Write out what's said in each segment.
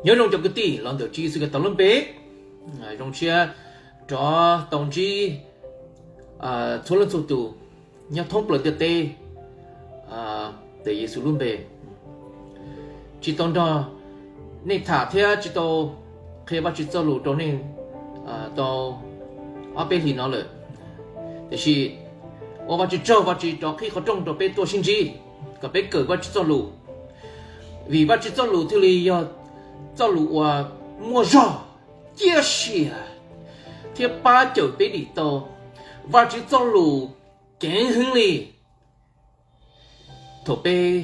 Nyob zoo cov kwv tij los ntawm Tswv Yexus Khetos lub npe, zoo siab rov tau ntsib txhua leej txhua tus nyob thoob plaws ntiaj teb ntawm Yexus lub npe. Tsis tau nrog nej tham thiab tsis tau qhia Vajtswv txoj lus rau nej tau ob peb hlis no lawm. Tiam sis ua Vajtswv tsaug, Vajtswv rov qhib qhov rooj rau peb tuaj sib ntsib kom peb kawm Vajtswv txoj lus, vim Vajtswv txoj lus thiaj li yog txoj lus uas muaj zog, ciaj sia thiab pab cawm peb dim tau. Vajtswv txoj lus ceev heev li. Thaum peb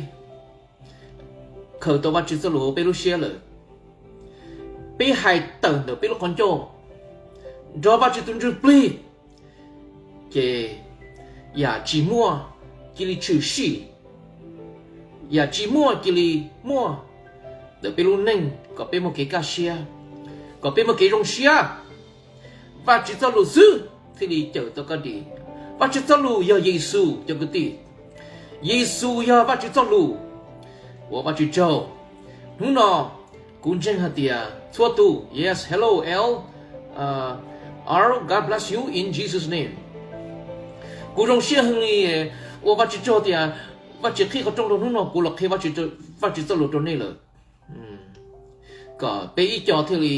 khaws tau Vajtswv txoj lus hauv peb lub siab lawm, peb hais tawm ntawm peb lub qhov ncauj nrog Vajtswv tus ntsuj plig, ces yam tsis muaj cia li tshwm sim, yam tsis muaj cia li muaj ntawm peb lub neej kom peb muaj kev kaj siab, kom peb muaj kev zoo siab. Vajtswv txoj lus xwb thiaj li cawm tau koj dim. Vajtswv txoj lus yog Yexus cov kwv tij. Yexus yog Vajtswv txoj lus. Ua Vajtswv tsaug. Hnub no kuv ntseeg hais tias txhua tus, yes, hello L R, God bless you in Jesus name. Kuv zoo siab heev li, ua Vajtswv tsaug tias Vajtswv qhib qhov rooj rau hnub no kuv los qhia Vajtswv txoj lus rau nej lawm, kom peb ib co thiaj li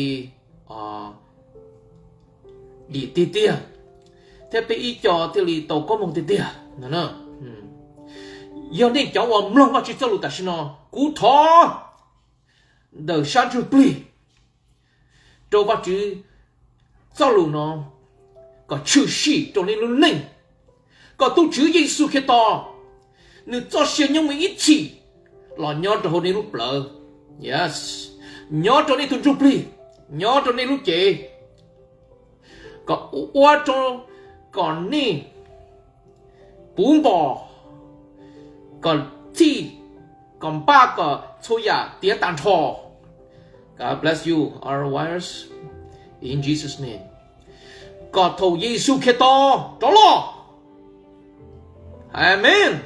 dim tiag tiag, thiab peb ib co thiaj li tau koob hmoov tiag tiag. Yog nej cov uas mloog Vajtswv txoj lus tam sim no, kuv thov ntawm sab ntsuj plig rau Vajtswv txoj lus no kom tshwm sim rau nej lub neej, kom tus Tswv Yexus Khetos nws txoj sia nyob mus ib txhis los nyob rau hauv nej lub plawv, yes, nyob rau nej tus ntsuj plig, nyob rau nej lub cev, kom ua rau kom nej puv npo, kom txhij, kom npaj, kom txhua yam tiav tag nrho. God bless you, our wives, in Jesus name. Kom thaum Yexus Khetos rov los, amen,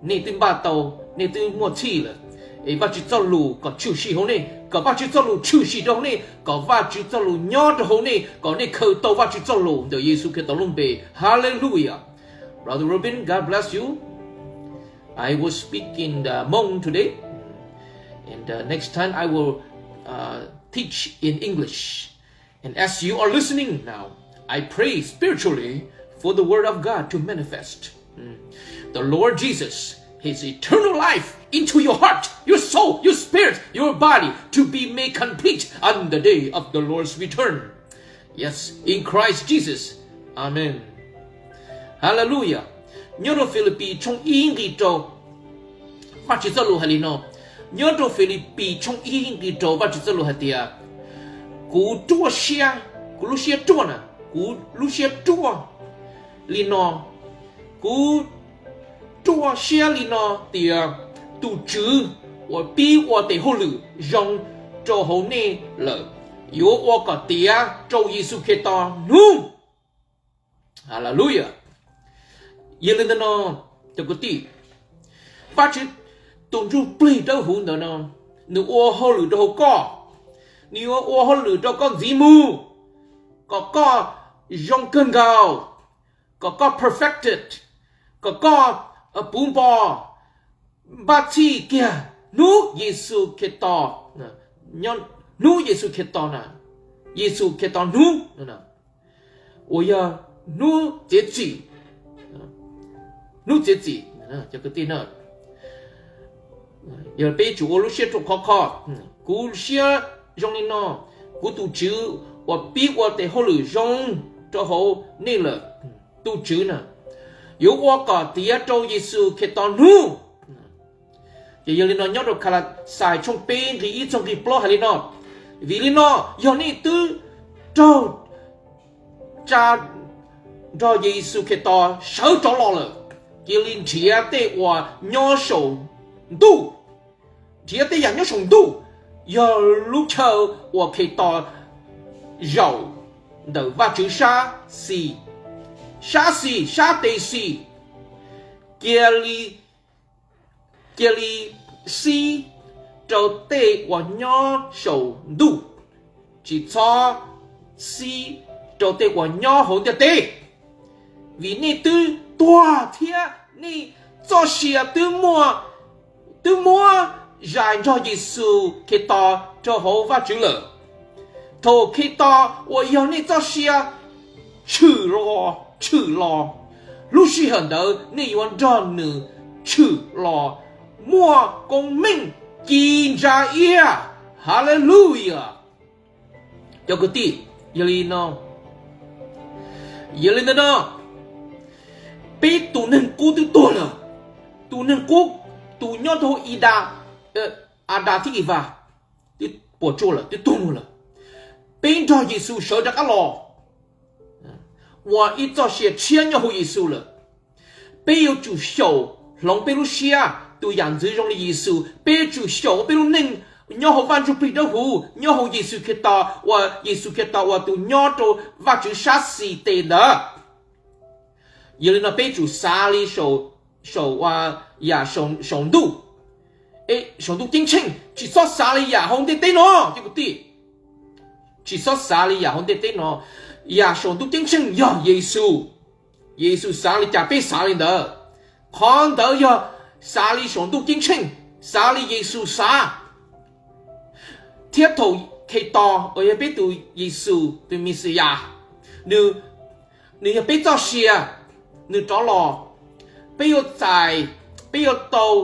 nej twb npaj tau, nej twb muaj txhij lawm. Es Vajtswv txoj lus kom tshwm sim hauv nej, kom Vajtswv txoj lus tshwm sim rau hauv nej, kom Vajtswv txoj lus nyob rau hauv nej, kom nej khaws tau Vajtswv txoj lus ntawm Yexus Khetos lub npe. Hallelujah. Brother Robin, God bless you. I will speak in the Hmong today, and uh, next time I will uh, teach in English. And as you are listening now, I pray spiritually for the word of God to manifest. Mm. The Lord Jesus, his eternal life into your heart, your soul, your spirit, your body to be made complete on the day of the Lord's return. Yes, in Christ Jesus. Amen. Hallelujah. Nyob rau Philippi tshooj ib nqis rau, Vajtswv txoj lus hais li no. Nyob rau Philippi tshooj ib nqis rau Vajtswv txoj lus hais tias, kuv ruaj siab, kuv lub siab ruaj na, kuv lub siab ruaj li no, kuv ruaj siab li no tias tus Tswv uas pib ua tes hauj lwm zoo rau hauv nej lawm, yuav ua kom tiav rau Yexus Khetos hnub. Hallelujah. Yog li ntawd no, cov kwv tij, Vajtswv tus ntsuj plig dawb huv ntawd no, nws ua hauj lwm rau hauv koj, nws yuav ua hauj lwm rau koj ntxiv mus, kom koj zoo kawg nkaus, kom koj perfected, kom koj puv npo, npaj txhij kiag hnub Yexus Khetos, hnub Yexus Khetos na, Yexus Khetos hnub uas yog hnub txiav txim, hnub txiav txim, cov kwv tij na, yog peb tsum ua lub siab ruaj khov kho, kuv siab zoo li no, kuv tus Tswv uas pib ua tes hauj lwm zoo rau hauv nej lawm, tus Tswv na, yuav ua kom tiav rau Yexus Khetos hnub. Ces yog li no nyob rau Khalasais tshooj peb nqi ib txog nqi plaub hais li no, vim li no yog nej twb raug tsa nrog Yexus Khetos sawv rov los lawm, cia li nrhiav tej uas nyob saum ntuj, nrhiav tej yam nyob saum ntuj, yog lub chaw uas Khetos zaum ntawm Vajtswv sab xis, sab xis, sab tes xis, cia li, cia li sib rau tej uas nyob saum ntuj, tsis txhob xib rau tej uas nyob hauv ntiaj teb. Vim nej twb tuag thiab nej txoj sia twb muab, twb muab zais nrog Yexus Khetos rau hauv Vajtswv lawm. Thaum Khetos uas yog nej txoj sia tshwm los, tshwm los, lub sij hawm ntawd nej yuav nrog nws tshwm los muaj koob meej ci ntsa iab. Haleluya. Cov kwv tij, yog li no, yog li ntawd no, peb tus neeg qub twb tuag lawm. Tus neeg qub, tus nyob rau Idas, Adas thiab Ivas, twb puas tsuaj lawm, twb tuag mus lawm. Peb nrog Yexus sawv rov qab los ua ib txoj sia tshiab nyob hauv Yexus lawm. Peb yuav tsum xyaum hloov peb lub siab tus yam ntxwv zoo li Yexus. Peb yuav tsum xyaum ua peb lub neej nyob hauv Vaj Ntsuj Plig Dawb Huv, nyob hauv Yexus Khetos, uas Yexus Khetos uas tus nyob rau Vajtswv sab xis tes ntawd. Yog li no peb tsum xav li saum, yam saum ntuj, saum ntuj ceeb tsheej, tsis txhob xav li yam hauv ntiaj teb no, cov kwv tij. Tsis txhob xav li yam hauv ntiaj teb no. Yam saum ntuj ceeb tsheej yog Yexus. Yexus xav li cas peb xav li ntawd. Qhov ntawd yog xav li saum ntuj ceeb tsheej, xav li Yexus xav. Thiab thaum Khetos uas yog peb tus Yexus, tus Mexiyas, nws, nws yog peb txoj sia, nws rov los, peb yuav txais, peb yuav tau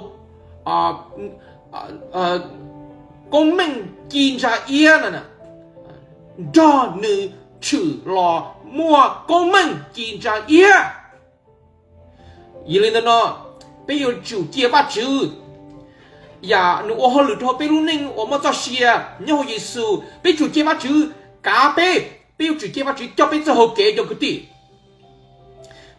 koob meej ci ntsa iab no, nrog nws tshwm los muaj koob meej ci ntsa iab. Yog li ntawd no, peb yuav tsum cia Vajtswv, yam nws ua hauj lwm rau peb lub neej uas muaj txoj sia nyob hauv Yexus, peb tsum cia Vajtswv kav peb, peb yuav tsum cia Vajtswv coj peb txoj hau kev, cov kwv tij.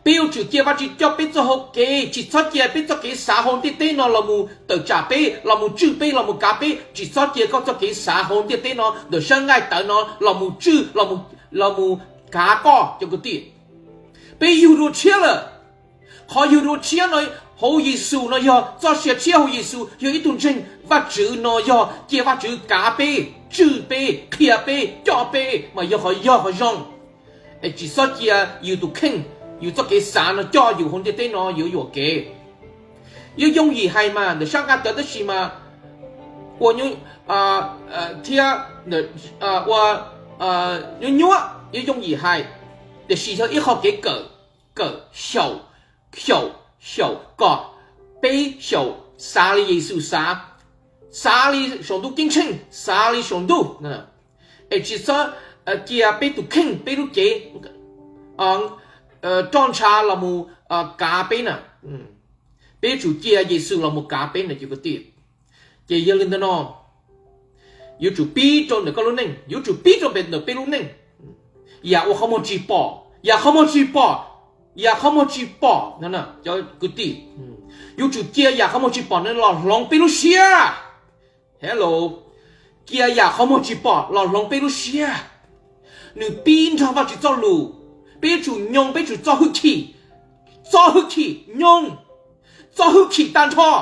Peb yuav tsum cia Vajtswv coj peb txoj hau kev, tsis txhob cia peb txoj kev xav hauv ntiaj teb no los mus tawm tsam peb, los mus tswj peb, los mus kav peb. Tsis txhob cia koj txoj kev xav hauv ntiaj teb no, ntawm sab nqaij tawv no los mus tswj, los mus kav koj, cov kwv tij. Peb yug dua tshiab lawm. Qhov yug dua tshiab no hauv Yexus no yog txoj sia tshiab hauv Yexus, yog ib tug ntseeg Vajtswv no yog cia Vajtswv kav peb, tswj peb, qhia peb, coj peb mas yog qhov, yog qhov zoo. Es tsis txhob cia yus tus kheej, yus txoj kev xav no coj yus hauv ntiaj teb no yuav yuam kev. Yeej yooj yim hais mas ntawm sab nqaij tawv tab sis mas ua thiab ua nyuaj nyuaj, yeej yooj yim hais, tiam sis yog ib qho kev kawm, kawm xyaum, xyaum, xyaum kom peb xyaum xav li Yexus xav, xav li saum ntuj ceeb tsheej, xav li saum ntuj, es tsis txhob cia peb tus kheej, peb lub cev roj ntsha los mus kav peb na. Peb yuav tsum cia Yexus los mus kav peb na, cov kwv tij. Ces yog li ntawd no, yuav tsum pib rau ntawm koj lub neej, yuav tsum pib rau pem ntawm peb lub neej. Yam uas qhov muag tsis pom, yam qhov muag tsis pom, yam qhov muag tsis pom no, cov kwv tij, yuav tsum cia yam qhov muag tsis pom no los hloov peb lub siab. Hello, cia yam qhov muag tsis pom los hloov peb lub siab. Nws pib nrog Vajtswv txoj lus, peb yuav tsum nyoo, peb yuav tsum txo hwj chim, txo hwj chim, nyoo, txo hwj chim tag nrho,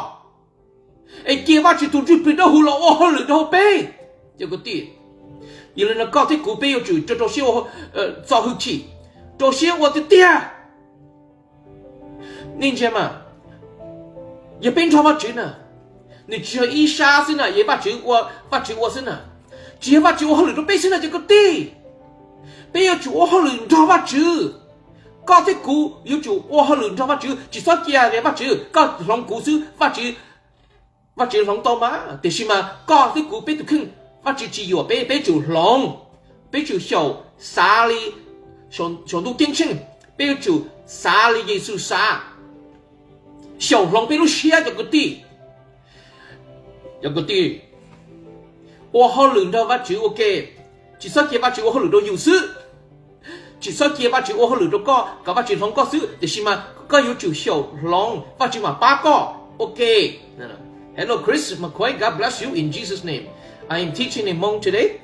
es cia Vajtswv tus Ntsuj Plig Dawb Huv los ua hauj lwm rau hauv peb, cov kwv tij. Yog li no koj thiab kuv peb yuav tsum rau, rau siab, txo hwj chim, rau siab ua tiag tiag. Nej ntsia mas, yog peb nrog Vajtswv na, nws tsis yog ib sab xwb na, yog Vajtswv ua, Vajtswv ua xwb na, tsis yog Vajtswv ua hauj lwm rau peb xwb na, cov kwv tij. Peb yuav tsum ua hauj lwm nrog Vajtswv. Koj thiab kuv yuav tsum ua hauj lwm nrog Vajtswv, tsis txhob cia Vajtswv, koj hloov kuv xwb, Vajtswv, Vajtswv hloov tau mas, tiam sis mas koj thiab kuv peb tus kheej, Vajtswv tsis yuam peb, peb tsum hloov, peb tsum xyaum xav li saum ntuj ceeb tsheej, peb yuav tsum xav li Yexus xav, xyaum hloov peb lub siab, cov kwv tij. Cov kwv tij, ua hauj lwm nrog Vajtswv ua ke, tsis txhob cia Vajtswv ua hauj lwm rau yus xwb. Tsis txhob cia Vajtswv ua hauj lwm rau koj, kom Vajtswv hloov koj xwb, tiam sis mas koj yuav tsum xyaum hloov, Vajtswv mam pab koj ua ke. Hello, Chris McCoy, God bless you in Jesus' name. I am teaching in Hmong today,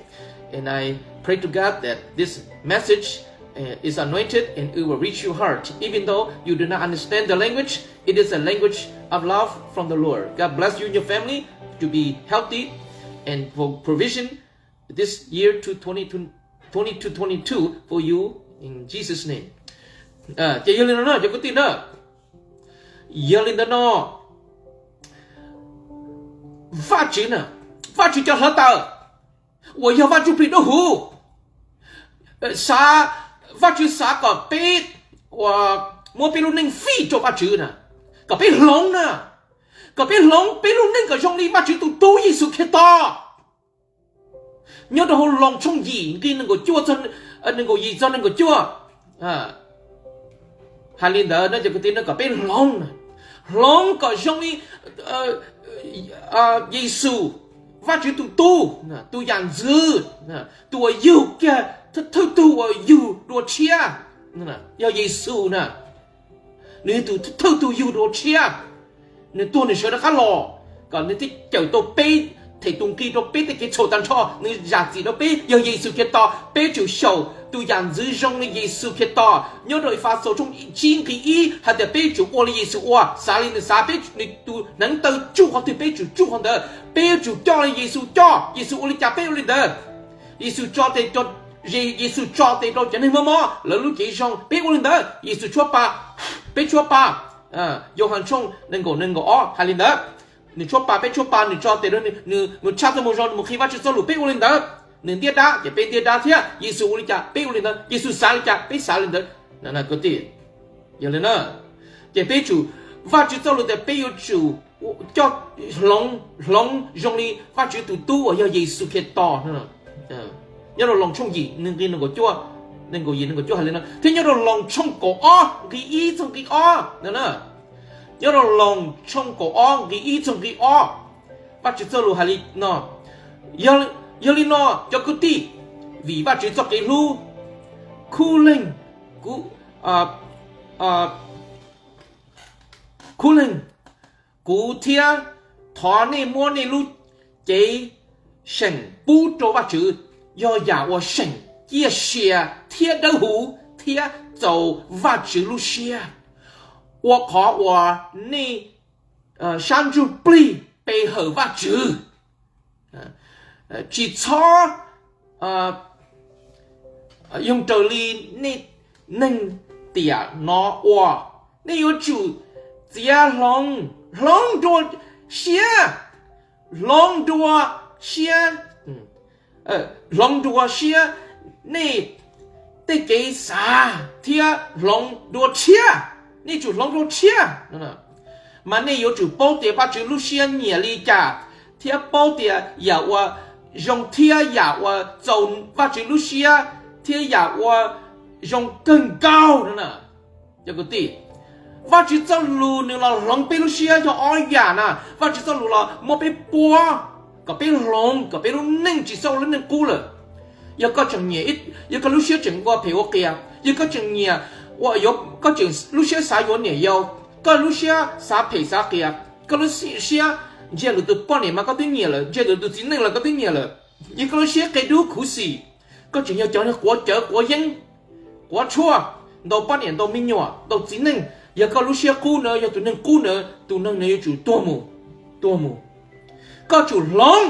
and I pray to God that this message uh, is anointed and it will reach your heart. Even though you do not understand the language, it is a language of love from the Lord. God bless you and your family to be healthy and for provision this year to twenty, twenty to twenty-two for you in Jesus' name. Ces yog li no na cov kwv tij na, yog li ntawd no, Vajtswv na, Vajtswv cov hluav taws uas yog Vaj Ntsuj Plig Dawb Huv, xav, Vajtswv xav kom peb uas muab peb lub neej fij rau Vajtswv na, kom peb hloov na, kom peb hloov peb lub neej kom zoo li Vajtswv tus tub Yexus Khetos. Nyob rau hauv Loos tshooj yim nqi nees nkaum cuaj, nees nkaum yim txog nees nkaum cuaj, hais li ntawd no cov kwv tij no kom peb hloov, hloov kom zoo li Yexus, Vajtswv tus tub, tus yam ntxwv, tus uas yug kiag thawj tug uas yug dua tshiab, yog Yexus na. Nws yog tus thawj tug yug dua tshiab, nws tuag nws sawv rov qab los kom nws thiaj cawm tau peb, them tus nqi rau peb tej kev txhaum tag nrho. Nws zam txim rau peb yog Yexus Khetos. Peb tsum xyaum tus yam ntxwv zoo li Yexus Khetos. Nyob rau Efexus tshooj tsib nqi ib hais tias peb tsum ua li Yexus ua, xav li nws xav, peb, nws tus hneev taw tsuj qhov twg peb tsum tsuj qhov ntawd. Peb yuav tsum coj li Yexus coj. Yexus ua li cas peb ua li ntawd. Yexus tso tes, Yexus tso tes rau cov neeg mob mob lawv lub cev zoo, peb ua li ntawd. Yexus tshuab pa, peb tshuab pa. Yauhas tshooj nees nkaum, nees nkaum ob hais li ntawd. Nws tshuab pa, peb tshuab pa, nws tso tes rau, nws mus tshaj txoj moo zoo, nws mus qhia Vajtswv txoj lus, peb ua li ntawd. Nws ntiab dab ces peb ntiab dab thiab. Yexus ua li cas peb ua li ntawd, Yexus xav li cas peb xav li ntawd. Kwv tij, yog li na, ces peb tsum, Vajtswv txoj lus tias peb yuav tsum coj, hloov zoo li Vajtswv tus tub uas yog Yexus Khetos. Nyob rau Loos tshooj yim nqi nees nkaum cuaj, nees nkaum yim, nees nkaum cuaj hais li no, thiab nyob rau Loos tshooj kaum ob nqi ib txog nqi ob no, nyob rau Loos tshooj kaum ob nqi ib txog nqi ob, Vajtswv txoj lus hais li no, yog li no cov kwv tij, vim Vajtswv txoj kev hlub, khub leeg, kuv, khub leeg, kuv thiab thov nej muab nej lub cev seem pub rau Vajtswv, yog yam uas seem ciaj sia thiab dawb huv thiab txaus Vajtswv lub siab, ua qhov uas nej sab ntsuj plig pe hawm Vajtswv. Tsis txhob yoog raws li nej neeg tiam no ua. Nej yuav tsum txiav hloov, hloov dua siab, hloov dua siab, hloov dua siab nej tej kev xav thiab hloov dua tshiab. Nej tsum hloov dua tshiab, mas nej yuav tsum paub tias Vajtswv lub siab nyiam li cas, thiab paub tias yam uas zoo thiab yam uas txaus Vajtswv lub siab thiab yam uas zoo kawg nkaus no na. Cov kwv tij, Vajtswv txoj lus nws los hloov peb lub siab yog ob yam na. Vajtswv txoj lus los muab peb puab kom peb hloov, kom peb lub neej tsis txhob ua lub neej qub lawm. Yog koj tseem nyiam, yog koj lub siab tseem ua phem ua qias, yog koj tseem nyiam, ua yuav, koj tseem lub siab xav yuav niam yau, koj lub siab xav phem xav qias, koj lub siab ntseg lwm tus poj niam mas koj twb nyiam lawm, ntseg lwm tus txiv neej los koj twb nyiam lawm, yog koj lub siab qia dub khuv xim, koj tseem yog cov quav cawv quav yeeb, quav tshuaj, ntau poj niam ntau me nyuam ntau txiv neej, yog koj lub siab qub na, yog tus neeg qub na, tus neeg na yuav tsum tuag mus, tuag mus. Koj tsum hloov,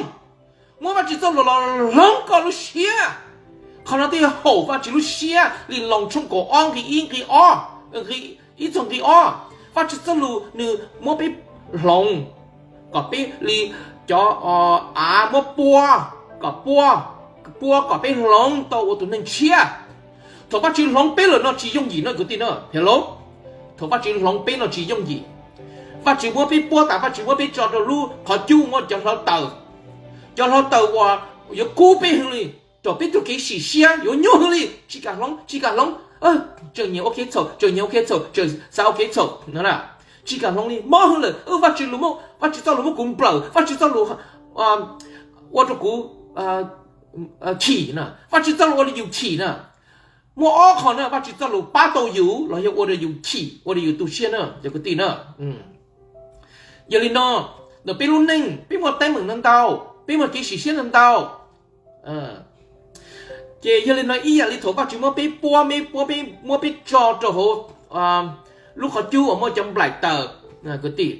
muab Vajtswv txoj lus los hloov koj lub siab. Qhov no thiaj yog haum Vajtswv lub siab li Loos tshooj kaum ob nqi ib nqi ob, ib txog nqi ob. Vajtswv txoj lus nws muab peb hloov kom peb li cov av muab puab, kom puab, puab kom peb hloov tau ua tus neeg tshiab. Thaum Vajtswv hloov peb lawm no tsis yooj yim no kwv tij no, hello. Thaum Vajtswv hloov peb no tsis yooj yim. Vajtswv muab peb puab tas, Vajtswv muab peb tso rau lub qhov cub muaj cov hluav taws, cov hluav taws uas yuav kub peb hwv li, rau peb tug kev sim siab yuav nyuaj hwv li, tsis kam hloov, tsis kam hloov, tseem nyiam ua kev txhaum, tseem nyiam ua kev txhaum, tseem xav ua kev txhaum no na, tsis kam hloov li, mob hwv lawm. Vajtswv lus, Vajtswv txoj lus muab kuv nplawm, Vajtswv txoj lus ua rau kuv chim na, Vajtswv txoj lus ua rau yus chim na. Muaj ob qho na, Vajtswv txoj lus pab tau yus los yog ua rau yus chim, ua rau yus tu siab na cov kwv tij na. Yog li no, ntawm peb lub neej peb muaj teeb meem ntau ntau, peb muaj kev sim siab ntau ntau, Ces yog li no ib yam li thaum Vajtswv muab peb puab, peb puab, peb muab peb tso rau hauv lub qhov cub uas muaj cov nplaim taws, kwv tij,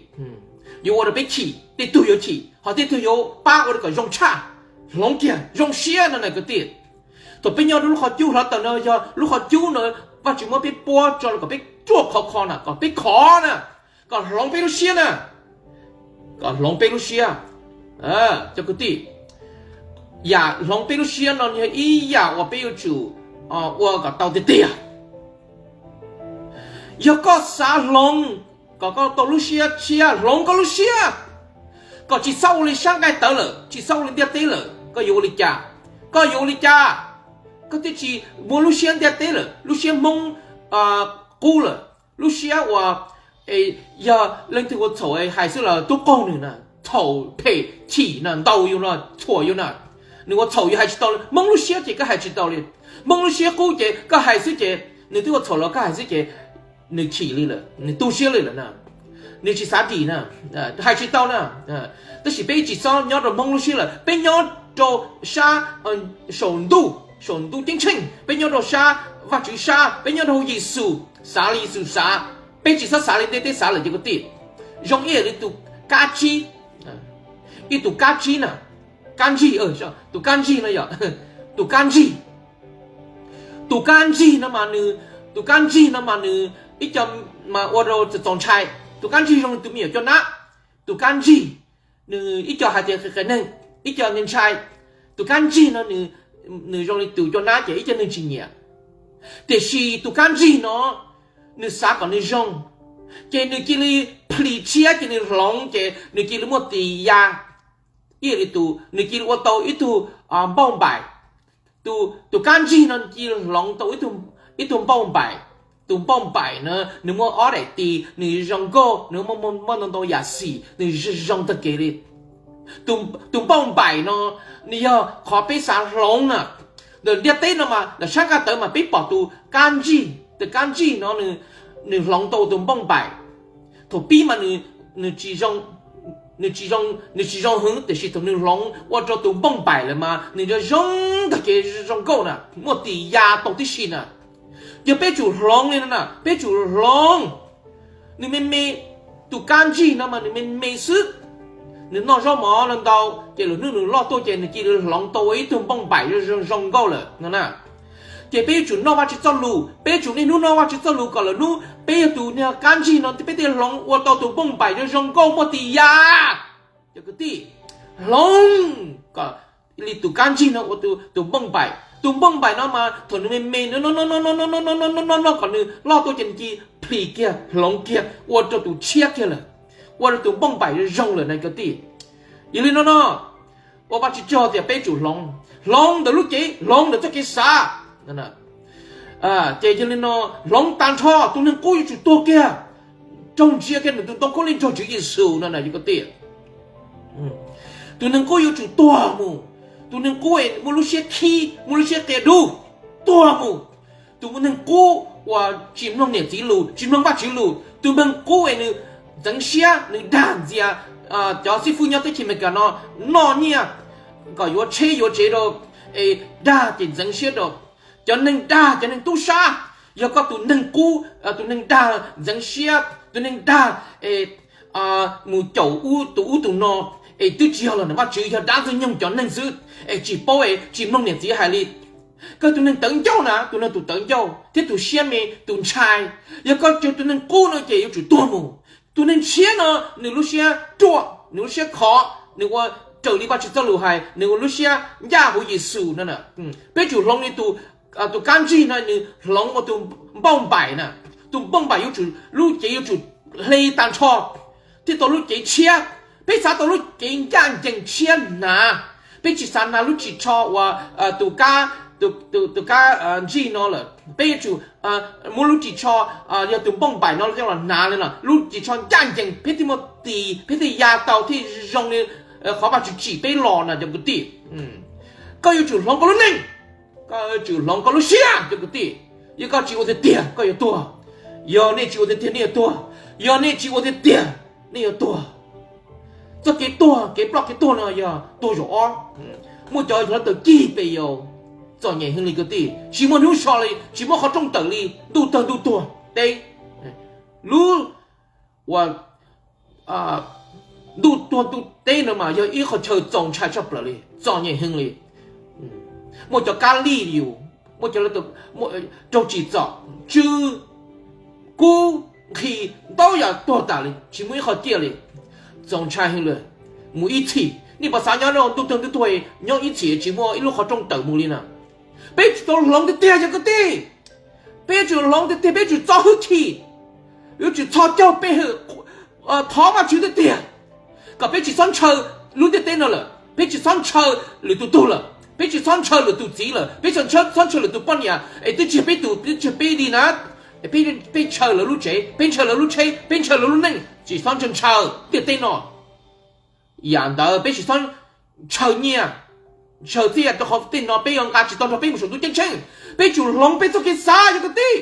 yuav ua rau peb chim, tej tug yuav chim, ho tej tug yuav pab ua rau kom zoo tshaj, hloov kiag zoo siab no na kwv tij. Thaum peb nyob rau lub qhov cub hluav taws no yog lub qhov cub no Vajtswv muab peb puab tso rau kom peb ruaj khov kho na, kom peb khov na, kom hloov peb lub siab na, kom hloov peb lub siab. Cov kwv tij, yam hloov peb lub siab no yog ib yam uas peb yuav tsum ua kom tau tiag tiag. Yog koj xav hloov kom koj tau lub siab tshiab, hloov koj lub siab, kom tsis txhob ua li sab nqaij tawv lawm, tsis txhob ua li ntiaj teb lawm, koj yuav ua li cas? Koj yuav ua li cas? Koj twb tsis muaj lub siab ntiaj teb lawm, lub siab Hmoob qub lawm, lub siab uas yog leej twg ua txhaum hais xwb los tub qaug nws na, txhaum phem chim na, ntaus yus no, txhuam yus na, nws ua txhaum yus hais tsis tau li. Hmoob lub siab ces koj hais tsis tau li. Hmoob lub siab qub ces koj hais xwb ces nws twb ua txhaum los koj hais xwb ces nws chim li lawm, nws tu siab li lawm na, nws tsis xav dim na, hais tsis tau na. Tab sis peb tsis txhob nyob rau Hmoob lub siab lawm, peb nyob rau sab saum ntuj, saum ntuj ceeb tsheej, peb nyob rau sab Vajtswv sab, peb nyob rau Yexus, xav li Yexus xav, peb tsis txhob xav li ntiaj teb xav lawm cov kwv tij. Zoo ib yam li tus kab tsib, ib tus kab tsib na, kab ntsig, tus kab ntsig no yog, tus kab ntsig, tus kab ntsig no mas nws, tus kab ntsig no mas nws ib co mas ua rau txaus ntshai. Tus kab ntsig zoo li tus me nyuam coj nab, tus kab ntsig nws ib co hais tias qias qias neeg, ib co ntshai ntshai. Tus kab ntsig no nws zoo li tus coj nab ces ib co neeg tsis nyiam. Tiam sis tus kab ntsig no nws xav kom nws zoo, ces nws cia li plhis tshiab, cia li hloov, ces nws cia li muaj tis ya. Ib yam li tus, nws cia li ua tau ib tug npauj npaim. Tus kab ntsig no cia li hloov tau ib tug npauj npaim. Tus npauj npaim na nws muaj ob daim tis, nws zoo nkauj, nws muaj ntau ntau yam xim, nws zoo tag kev li. Tus npauj npaim no nws yog qhov peb xav hloov na. Ntawm ntiaj teb no mas, ntawm sab nqaij tawv mas peb pom tus kab ntsig, tus kab ntsig no nws hloov tau tus npauj npaim. Thaum pib mas nws tsis zoo, nws tsis zoo heev, tiam sis thaum nws hloov ua rau tus npauj npaim lawm mas nws yuav zoo tag kev, zoo nkauj na, muaj tis ya tau tib si na. Yog peb tsum hloov li no na, peb tsum hloov. Nws me me, tus kab ntsig no mas nws me me xwb, nws noj zaub mov no ntau, ces lwm hnub nws loj tuaj ces nws cia li hloov tau ua ib tug npauj npaim zoo zoo nkauj lawm no na. Ces peb yuav tsum noj Vajtswv txoj lus, peb yuav tsum niaj hnub noj Vajtswv txoj lus kom lwm hnub peb yog tus niag kab ntsig no peb thiaj hloov ua tau tus npauj npaim zoo zoo nkauj muaj tis ya. Cov kwv tij, hloov kom li tus kab ntsig no ua tus npauj npaim. Tus npauj npaim no mas thaum nws me me no no no no no no no no no no no kom nws loj tuaj ces nws cia li plhis kiag, hloov kiag ua rau tus tshiab kiag lawm, ua rau tus npauj npaim zoo lawm na cov kwv tij. Yog li no no, ua Vajtswv tsaug tias peb tsum hloov, hloov ntawm lub cev, hloov ntawm txoj kev xav. Ces yog li no, hloov tag nrho, tus neeg qub yuav tsum tuag kiag, raug ntsia kiag nws tus ntoo khaub lig nrog Tswv Yexus no na cov kwv tij. Tus neeg qub yuav tsum tuag mus, tus neeg qub muaj lub siab khib, muaj lub siab qias dub, tuag mus. Tus neeg qub uas tsis mloog niam txiv lus, tsis mloog Vajtswv lus, tus neeg qub es nws ntxeev siab, nws dag ntxias. Cov xib fwb nyob teb chaws Amelikas no noj nyiaj kom yuav tsheb yuav tsev rau, es dag ces ntxeev siab rau. Cov neeg dag, cov neeg tub sab, yog koj tus neeg qub, tus neeg dag ntxeev siab, tus neeg dag es mus caum ub tus ub tus no, es twb tsis yog los ntawm Vajtswv, yog dab ntxwg nyoog cov neeg xwb, es tsis paub es tsis mloog niam txiv hais li. Koj tus neeg tawv ncauj na, tus neeg tus tawv ncauj thiab tus siab me tus ntshai, yog koj tus neeg qub no ces yuav tsum tuag mus. Tus neeg tshiab no nws lub siab ruaj, nws lub siab khov, nws ua raws li Vajtswv txoj lus hais, nws ua lub siab ncaj huv Yexus no na. Peb tsum hloov li tus, tus kab ntsig no nws hloov ua tus npauj npaim na. Tus npauj npaim yuav tsum, lub cev yuav tsum hle tag nrho thiaj tau lub cev tshiab. Peb xav tau lub cev ncaj ncees tshiab hnav, peb tsis xav hnav lub ris tsho uas tus kab, tus kab ntsig no lawm. Peb yuav tsum muab lub ris tsho, yog tus npauj npaim no coj los hnav li no, lub ris tsho ncaj ncees, peb thiaj muaj tis, peb thiaj ya tau thiaj zoo li qhov Vajtswv tsim peb los na cov kwv tij. Koj yuav tsum hloov koj lub neej, koj yuav tsum hloov koj lub siab cov kwv tij. Yog koj tsis ua tiag tiag koj yuav tuag. Yog nej tsis ua tiag tiag nej yuav tuag. Yog nej tsis ua tiag tiag nej yuav tuag. Txoj kev tuag, kev ploj kev tuag no yog tuag zaum ob. Muaj cov hluav taws cig pes yau, Txom nyem heev li kwv tij, tsis muaj hnub so li, tsis muaj qhov rooj tawm li, ntuj tawg ntuj tuag teb. Lub uas ntuj tuag ntuj teb no mas yog ib qhov chaw txaus ntshai tshaj plaws li, txom nyem heev li. Muaj cov kab lij yus, muaj cov raug tsim txom, tsw, kub, nqhis, ntau yam tuag tas li, tsis muaj ib qho ciaj li. Txaus ntshai heev li. Mus ib txhis, nej puas xav nyob ntuj tawg ntuj tuag, nyob ib txhis tsis muaj ib lub qhov rooj tawm mus li na? Peb tsum tau hloov tiag tiag cov kwv tij. Peb tsum hloov tiag tiag, peb tsum txo hwj chim, yuav tsum txhos caug pe hawm thov Vajtswv tiag tiag, kom peb tsis txhob ntshaw lub ntiaj teb no lawm, peb tsis txhob ntshaw lwm tus tug lawm, peb tsis txhob ntshaw lwm tus txiv lawm, peb tsis txhob ntshaw lwm tus poj niam es twb tsis yog peb tus, twb tsis yog peb li na. Peb ntshaw lawv lub tsev, peb ntshaw lawv lub tsheb, peb ntshaw lawv lub neej, tsis txhob ntshaw ntshaw ntiaj teb no. Yam ntawd peb tsis txhob ntshaw nyiaj, ntshaw txiaj rau qhov tej no peb yuav nqa tsis tau nrog peb mus saum ntuj ceeb tsheej. Peb tsum hloov peb txoj kev xav cov kwv tij.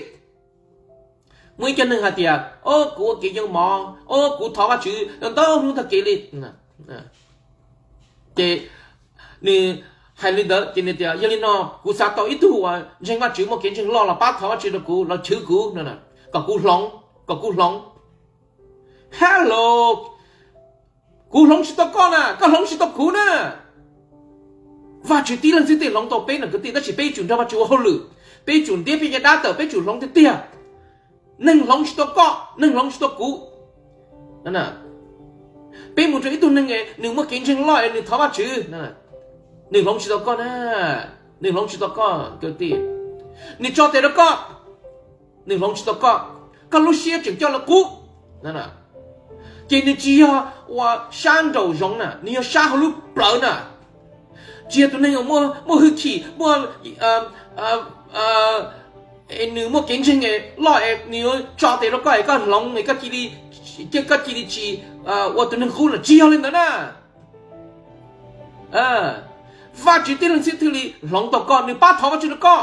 Muaj ib co neeg hais tias, o, kuv ua kev yoo mov, o, kuv thov Vajtswv ntau hnub tag kev li. Ces nws hais li ntawd ces nws tias, yog li no kuv xav tau ib tug uas ntseeg Vajtswv muaj kev ntseeg loj los pab thov Vajtswv rau kuv los chwv kuv no, kom kuv hloov, kom kuv hloov. Hello, kuv hloov tsis tau koj na, koj hloov tsis tau kuv na. Vajtswv tib leeg xwb thiaj hloov tau peb no kwv tij, tab sis peb yuav tsum nrog Vajtswv ua hauj lwm, peb yuav tsum ntiab peb caj dab tawm, peb tsum hloov tiag tiag. Neeg hloov tsis tau koj, neeg hloov tsis tau kuv. Peb mus rau ib tug neeg nws muaj kev ntseeg loj es nws thov Vajtswv, nws hloov tsis tau koj na, nws hloov tsis tau koj kwv tij. Nws tso tes rau koj, nws hloov tsis tau koj, koj lub siab tseem coj lawv qub. Ces nws tsis yog ua sab nraum zoov na, nws yog sab hauv lub plawv na. Tsis yog tus neeg uas muaj hwj chim, muaj, nws muaj kev ntseeg loj es nws yuav tso tes rau koj es koj hloov es koj cia li tsis ua tus neeg qub lawm, tsis yog li ntawd na. Vajtswv tib leeg xwb thiaj li hloov tau koj, nws pab thov Vajtswv rau koj,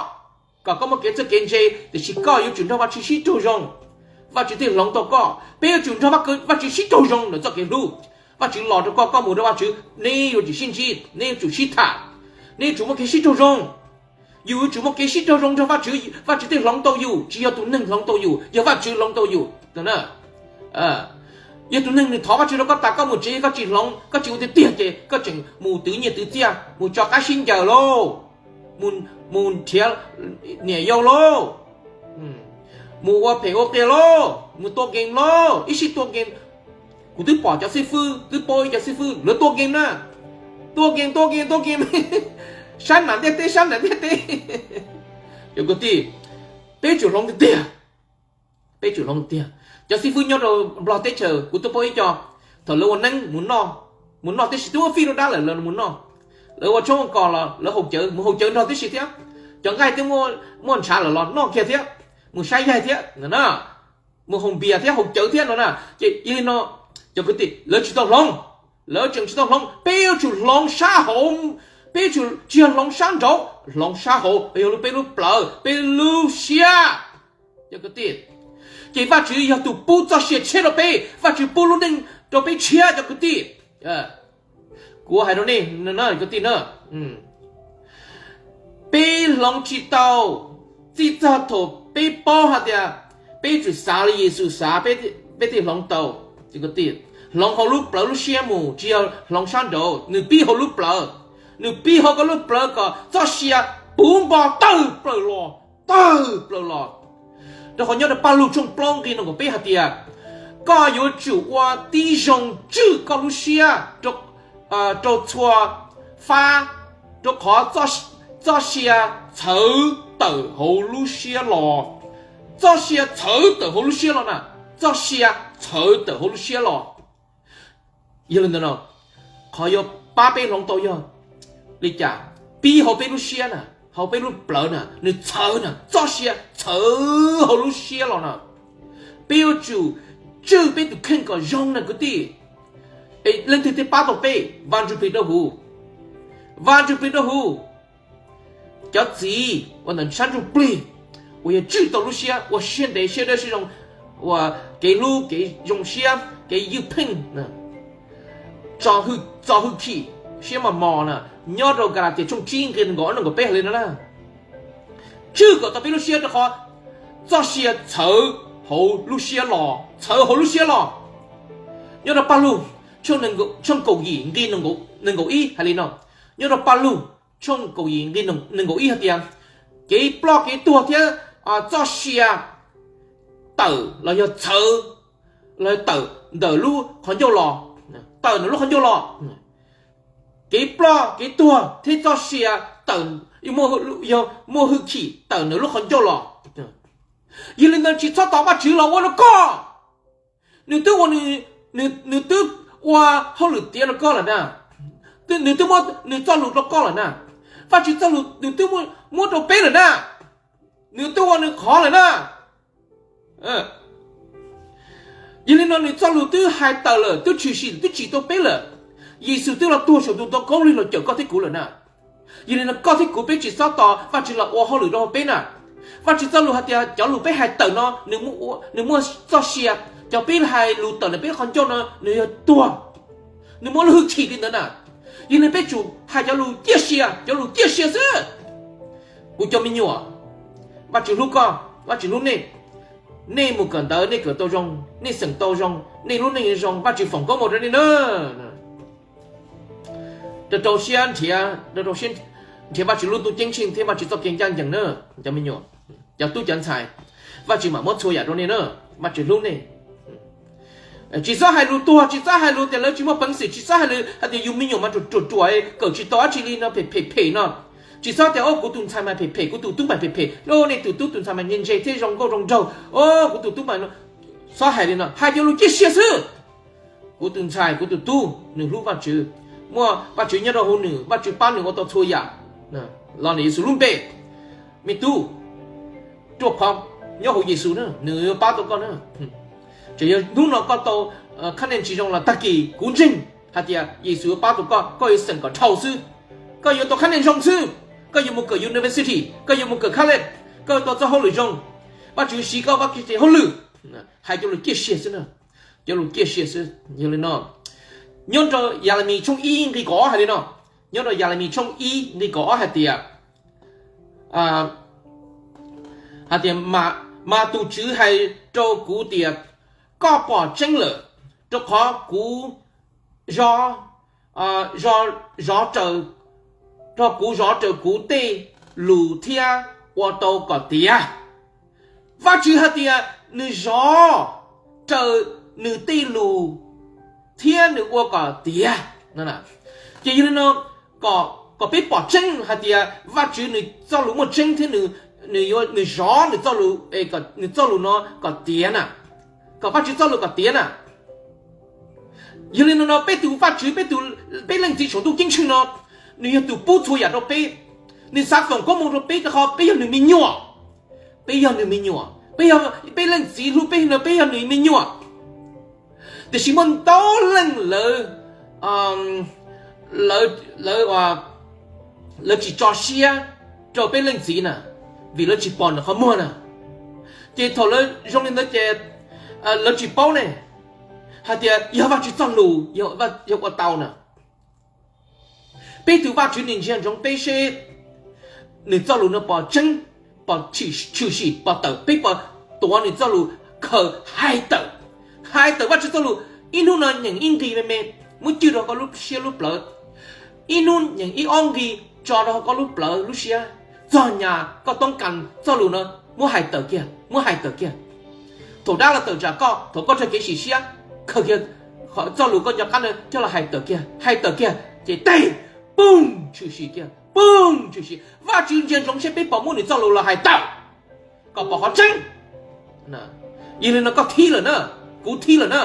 kom koj muaj kev txawj kev ntse, tiam sis koj yuav tsum nrog Vajtswv sib raug zoo. Vajtswv thiaj hloov tau koj. Peb yuav tsum nrog Vajtswv sib raug zoo ntawm txoj kev hlub. Vajtswv los rau koj, koj mus rau Vajtswv, neb yuav tsum sib ntsib, neb yuav tsum sib tham, neb yuav tsum muaj kev sib raug zoo. Yus yuav tsum muaj kev sib raug zoo nrog Vajtswv, Vajtswv thiaj hloov tau yus, tsis yog tus neeg hloov tau yus, yog Vajtswv hloov tau yus. Yog tus neeg nws thov Vajtswv rau koj tas koj mus tsev koj tsis hloov, koj tsis ua tiag tiag ces koj tseem mus twv nyiaj twv txiaj, mus tso qab sib ncaws lauj, mus nrhiav niam yau lauj, mus ua phem ua qias lauj, mus tua game lauj, ib sij tua game. Kuv twb pom cov xib fwb, twb paub ib cov xib fwb lawv tua game na, tua game tua game tua game, sab nam ntiaj teb sab nam ntiaj teb. Cov kwv tij, peb tsum hloov tiag tiag, peb tsum hloov tiag. Cov xib fwb nyob rau Nplog teb chaws kuv twb paub ib co, thaum lawv ua neeb mus noj, mus noj tib si twb ua fij rau dab lawm lawv mus noj, lawv ua tshoob ua kos los lawv haus cawv mus haus cawv nrog tib si thiab, cov nqaij twb muaj ntshav lawm los noj kiag thiab, mus saib yaig thiab na, mus haus npias thiab haus cawv thiab no na. Ces yog li no, cov kwv tij, lawv tsis tau hloov, lawv tseem tsis tau hloov, peb yuav tsum hloov sab hauv, peb yuav tsum tsis yog hloov sab nraud, hloov sab hauv yog peb lub plawv, peb lub siab. Cov kwv tij, ces Vajtswv yog tus pub txoj sia tshiab rau peb, Vajtswv pub lub neej rau peb tshiab cov kwv tij. Kuv hais rau nej kwv tij na, peb hloov tsis tau txij txog thaum peb paub hais tias peb tsum xav li Yexus xav, peb thiaj hloov tau. Hloov hauv lub plawv lub siab mus, tsis yog hloov sab nraud, nws pib hauv lub plawv, nws pib hauv koj lub plawv kom txoj sia puv npo tawg plaws los, tawg plaws los. Rau qhov nyob rau Paj Lug tshooj plaub nqe nees nkaum peb hais tias, koj yuav tsum ua tib zoo tswj koj lub siab rau txhua fab, rau qhov txoj sia txhawv tawm hauv lub siab los. Txoj sia txhawv tawm hauv lub siab los na, txoj sia txhawv tawm hauv lub siab los. Yog li ntawd no, qhov yuav pab peb hloov tau yog li cas? Pib hauv peb lub siab na, hauv peb lub plawv na, nws txhawv na, txoj sia txhawv hauv lub siab los na. Peb yuav tsum tswj peb tus kheej kom zoo na kwv tij. Es leej twg thiaj pab tau peb? Vaj Ntsuj Plig Dawb Huv. Vaj Ntsuj Plig Dawb Huv, cov txiv uas ntawm sab ntsuj plig uas yog tswj tau lub siab, ua siab ntev siab dawb siab zoo, ua kev hlub kev zoo siab kev ywj pheej, txo hwj chim siab mos mos na. Nyob rau Kalatias tshooj tsib nqe nees nkaum ob nees nkaum peb hais li no na. tswj kom tau peb lub siab rau qhov txoj sia txhawv hauv lub siab los, txhawv hauv lub siab los. Nyob rau Paj Lug tshooj kaum yim nqi nees nkaum ib hais li no. Nyob rau Paj Lug tshooj kaum yim nqi nees nkaum ib hais tias, kev ploj kev tuag thiab txoj sia tawm los yog txhawv los tawm ntawm lub qhov ncauj los, tawm ntawm lub qhov ncauj los. Kev ploj kev tuag thiab txoj sia tawm, yog muaj hwj chim tawm ntawm lub qhov ncauj los. Yog li ntawd tsis txhob tos Vajtswv los ua rau koj. Nws twb ua, nws twb ua hauj lwm tiav rau koj lawm na. Nws twb muab nws txoj lus rau koj lawm na. Vajtswv txoj lus nws twb muab rau peb lawm na. Nws twb ua nws qhov lawm na. Yog li no nws txoj lus twb hais tawm lawm, twb tshwm sim, twb tsim tau peb lawm. Yexus twb los tuag saum tus ntoo khaub lig los cawm koj thiab kuv lawm na. Yog li no koj thiab kuv peb tsis txhob tos Vajtswv los ua hauj lwm rau peb na. Vajtswv txoj lus hais tias cov lus peb hais tawm no nws muaj txoj sia, cov peb hais lus tawm ntawm peb qhov ncauj no nws yog tuag, nws muaj lub hwj chim li ntawd na. Yog li peb tsum hais cov lus ciaj sia, cov lus ciaj sia xwb. Kuv cov me nyuam, Vajtswv hlub koj, Vajtswv hlub nej. Nej mus kawm ntawv nej kawm tau zoo, nej xeem tau zoo, nej lub neej zoo, Vajtswv foom koob hmoov rau nej na. Rau rau siab nrhiav, rau rau siab nrhiav Vajtswv lub ntuj ceeb tsheej thiab Vajtswv txoj kev ncaj ncees na. Cov me nyuam, cov tub cov ntxhais, Vajtswv mam muab txhua yam rau nej na. Vajtswv hlub nej. Tsis txhob hais lus tuag, tsis txhob hais lus tias lawv tsis muaj peev xwm, tsis txhob hais lus hais tias yus me nyuam mas ruam ruam ruam, kawm tsis tau dab tsi li no, phem phem phem no. Tsis txhob tias o kuv tus ntxhais mas phem phem, kuv tus tub mas phem phem, o nej tus tub tus ntxhais mas ntse ntse thiab zoo nkauj zoo nraug, o kuv tus tub mas, txhob hais li no, hais cov lus ciaj sia xwb. Kuv tus ntxhais, kuv tus tub nws hlub Vajtswv, muaj Vajtswv nyob rau hauv nws, Vajtswv pab nws ua tau txhua yam. Los ntawm Yexus lub npe, me tub, ruaj khov nyob hauv Yexus na, nws yuav pab tau koj na. Tseem yog hnub no koj tau khab neej tsis zoo los tag kis kuv ntseeg hais tias Yexus yuav pab tau koj, koj yuav xeem kom dhau xwb, koj yuav tau khab neej zoo xwb, koj yuav mus kawm university, koj yuav mus kawm college, koj yuav tau txoj hauj lwm zoo, Vajtswv siv koj ua hauj lwm. Hais cov lus ciaj sia xwb na, cov lus ciaj sia xwb. Yog li no, nyob rau Yelemis tshooj ib nqi kaum ob hais li no, nyob rau Yelemis tshooj ib nqi kaum ob hais tias, hais tias, mas tus Tswv hais rau kuv tias, koj pom tseeb lawm, rau qhov kuv zov, zov raws, rau kuv zov raws kuv tej lus thiab ua tau kom tiav. Vajtswv hais tias nws zov raws nws tej lus thiab nws ua kom tiav. Ces yog li no, kom peb pom tseeb hais tias Vajtswv nws txoj lus muaj tseeb thiab nws, nws zov nws txoj lus, nws txoj lus no kom tiav na, kom Vajtswv txoj lus kom tiav na. Yog li no no peb tus Vajtswv, peb tus, peb Leej Txiv Saum Ntuj Ceeb Tsheej no, nws yog tus pub txhua yam rau peb. Nws xav foom koob hmoov rau peb rau qhov peb yog nws me nyuam. Peb yog nws me nyuam, peb, peb Leej Txiv hlub peb no, peb yog nws me nyuam. Tiam sis muaj ntau leej lawv, lawv, lawv tsis tso siab rau peb Leej Txiv na, vim lawv tsis pom nws qhov muag na. Ces thaum lawv zoo li ntawd ces lawv tsis paub ne, hais tias yog Vajtswv txoj lus yog ua tau na. Peb tus Vajtswv nws ntsia ntsoov peb seb nws txoj lus no pom tseeb, pom tshwm sim, pom tawm, peb pom tuav nws txoj lus khaws hais tawm, hais tawm Vajtswv txoj lus. Ib hnub no nyeem ib nqi me me, muab cwj rau koj lub siab lub plawv. Ib hnub nyeem ib ob nqi tso rau koj lub plawv lub siab. Txog nyas koj toob kas txoj lus no muab hais tawm kiag, muab hais tawm kiag. Thaum dab los tawm tsam koj, thaum koj raug kev sim siab, khaws kiag txoj lus koj nco qab no coj los hais tawm kiag, hais tawm kiag ces tej poog tshwm sim kiag, poog tshwm sim. Vajtswv ntsia ntsoov seb peb puas muab nws txoj lus los hais tawm kom pom qhov tseeb. Yog li no koj thib lawm na, kuv thib lawm na.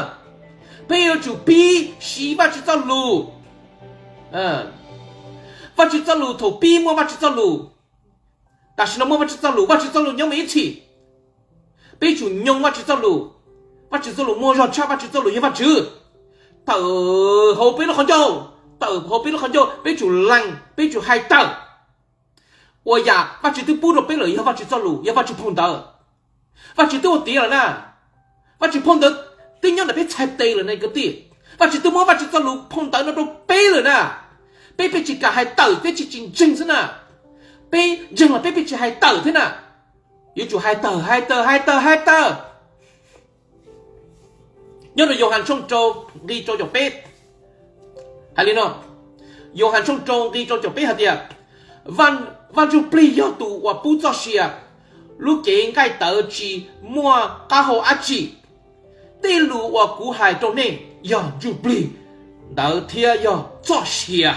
Peb yuav tsum pib siv Vajtswv txoj lus. Vajtswv txoj lus, thaum pib muaj Vajtswv txoj lus, tam sim no muaj Vajtswv txoj lus, Vajtswv txoj lus nyob mus ib txhis. Peb tsum nyoog Vajtswv txoj lus. Vajtswv txoj lus muaj zog tshaj, Vajtswv txoj lus yog Vajtswv. Tawm hauv peb lub qhov ncauj, tawm hauv peb lub qhov ncauj, peb tsum lees, peb tsum hais tawm. Ua yam Vajtswv twb pub rau peb lawm yog Vajtswv txoj lus, yog Vajtswv phau ntawv. Vajtswv twb ua tiav lawm na. Vajtswv phau ntawv twb nyob ntawm peb txhais tes lawm ne kwv tij. Vajtswv twb muab Vajtswv txoj lus phau ntawv no rau peb lawm na. Peb, peb tsis kam hais tawm, peb tsis, tsis ntseeg xwb na. Peb ntseeg los peb, peb tsis hais tawm thiab na. Yuav tsum hais tawm, hais tawm, hais tawm, hais tawm. Nyob rau Yauhas tshooj rau nqi rau caum peb hais li no, Yauhas tshooj rau nqi rau caum peb hais tias, Vaj Ntsuj Plig yog tus uas pub txoj sia, lub cev nqaij tawv tsis muaj qab hau dab tsi. Tej lus uas kuv hais rau nej yog ntsuj plig ntawd thiab yog txoj sia.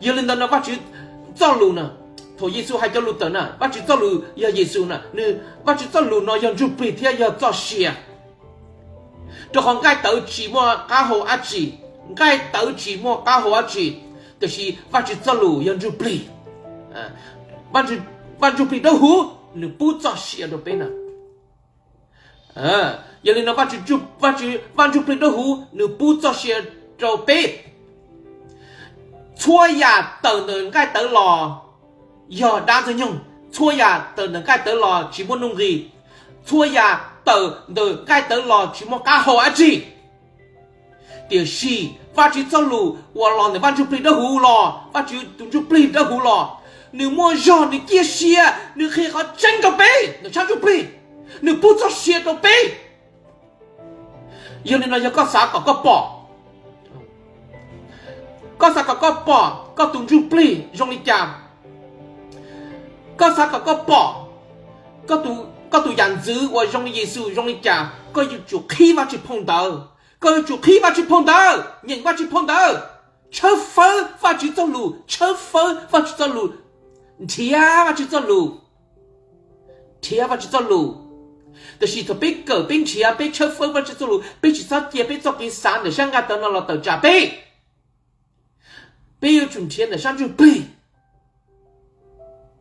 Yog li ntawd no Vajtswv txoj lus na, thaum Yexus hais cov lus ntawd na, Vajtswv txoj lus yog Yexus na, nws, Vajtswv txoj lus no yog ntsuj plig thiab yog txoj sia. Rau qhov nqaij tawv tsis muaj qab hau dab tsi, nqaij tawv tsis muaj qab hau dab tsi, tiam sis Vajtswv txoj lus yog ntsuj plig. Vaj Ntsuj Plig Dawb Huv nws pub txoj sia rau peb na. Yog li no Vaj Ntsuj Plig Dawb Huv nws pub txoj sia rau peb. Txhua yam tawm ntawm nqaij tawv los yog dab ntxwg nyoog, txhua yam tawm ntawm nqaij tawv los tsis muaj nuj nqis, txhua yam tawm ntawm nqaij tawv los tsis muaj qab hau dab tsi. Tiam sis Vajtswv txoj lus uas los ntawm Vaj Ntsuj Plig Dawb Huv los, Vajtswv tus Ntsuj Plig Dawb Huv los, nws muaj zog, nws ciaj sia, nws qhia qhov tseeb rau peb ntawm sab ntsuj plig, nws pub txoj sia rau peb. Yog li no yog koj xav kom koj pom, koj xav kom koj pom koj tus ntsuj plig zoo li cas, koj xav kom koj pom koj tus yam ntxwv uas zoo li Yexus zoo li cas, koj yuav tsum qhib Vajtswv phau ntawv, koj yuav tsum qhib Vajtswv phau ntawv, nyeem Vajtswv phau ntawv, tshawb fawb Vajtswv txoj lus, tshawb fawb Vajtswv txoj lus, nrhiav Vajtswv txoj lus, nrhiav Vajtswv txoj lus. Tiam sis thaum peb kawm, peb nrhiav, peb tshawb fawb Vajtswv txoj lus, peb tsis txhob cia peb txoj kev xav ntawm sab nqaij tawv no los tawm tsam peb. Peb yuav tsum nrhiav ntawm sab ntsuj plig,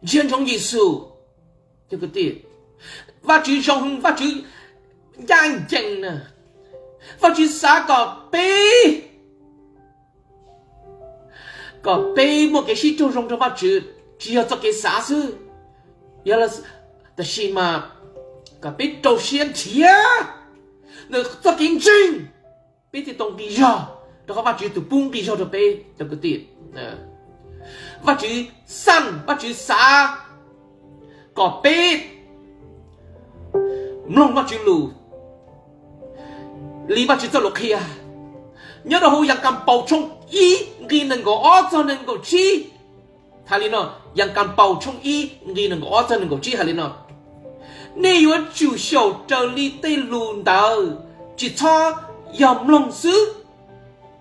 ntsia ntsoov Yexus. Vajtswv zoo, Vajtswv ncaj ncees na, Vajtswv xav kom peb, kom peb muaj kev sib raug zoo rau Vajtswv, tsis yog txoj kev xav xwb, yog, tab sis mas kom peb rau siab nrhiav ntawm txoj kev ntseeg, peb thiaj tau nqi zog, rau qhov Vajtswv tus pub nqi zog rau peb cov kwv tij. Vajtswv xaj, Vajtswv xav kom peb mloog Vajtswv lus li Vajtswv txoj lus qhia. Nyob rau hauv Yas Kas Paus tshooj ib nqi nees nkaum ob txog nees nkaum tsib hais li no, Yas Kas Paus tshooj ib nqi nees nkaum ob txog nees nkaum tsib hais li no, nej yuav tsum xyaum raws li tej lus ntawd, tsis txhob yog mloog xwb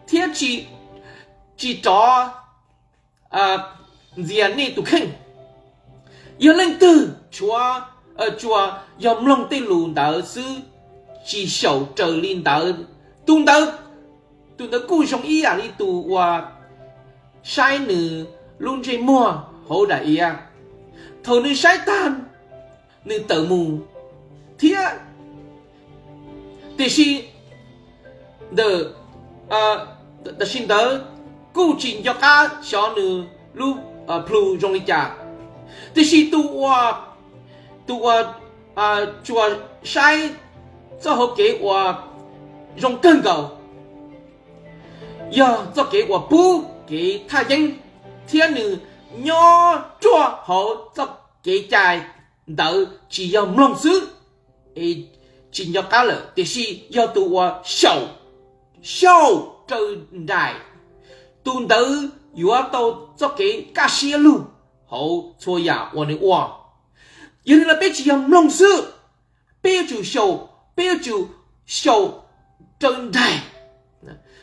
thiab tsis rov ntxias nej tus kheej. Yog leej twg tsuas, tsuas yog mloog tej lus ntawd xwb, tsis xyaum raws li ntawd, tus ntawd, tus ntawd kuj zoo ib yam li tus uas saib nws lub ntsej muag hauv daim iav. Thaum nws saib tag, nws tawm mus thiab. Tiam sis ntawm, tiam sis ntawd kuj tsis nco qab xyov nws lub plhu zoo li cas. Tiam sis tus uas, tus uas tsuas saib txoj hauv kev uas zoo kawg nkaus, yog txoj kev uas pub kev thaj yeeb, thiab nws nyob ruaj hauv txoj kev cai ntawd, tsis yog mloog xwb es tsis nco qab lawm, tiam sis yog tus uas xyaum, xyaum raws nraim, tus ntawd yuav tau txoj kev kaj siab lug hauv txhua yam uas nws ua. Yog li no peb tsis yog mloog xwb, peb yuav tsum xyaum, peb yuav tsum xyaum raws nraim.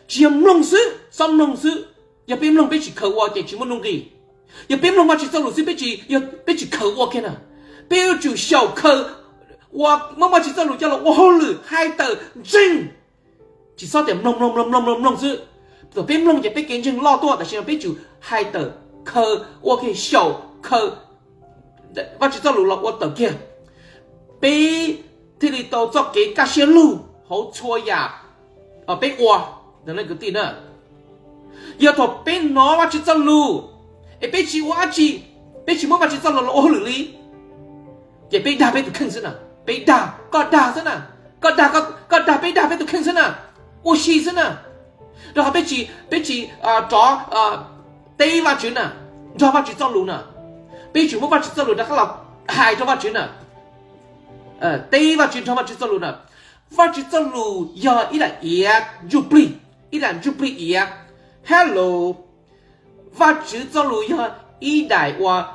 Tsis yog mloog xwb, txhob mloog xwb. Yog peb mloog peb tsis khaws ua ces tsis muaj nuj nqis. Yog peb mloog Vajtswv txoj lus xwb, peb tsis, peb tsis khaws ua kiag na. Peb yuav tsum xyaum khaws ua, muab Vajtswv txoj lus coj los ua hauj lwm, hais tawm ntseeg. Tsis txhob tias mloog mloog mloog mloog mloog mloog xwb. Thaum peb mloog ces peb kev ntseeg loj tuaj, tab sis no peb tsum hais tawm, khaws ua kiag, xyaum khaws Vajtswv txoj lus los ua tawm kiag, peb thiaj li tau txoj kev kaj siab lug hauv txhua yam peb ua. Kwv tij na, yog thaum peb hnov Vajtswv txoj lus es peb tsis ua dab tsi, peb tsis muab Vajtswv txoj lus los ua hauj lwm li, ces peb dag peb tus kheej xwb na. Peb dag, koj dag xwb na. Koj dag, koj dag, peb dag peb tus kheej xwb na. Ua si xwb na. Rau qhov peb tsis, peb tsis rov teb Vajtswv na, nrog Vajtswv txoj lus na. Peb yuav tsum muab Vajtswv txoj lus rov qab los hais rau Vajtswv na. teb Vajtswv nrog Vajtswv txoj lus na. Vajtswv txoj lus yog ib daim iav ntsuj plig, ib daim ntsuj plig iav. Hello, Vajtswv txoj lus yog ib daim uas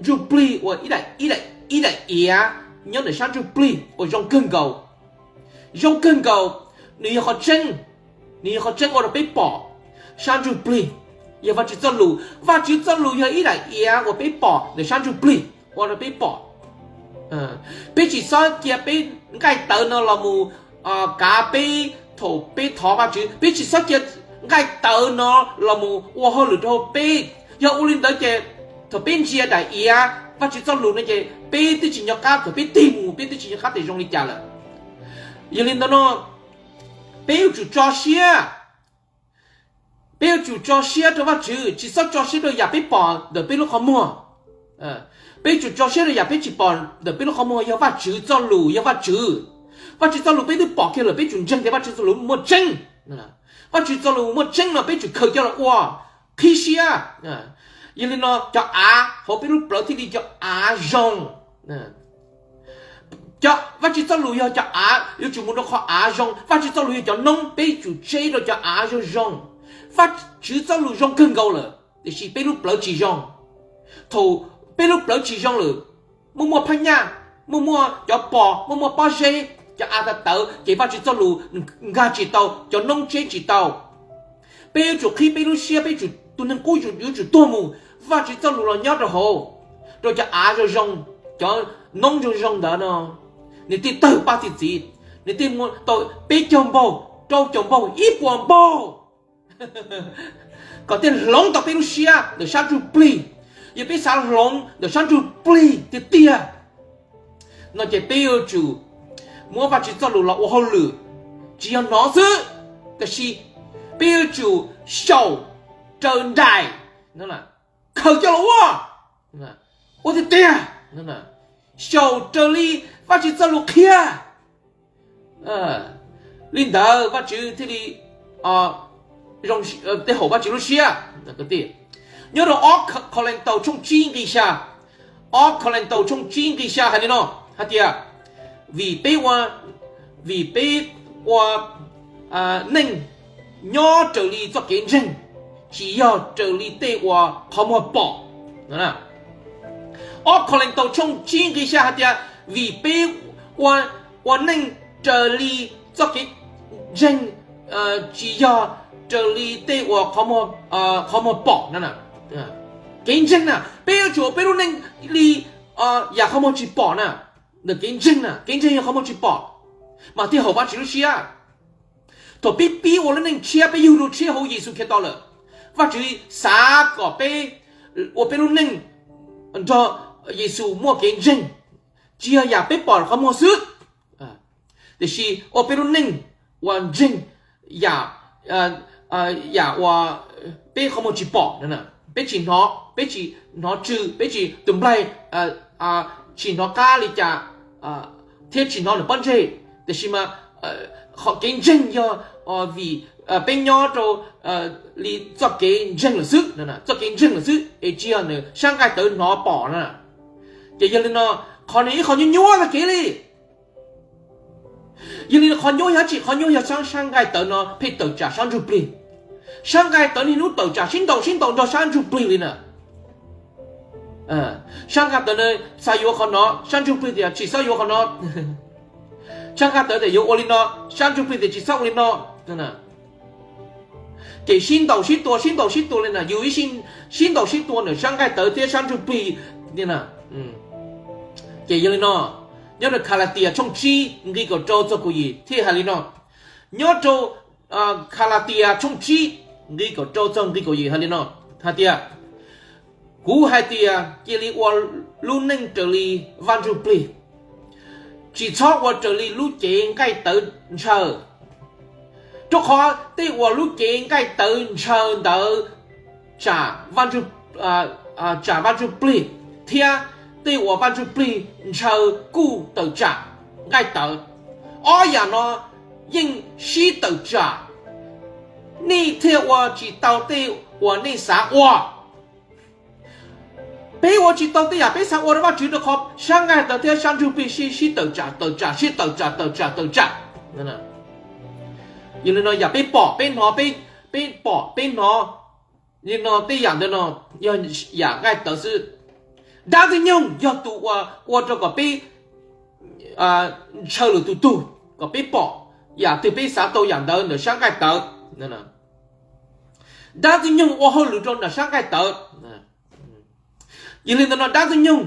ntsuj plig uas ib daim, ib daim, ib daim iav nyob ntawm sab ntsuj plig uas zoo kawg nkaus, zoo kawg nkaus. Nws yog qhov tseeb, nws yog qhov tseeb ua rau peb pom sab ntsuj plig. Yog Vajtswv txoj lus, Vajtswv txoj lus yog ib daim iav uas peb pom ntawm sab ntsuj plig, ua rau peb pom. Peb tsis txhob cia peb nqaij tawv no los mus kav peb thaum peb thov Vajtswv. Peb tsis txhob cia nqaij tawv no los mus ua hauj lwm rau peb. Yog ua li ntawd ces thaum peb ntsia daim iav Vajtswv txoj lus no ces peb twb tsis nco qab, thaum peb tig mus peb twb tsis nco qab tias zoo li cas lawm. Yog li ntawd no, peb yuav tsum tso siab, peb yuav tsum tso siab rau Vajtswv, tsis txhob tso siab rau yam peb pom ntawm peb lub qhov muag. Peb yuav tsum tso siab rau yam peb tsis pom ntawm peb lub qhov muag, yog Vajtswv txoj lus, yog Vajtswv. Vajtswv txoj lus peb twb pom kiag lawm, peb tsum ntseeg tias Vajtswv txoj lus muaj tseeb. Vajtswv txoj lus muaj tseeb no peb tsum khaws coj los ua, qhib siab. Yog li no cov av hauv peb lub plawv thiaj li cov av zoo. Vajtswv txoj lus yog cov av, yuav tsum mus rau qhov av zoo. Vajtswv txoj lus yog cov noob, peb tsum tseb rau cov av zoo zoo. Vajtswv txoj lus zoo kawg nkaus lawm, tiam sis peb lub plawv tsis zoo. Thaum peb lub plawv tsis zoo lawm, muaj muaj phab nyaj, muaj muaj cov pos, muaj muaj pob zeb, cov av tawv tawv, ces Vajtswv txoj lus nkag tsis tau, cov noob tseb tsis tau. Peb yuav tsum qhib peb lub siab, peb tsum, tus neeg qub yuav tsum tuag mus, Vajtswv txoj lus los nyob rau hauv, rau cov av zoo zoo, cov noob zoo zoo ntawd no, nws thiaj tawg paj txi txiv, nws thiaj muaj tau peb caug npaug, rau caum npaug, ib puas npaug, kom thiaj hloov tau peb lub siab ntawm sab ntsuj plig. Yog peb xav hloov ntawm sab ntsuj plig tiag tiag no ces peb yuav tsum muab Vajtswv txoj lus los ua hauj lwm, tsis yog hnov xwb, tab sis peb yuav tsum xyaum raws nraim, khaws coj los ua, ua tiag tiag, xyaum raws li Vajtswv txoj lus qhia. Li ntawd Vajtswv thiaj li tej haum Vajtswv lub siab. Nyob rau ob Khawlees Taus tshooj tsib nqi xya, ob Khawlees Taus tshooj tsib nqi xya hais li no, hais tias, vim peb ua, vim peb ua neej nyob raws li txoj kev ntseeg, tsis yog raws li tej uas qhov muag pom. Ob Khawlees Taus tshooj tsib nqi xya hais tias, vim peb ua, ua neej raws li txoj kev ntseeg, tsis yog raws li tej uas qhov muag pom na. Kev ntseeg na, peb yuav tsum ua peb lub neej li yam qhov muag tsis pom na. Ntawm kev ntseeg na, kev ntseeg yog qhov muag tsis pom, mas thiaj haum Vajtswv lub siab. Thaum peb pib ua lub neej tshiab, peb yug dua tshiab hauv Yexus Khetos lawm, Vajtswv xav kom peb ua peb lub neej nrog Yexus muaj kev ntseeg, tsis yog yam peb pom qhov muag xwb, tiam sis ua peb lub neej uas ntseeg yam, yam uas peb qhov muag tsis pom. Peb tsis hnov, peb tsis hnov tsw, peb tsis tus nplaig, tsis hnov qab li cas, thiab tsis hnov nws pob ntseg. Tiam sis mas qhov kev ntseeg yog vim peb nyob rau li txoj kev ntseeg lawm xwb, txoj kev ntseeg lawm xwb es tsis yog nws sab nqaij tawv hnov pom na. Ces yog li no, qhov no ib qho nyuaj nyuaj tag kev li. Yog li qhov nyuaj yog dab tsi? Qhov nyuaj yog sab, sab nqaij tawv no pheej tawm tsam sab ntsuj plig. Sab nqaij tawv niaj hnub tawm tsam sib ntaus sib ntaus nrog sab ntsuj plig li na. Sab nqaij tawv no xav yuav qhov no, sab ntsuj plig tias tsis txhob yuav qhov no. Sab nqaij tawv tias yuav ua li no, sab ntsuj plig tias tsis txhob ua li no. Ces sib ntaus sib tua, sib ntaus sib tua li na, yus ib sib ntaus sib tua ntawm sab nqaij tawv thiab sab ntsuj plig li na. Ces yog li no, nyob rau Kalatias tshooj tsib nqi kaum rau txog kaum yim thiaj hais li no. Nyob rau Kalatias tshooj tsib nqi kaum rau txog nqi kaum yim hais li no, hais tias, kuv hais tias cia li ua lub neej raws li Vaj Ntsuj Plig, tsis txhob ua raws li lub cev nqaij tawv ntshaw. Rau qhov tej uas lub cev nqaij tawv ntshaw ntawd tsam Vaj Ntsuj, tsam Vaj Ntsuj Plig, thiab tej uas Vaj Ntsuj Plig ntshaw kuj tawm tsam nqaij tawv. Ob yam no yeej sib tawm tsam, nej thiaj ua tsis tau tej uas nej xav ua. Peb ua tsis tau tej yam peb xav ua rau Vajtswv, rau qhov sab nqaij tawv thiab sab ntsuj plig sib sib tawm tsam tawm tsam sib tawm tsam tawm tsam tawm tsam. Yog li no yam peb pom peb hnov, peb pom peb hnov li no, tej yam ntawd no yog yam nqaij tawv xwb. Dab ntxwg nyoog yog tus uas ua rau kom peb ntshaw lwm tus tug, kom peb pom yam twg peb xav tau yam ntawd ntawm sab nqaij tawv. Dab ntxwg nyoog ua hauj lwm rau ntawm sab nqaij tawv. Yog li ntawd no dab ntxwg nyoog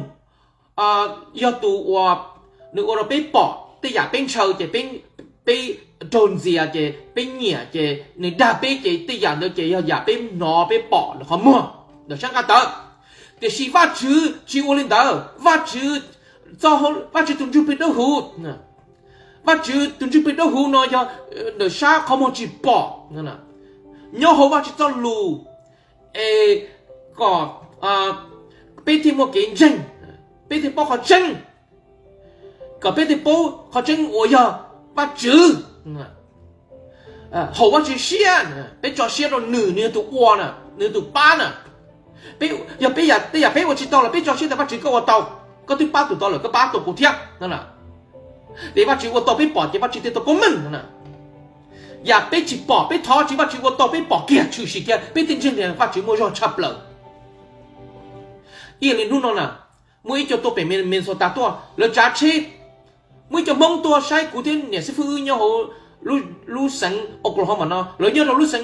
yog tus uas nws ua rau peb pom tej yam peb ntshaw ces peb raug ntxias ces peb nyiam ces nws dag peb ces tej yam ntawd ces yog yam peb hnov peb pom ntawm qhov muag ntawm sab nqaij tawv. Tiam sis Vajtswv tsis ua li ntawd. Vajtswv, Vajtswv tus ntsuj plig dawb huv, Vajtswv tus ntsuj plig dawb huv no yog ntawm sab qhov muag tsis pom, nyob hauv Vajtswv txoj lus es kom peb thiaj muaj kev ntseeg, peb thiaj paub qhov tseeb, kom peb thiaj paub qhov tseeb uas yog Vajtswv. Haum Vajtswv siab, peb tso siab rau nws, nws yog tus ua na, nws yog tus pab na. Peb, yog peb yam, tej yam peb ua tsis tau los peb tso siab tias Vajtswv koj ua tau, koj twb pab tus tau lawm koj pab tau kuv thiab no. Ces Vajtswv ua tau peb pom ces Vajtswv thiaj tau koob meej no na. Yam peb tsis pom peb thov tsis Vajtswv ua tau peb pom kiag tshwm sim kiag peb thiaj ntseeg tias Vajtswv muaj zog tshaj plaws. Ib yam li hnub no na, muaj ib co tuaj pem Minnesota tuaj lawv tsav tsheb. Muaj ib co Hmoob tuaj saib kuv thiab niam xib fwb wb nyob hauv lub xeev Oklahoma no, lawv nyob rau lub xeev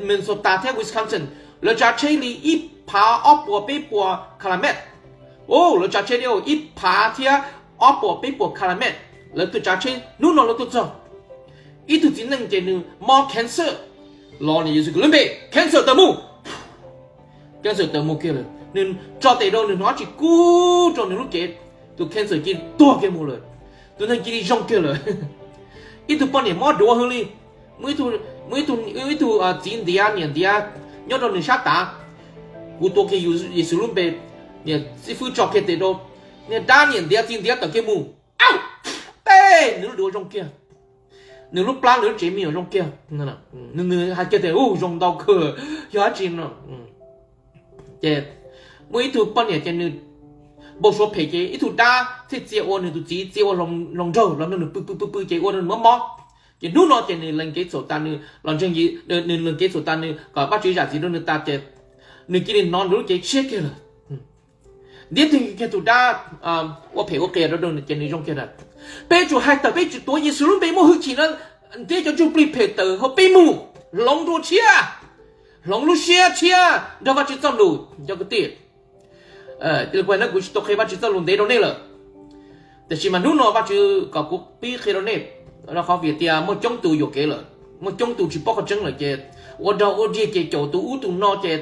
Minnesota thiab Wisconsin. Lawv tsav tsheb li ib phav ob puas peb puas kalamet. Lawv tsav tsheb li ib phav thiab ob puas peb puas kalamet. Lawv tuaj tsav tsheb hnub no lawv tuaj txog. Ib tug txiv neej ces nws mob cancer, los nim Yexus lub npe cancer tawg mus. Cancer tawg mus kiag lawm, nws tso tes rau nws hnov tsis kub rau nws lub cev, tus cancer cia li tuag kiag mus lawm. Tus neeg cia li zoo kiag lawm. Ib tug poj niam mob duav hwv li, muaj ib tug, muaj ib tug, ib tug txiv ntiav niam ntiav nyob rau nws sab tav. Kuv tuav kiag Yexus lub npe, niam xib fwb tso kiag tes rau, niag dab niam ntiav txiv ntiav tawm kiag mus. Au, tej nws lub duav zoo kiag, nws lub plab nws lub tsev me nyuam zoo kiag. Nws hais kiag tias u zoo ntau kawg, yog dab tsi no. Ces muaj ib tug poj niam ces nws npau suav phem ces ib tug dab thiaj txia ua nws tus txiv, txia ua hluas nraug los nrog nws pw pw pw pw ces ua rau nws mob mob. Ces hnub no ces nws lees kev txhaum tas nws los ntseeg, nws lees kev txhaum tas nws kom Vajtswv zam txim rau nws tas ces nws cia li hnov nws lub cev tshiab kiag lawm. Ntiav teg kiag tus dab ua phem ua qias rau ces nws zoo kiag lawm. Peb yuav tsum hais tawm, peb yuav tsum tuav Yexus lub npe muaj hwj chim no ntiab cov ntsuj plig phem tawm hauv peb mus, hloov dua tshiab, hloov lub siab tshiab nrog Vajtswv txoj lus cov kwv tij. Kuv tsis tau qhia Vajtswv txoj lus ntev rau nej lawm, tiam sis mas hnub no Vajtswv kom kuv pib qhia rau nej, rau qhov vim tias muaj coob tus yuam kev lawm, muaj coob tus tsis paub qhov tseeb lawm ces ua dog ua dig ces caum tus ub tus no ces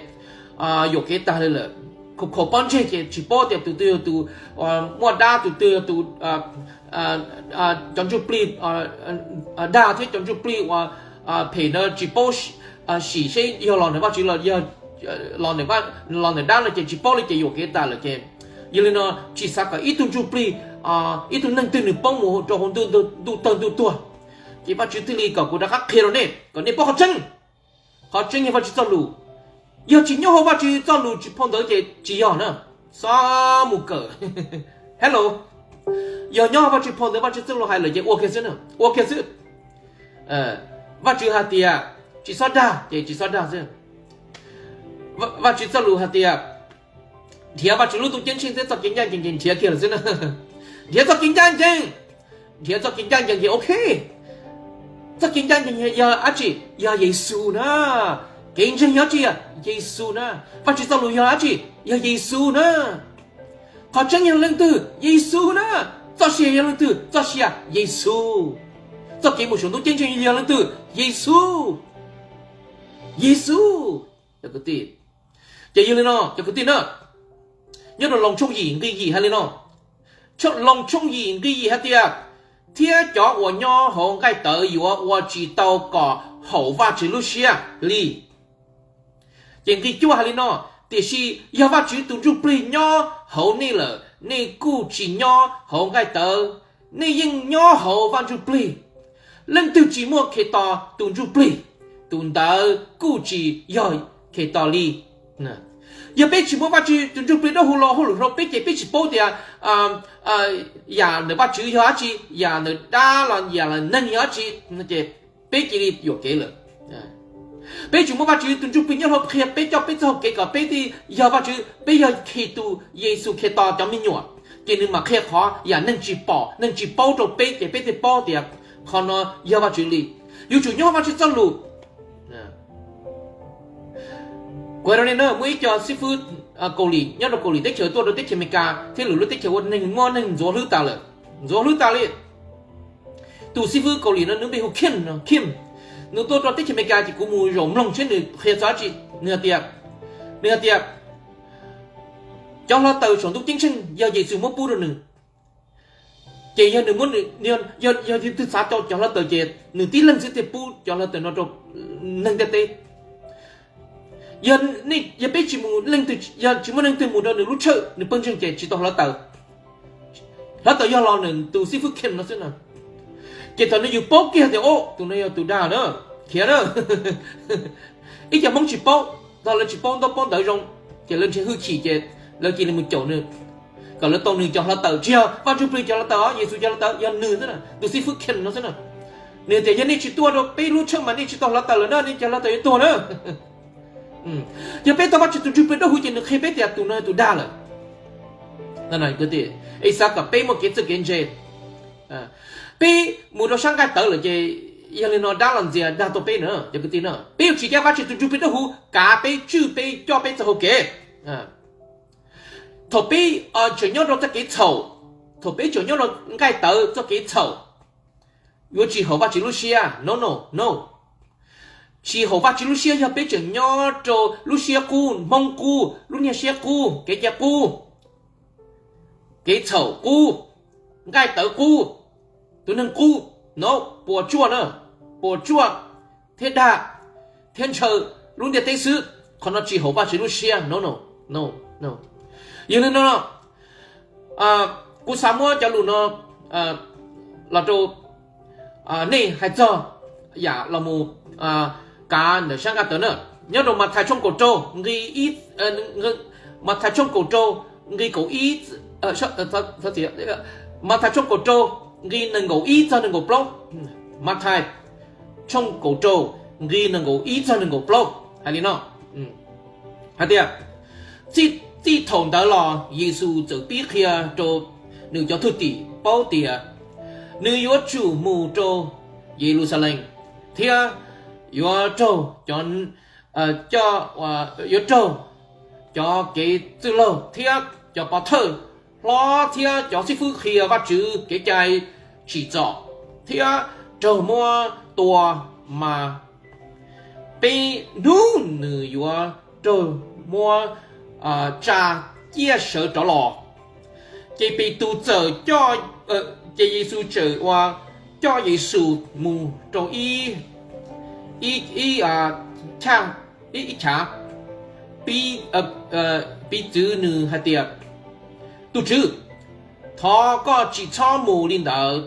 yuam kev tag li lawm. Khaum khaum pob ntseg ces tsis paub tias tus twg yog tus muaj dab, tus twg yog tus cov ntsuj plig dag thiab cov ntsuj plig uas phem na tsis paub sim seb yog los ntawm Vajtswv los yog los ntawm dab no ces tsis paub li ces yuam kev tas lawm ces. Yog li no tsis xav kom ib tug ntsuj plig, ib tug neeg twg nws poob mus rau hauv ntuj tawg ntuj tuag. Ces Vajtswv thiaj li kom kuv rov qab qhia rau nej kom nej paub qhov tseeb. Qhov tseeb yog Vajtswv txoj lus. Yog tsis nyob hauv Vajtswv txoj lus tsis phau ntawv ces tsis yog na. Xob mus kawm. Hello. Yog nyob hauv Vajtswv phau ntawv, Vajtswv txoj lus hais lawm ces ua kiag xwb na, ua kiag xwb. Vajtswv hais tias tsis txhob dag ces tsis txhob dag xwb. Vajtswv txoj lus hais tias nrhiav Vajtswv lub ntuj ceeb tsheej thiab txoj kev ncaj ncees ces nrhiav kiag lawm xwb na. Nrhiav txoj kev ncaj ncees, nrhiav txoj kev ncaj ncees ces ok. Txoj kev ncaj ncees yog dab tsi? Yog Yexus na. Kev ntseeg yog dab tsi? Yexus na. Vajtswv txoj lus yog dab tsi? Yog Yexus na. Qhov tseeb yog leej twg? Yexus na. Txoj sia yog leej twg? Txoj sia Yexus. Txoj kev mus saum ntuj ceeb tsheej yog leej twg? Yexus. Yexus. Cov kwv tij, ces yog li no cov kwv tij na, nyob rau Loos tshooj yim nqi yim hais li no. Loos tshooj yim nqi yim hais tias, thiab cov uas nyob hauv nqaij tawv yuav ua tsis tau kom haum Vajtswv lub siab li. Ces nqi cuaj hais li no, tiam sis yog Vajtswv tus ntsuj plig nyob hauv nej lawm, nej kuj tsis nyob hauv nqaij tawv, nej yeej nyob hauv Vaj Ntsuj Plig. Leej twg tsis muaj Khetos tus Ntsuj Plig, tus ntawd kuj tsis yog Khetos li. Yog peb tsis muaj Vajtswv tus Ntsuj Plig dawb huv los hauj lwm rau peb ces peb tsis paub tias yam ntawm Vajtswv yog dab tsi, yam ntawm dab los yam ntawm neeg yog dab tsi, ces peb cia li yuam kev lawm. Peb tsis muaj Vajtswv tus Ntsuj Plig nyob hauv qhia peb, coj peb txoj hau kev kom peb thiaj yog Vajtswv, peb yog Khetos, Yexus Khetos cov me nyuam, ces nws mam qhia qhov yam neeg tsis pom neeg tsis paub rau peb ces peb thiaj paub tias qhov no yog Vajtswv li. Yuav tsum nyob Vajtswv txoj lus. Kuv hais rau nej na, muaj ib co xib fwb Kaus Lim nyob rau Kaus Lim teb chaws tuaj rau teb chaws Amelikas thiab lwm lub teb chaws ua neeg muab neeg ntxuav hlwb tas lawm, ntxuav hlwb tas li. Tus xib fwb Kaus Lim no nws npe hu Kim no, Kim. Nws tuaj rau teb chaws Amelikas ces kuv mus zaum mloog seb nws qhia txog dab tsi. Nws hais tias, nws hais tias cov hluav taws saum ntuj ceeb tsheej yog Yexus muab pub rau nws. Ces yog nws muab, yog leej twg xav tau cov hluav taws ces nws tib leeg xwb thiaj pub cov hluav taws no rau neeg ntiaj teb. Yog peb tsis mus, leej twg, yog tsis muaj leej twg mus rau nws lub tshawj nws pawg ntseeg ces tsis tau hluav taws. Hluav taws yog los ntawm tus xib fwb Kim no xwb na. Ces thaum no yus paub kiag tias, o, tus no yog tus dag na, khiav na. Ib co Hmoob tsis paub, thaum lawv tsis paub ntaub paub ntawv zoo, ces lawv nrhiav hwj chim ces lawv cia li mus caum nws, kom lawv tau nws cov hluav taws. Tsis yog Vajtswv Plig cov hluav taws, Yexus cov hluav taws, yog nws xwb na, tus xib fwb Kim no xwb na. Nws tias yog nej tsis tuaj rau peb lub tshawj mas nej tsis tau hluav taws lawm na, nej cov hluav taws yuav tuag na. Yog peb tau Vajtswv tus Ntsuj Plig dawb huv ces nws qhia peb tias tus no yog tus dag lawm. Es xav kom peb muaj kev txawj kev ntse. Peb mus rau sab nqaij tawv lawm ces yog li no dab los ntxias dag tau peb na cov kwv tij na. Peb yuav tsum caw Vajtswv tus Ntsuj Plig dawb huv kav peb, tswj peb, coj peb txoj hau kev. Thaum peb tseem nyob rau txoj kev txhaum, thaum peb tseem nyob rau nqaij tawv txoj kev txhaum, yuav tsis haum Vajtswv lub siab. No, no, no. Tsis haum Vajtswv lub siab yog peb tseem nyob rau lub siab qub, Hmoob qub, lub niag siab qub, kev cai qub, kev txhaum qub, nqaij tawv qub, tus neeg qub, no, puas tsuaj na, puas tsuaj thiab dag thiab ntshaw lub ntiaj teb xwb. Qhov no tsis haum Vajtswv lub siab. No, no, no, no. Yog li no, kuv xav muab cov lus no los rau nej hais txog yam los mus kav ntawm sab nqaij tawv na. Nyob rau Mathais tshooj kaum rau nqi, Mathais tshooj kaum rau nqi kaum ib, Mathais tshooj kaum rau nqi nees nkaum ib txog nees nkaum plaub. Mathais tshooj kaum rau nqi nees nkaum ib txog nees nkaum plaub hais li no, hais tias, txij thaum ntawd los Yexus txawm pib qhia rau nws cov thwj tim paub tias nws yuav tsum mus rau Yeluxalees thiab yuav raug cov, yuav raug cov kev txwj laug thiab cov pov thawj hlob thiab cov xib fwb qhia Vajtswv kev cai tsim txom thiab raug muab tua, mas peb hnub nws yuav raug muab tsa ciaj sawv rov los. Ces Petus txawm coj, ces Yexus txawm ua coj Yexus mus rau ib, ib, ib chav, piv txwv nws hais tias, Tus Tswv, thov koj tsis txhob mus li ntawd,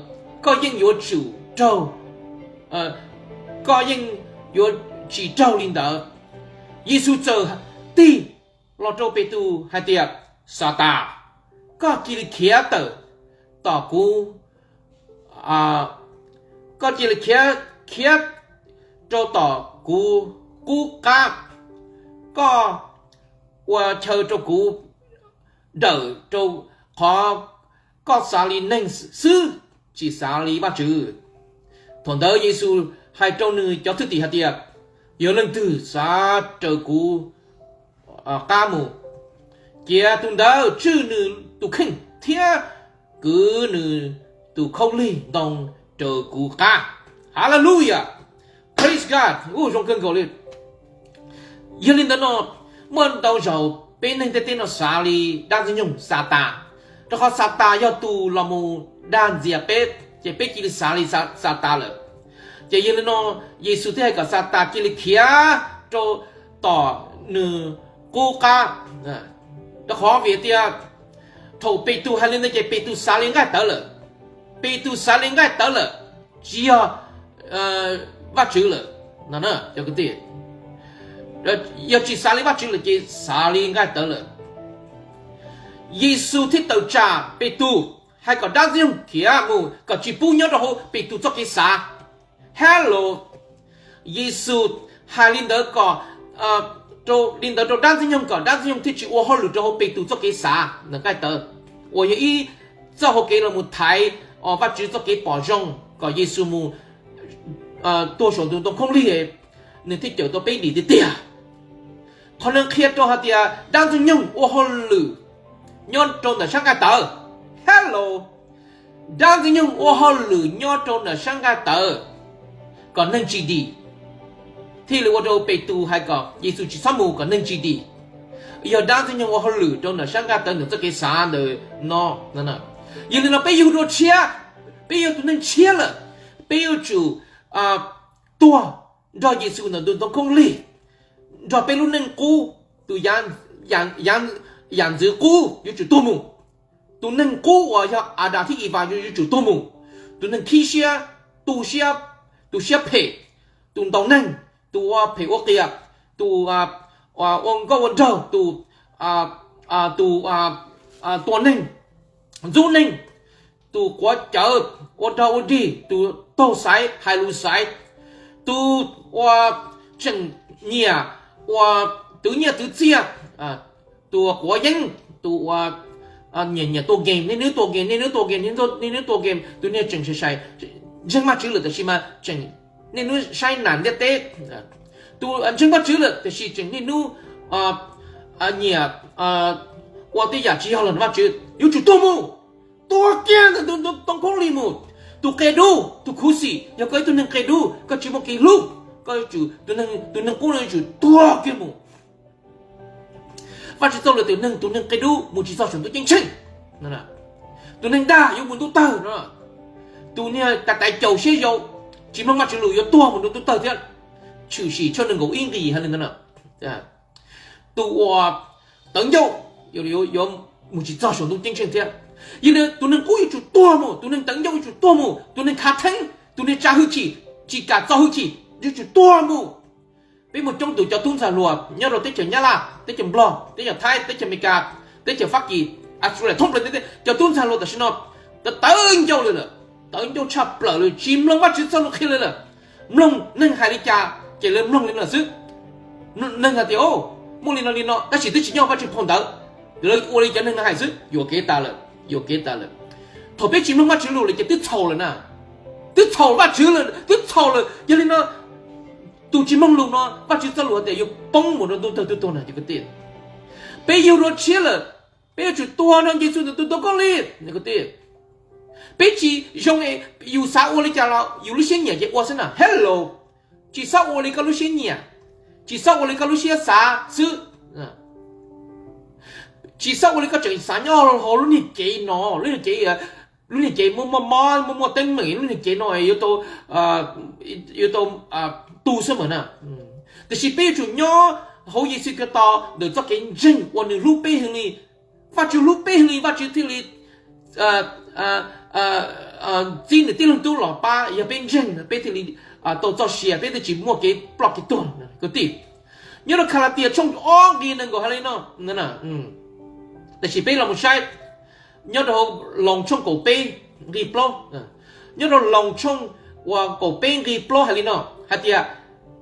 koj yeej yuav tsum raug, koj yeej yuav tsis raug li ntawd. Yexus txawm tig los rau Petus hais tias, Xatas, koj cia li khiav tawm tom kuv, koj cia li khiav, khiav rau tom kuv qub qab, koj ua chaw rau kuv dawm rau qhov koj xav li neeg xwb, tsis xav li Vajtswv. Thaum ntawd Yexus hais rau nws cov thwj tim hais tias, Yog leej twg xav raws kuv qab mus, cia tus ntawd tswj nws tus kheej thiab kwv nws tus khaub lig ntoo raws kuv qab. Hallelujah! Praise God! Ub, zoo kawg nkaus li. Yog li ntawd no, muaj ntau zaus peb neeg ntiaj teb no xav li dab ntxwg nyoog Xatas, rau qhov Xatas yog tus los mus dag ntxias peb, ces peb cia li xav li Xatas lawm. Ces yog li no, Yexus thiaj hais kom Xatas cia li khiav rau tom nws qub qab. Rau qhov vim tias thaum Petus hais li ntawd ces Petus xav li nqaij tawv lawm. Petus xav li nqaij tawv lawm, tsis yog Vajtswv lawm no. Cov kwv tij, Yog tsis xav li Vajtswv lawm ces xav li nqaij tawv lawm. Yexus thiaj tawm tsam Petus, hais kom dab ntxwg nyoog khiav mus kom tsis pub nyob rau hauv Petus txoj kev xav. Hello, Yexus hais li ntawd kom, li ntawd rau dab ntxwg nyoog kom dab ntxwg nyoog thiaj tsis ua hauj lwm rau hauv Petus txoj kev xav ntawm nqaij tawv, uas yog ib txoj hau kev los mus thaiv Vajtswv txoj kev pom zoo kom Yexus mus tuag saum ntug ntoo khaub lig, nws thiaj cawm tau peb dim tiag tiag. Qhov no qhia rau hais tias dab ntxwg nyoog ua hauj lwm nyob rau ntawm sab nqaij tawv. Hello, dab ntxwg nyoog ua hauj lwm nyob rau ntawm sab nqaij tawv kom neeg tsis dim, thiaj li ua rau Petus hais kom Yexus tsis txhob mus kom neeg tsis dim. Yog dab ntxwg nyoog ua hauj lwm rau ntawm sab nqaij tawv ntawm txoj kev xav ntawm no. Yog li no peb yug dua tshiab, peb yog tus neeg tshiab lawm, peb yuav tsum tuag nrog Yexus ntawm ntug ntoo khaub lig, nrog peb lub neej qub, tus yam ntxwv qub yuav tsum tuag mus. Tus neeg qub uas yog Adas thiab Evas yuav tsum tuag mus. Tus neeg khib siab, tu siab, tus siab phem, tus ntaus neeg, tus ua phem ua qias, tus ua nkauj ua nraug, tus, tus tua neeg, ntxub neeg, tus quav cawv, ua dog ua dig, tus taug xaiv hais lus xaiv, tus uas tseem nyiam uas twv nyiaj twv txiaj, tus quav yeeb, tus uas nyiam nyiam tua game, niaj hnub tua game, niaj hnub tua game, niaj hnub tua game, tus niag tseem sai sai ntseeg Vajtswv lawm tab sis mas tseem niaj hnub saib nas ntiaj teb. Tus ntseeg Vajtswv lawm tab sis tseem niaj hnub nyiam ua tej yam tsis yog los Vajtswv yuav tsum tuag mus, tuag kiag ntawm ntug ntoo khaub lig mus. Tus qia dub, tus khuv xim, yog koj ib tug neeg qia dub, koj tsis muaj kev hlub, koj yuav tsum, tus neeg qub no yuav tsum tuag kiag mus. Vajtswv txoj lus tias neeg, tus neeg qia dub mus tsis txog saum ntuj ceeb tsheej. Tus neeg dag yuav mus ntuj tawg no. Tus niag ka tais caus siab yau, tsis mloog Vajtswv lus yuav tuag mus rau ntuj tawg thiab. Tshwm sim tshooj nees nkaum ib nqis hais li ntawd no. Tus uas tawv ncauj yuav mus tsis txog saum ntuj ceeb tsheej thiab. Yog li tus neeg qub yuav tsum tuag mus, tus neeg tawv ncauj yuav tsum tuag mus, tus neeg khav theeb, tus neeg tsa hwj chim, tsis kam txo hwj chim, yuav tsum tuag mus. Peb muaj coob tus cov tub ntxhais hluas nyob rau teb chaws Nyab Laj, teb chaws Nplog, teb chaws Thaib, teb chaws Amelikas, teb chaws Fab Kis, Australia, thoob plaws teb chaws, cov tub ntxhais hluas tam sim no tawv ncauj li lawm, tawv ncauj tshaj plaws li, tsis mloog Vajtswv txoj lus qhia li lawm. Mloog neeg hais li cas ces lawv mloog li no xwb. Neeg hais tias, o, muaj li no li no tab sis twb tsis nyob Vajtswv phau ntawv, lawv ua li cov neeg no hais xwb, yuam kev tas lawm, yuam kev tas lawm. Thaum peb tsis mloog Vajtswv lus lawm ces twb txhaum lawm na, twb txhaum Vajtswv lawm, twb txhaum lawm. Yog li no tus tsis mloog lus no Vajtswv txoj lus tias yuav poob mus rau ntuj tawg twb tuag na. Peb yug dua tshiab lawm, peb yuav tsum tuag nrog Yexus ntawm tus ntoo khaub lig. Peb tsis zoo, yus xav ua li cas los yus lub siab nyiam ces ua xwb na. Hello, tsis txhob ua li koj lub siab nyiam, tsis txhob ua li koj lub siab xav xwb. Tsis txhob ua li koj tseem xav nyob hauv lub niag kev no, lub niag kev, lub niag kev muaj muaj mob, muaj muaj teeb meem, lub niag kev no yuav tau, yuav tau tu xwb mas na. Tiam sis peb yuav tsum nyob hauv Yexus Khetos ntawm txoj kev ntseeg uas nws hlub peb heev li. Vajtswv hlub peb heev li, Vajtswv thiaj li txib nws tib leeg tub los pab, yog peb ntseeg peb thiaj li tau txoj sia, peb thiaj tsis muaj kev ploj kev tuag kwv tij. Nyob rau Kalatias tshooj ob nqi nees nkaum hais li no, tab sis peb los mus saib nyob rau Loos tshooj kaum peb nqi plaub. Nyob rau Loos tshooj uas kaum peb nqi plaub hais li no hais tias,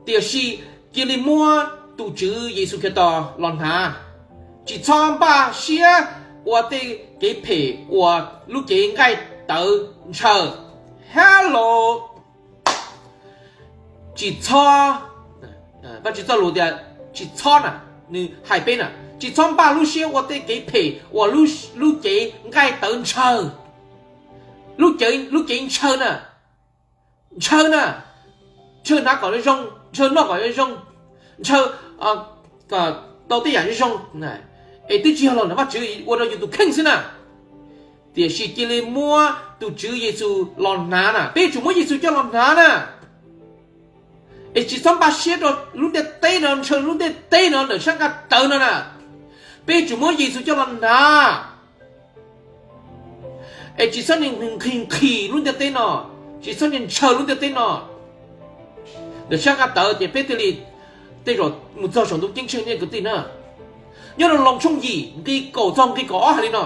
tiam sis cia li muab tus Tswv Yexus Khetos los hnav, tsis txhob npaj siab ua tej kev phem uas lub cev nqaij tawv ntshaw. Hello, tsis txhob, Vajtswv txoj lus tias tsis txhob na, nws hais peb na, tsis txhob npaj lub siab ua tej kev phem uas lub cev nqaij tawv ntshaw. Lub cev, lub cev ntshaw na, ntshaw na, ntshaw hnav kom zoo, ntshaw noj kom zoo, ntshaw tau tej yam zoo, es twb tsis yog los ntawm Vajtswv, ua rau yus tus kheej xwb na. Tiam sis cia li muab tus Tswv Yexus los hnav na, peb yuav tsum muab Yexus coj los hnav na. Es tsis txhob npaj siab rau lub ntiaj teb no, ntshaw lub ntiaj teb no ntawm sab nqaij tawv no na. Peb yuav tsum muab Yexus coj los hnav. Es tsis txhob nqhis nqhis lub ntiaj teb no, tsis txhob ntshaw lub ntiaj teb no ntawm sab nqaij tawv, ces peb thiaj li Tej zaum mus txog saum ntuj ceeb tsheej nej kwv tij na. Nyob rau Loos tshooj yim nqi kaum txog nqi kaum ob hais li no.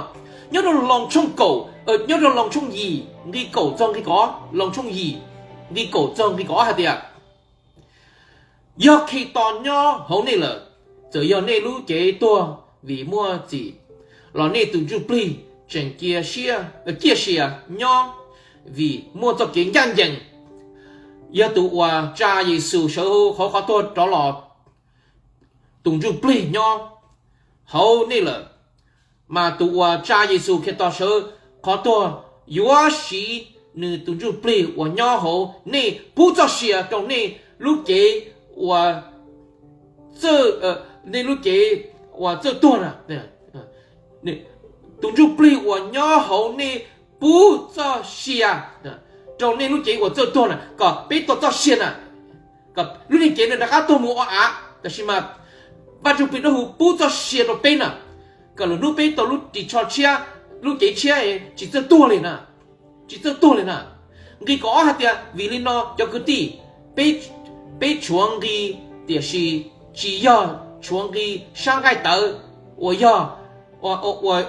Nyob rau Loos tshooj kaum, nyob rau Loos tshooj yim nqi kaum txog nqi kaum ob, Loos tshooj yim nqi kaum txog nqi kaum ob hais tias, yog Khetos nyob hauv nej lawm, txawm yog nej lub cev tuag vim muaj txim, los nej tus ntsuj plig tseem cia siab, ciaj sia nyob vim muaj txoj kev ncaj ncees. Yog tus uas tsa Yexus sawv hauv qhov tuag rov los, tus ntsuj plig nyob hauv nej lawm, mas tus uas tsa Yexus Khetos sawv qhov tuag yuav siv nws tus ntsuj plig uas nyob hauv nej pub txoj sia rau nej lub cev uas txawj, nej lub cev uas txawj tuag na. Tus ntsuj plig uas nyob hauv nej pub txoj sia rau nej lub cev uas txawj tuag na, kom peb tau txoj sia na, kom lub niag cev nws rov qab tuag mus ua av, tab sis mas Vaj Ntsuj Plig Dawb Huv pub txoj sia rau peb na, kom lwm hnub peb tau lub ris tsho tshiab, lub cev tshiab tsis txawj tuag li na, tsis txawj tuag li na. Nqi kaum ob hais tias, vim li no cov kwv tij, peb tshuav nqi, tiam sis tsis yog tshuav nqi sab nqaij tawv, uas yog,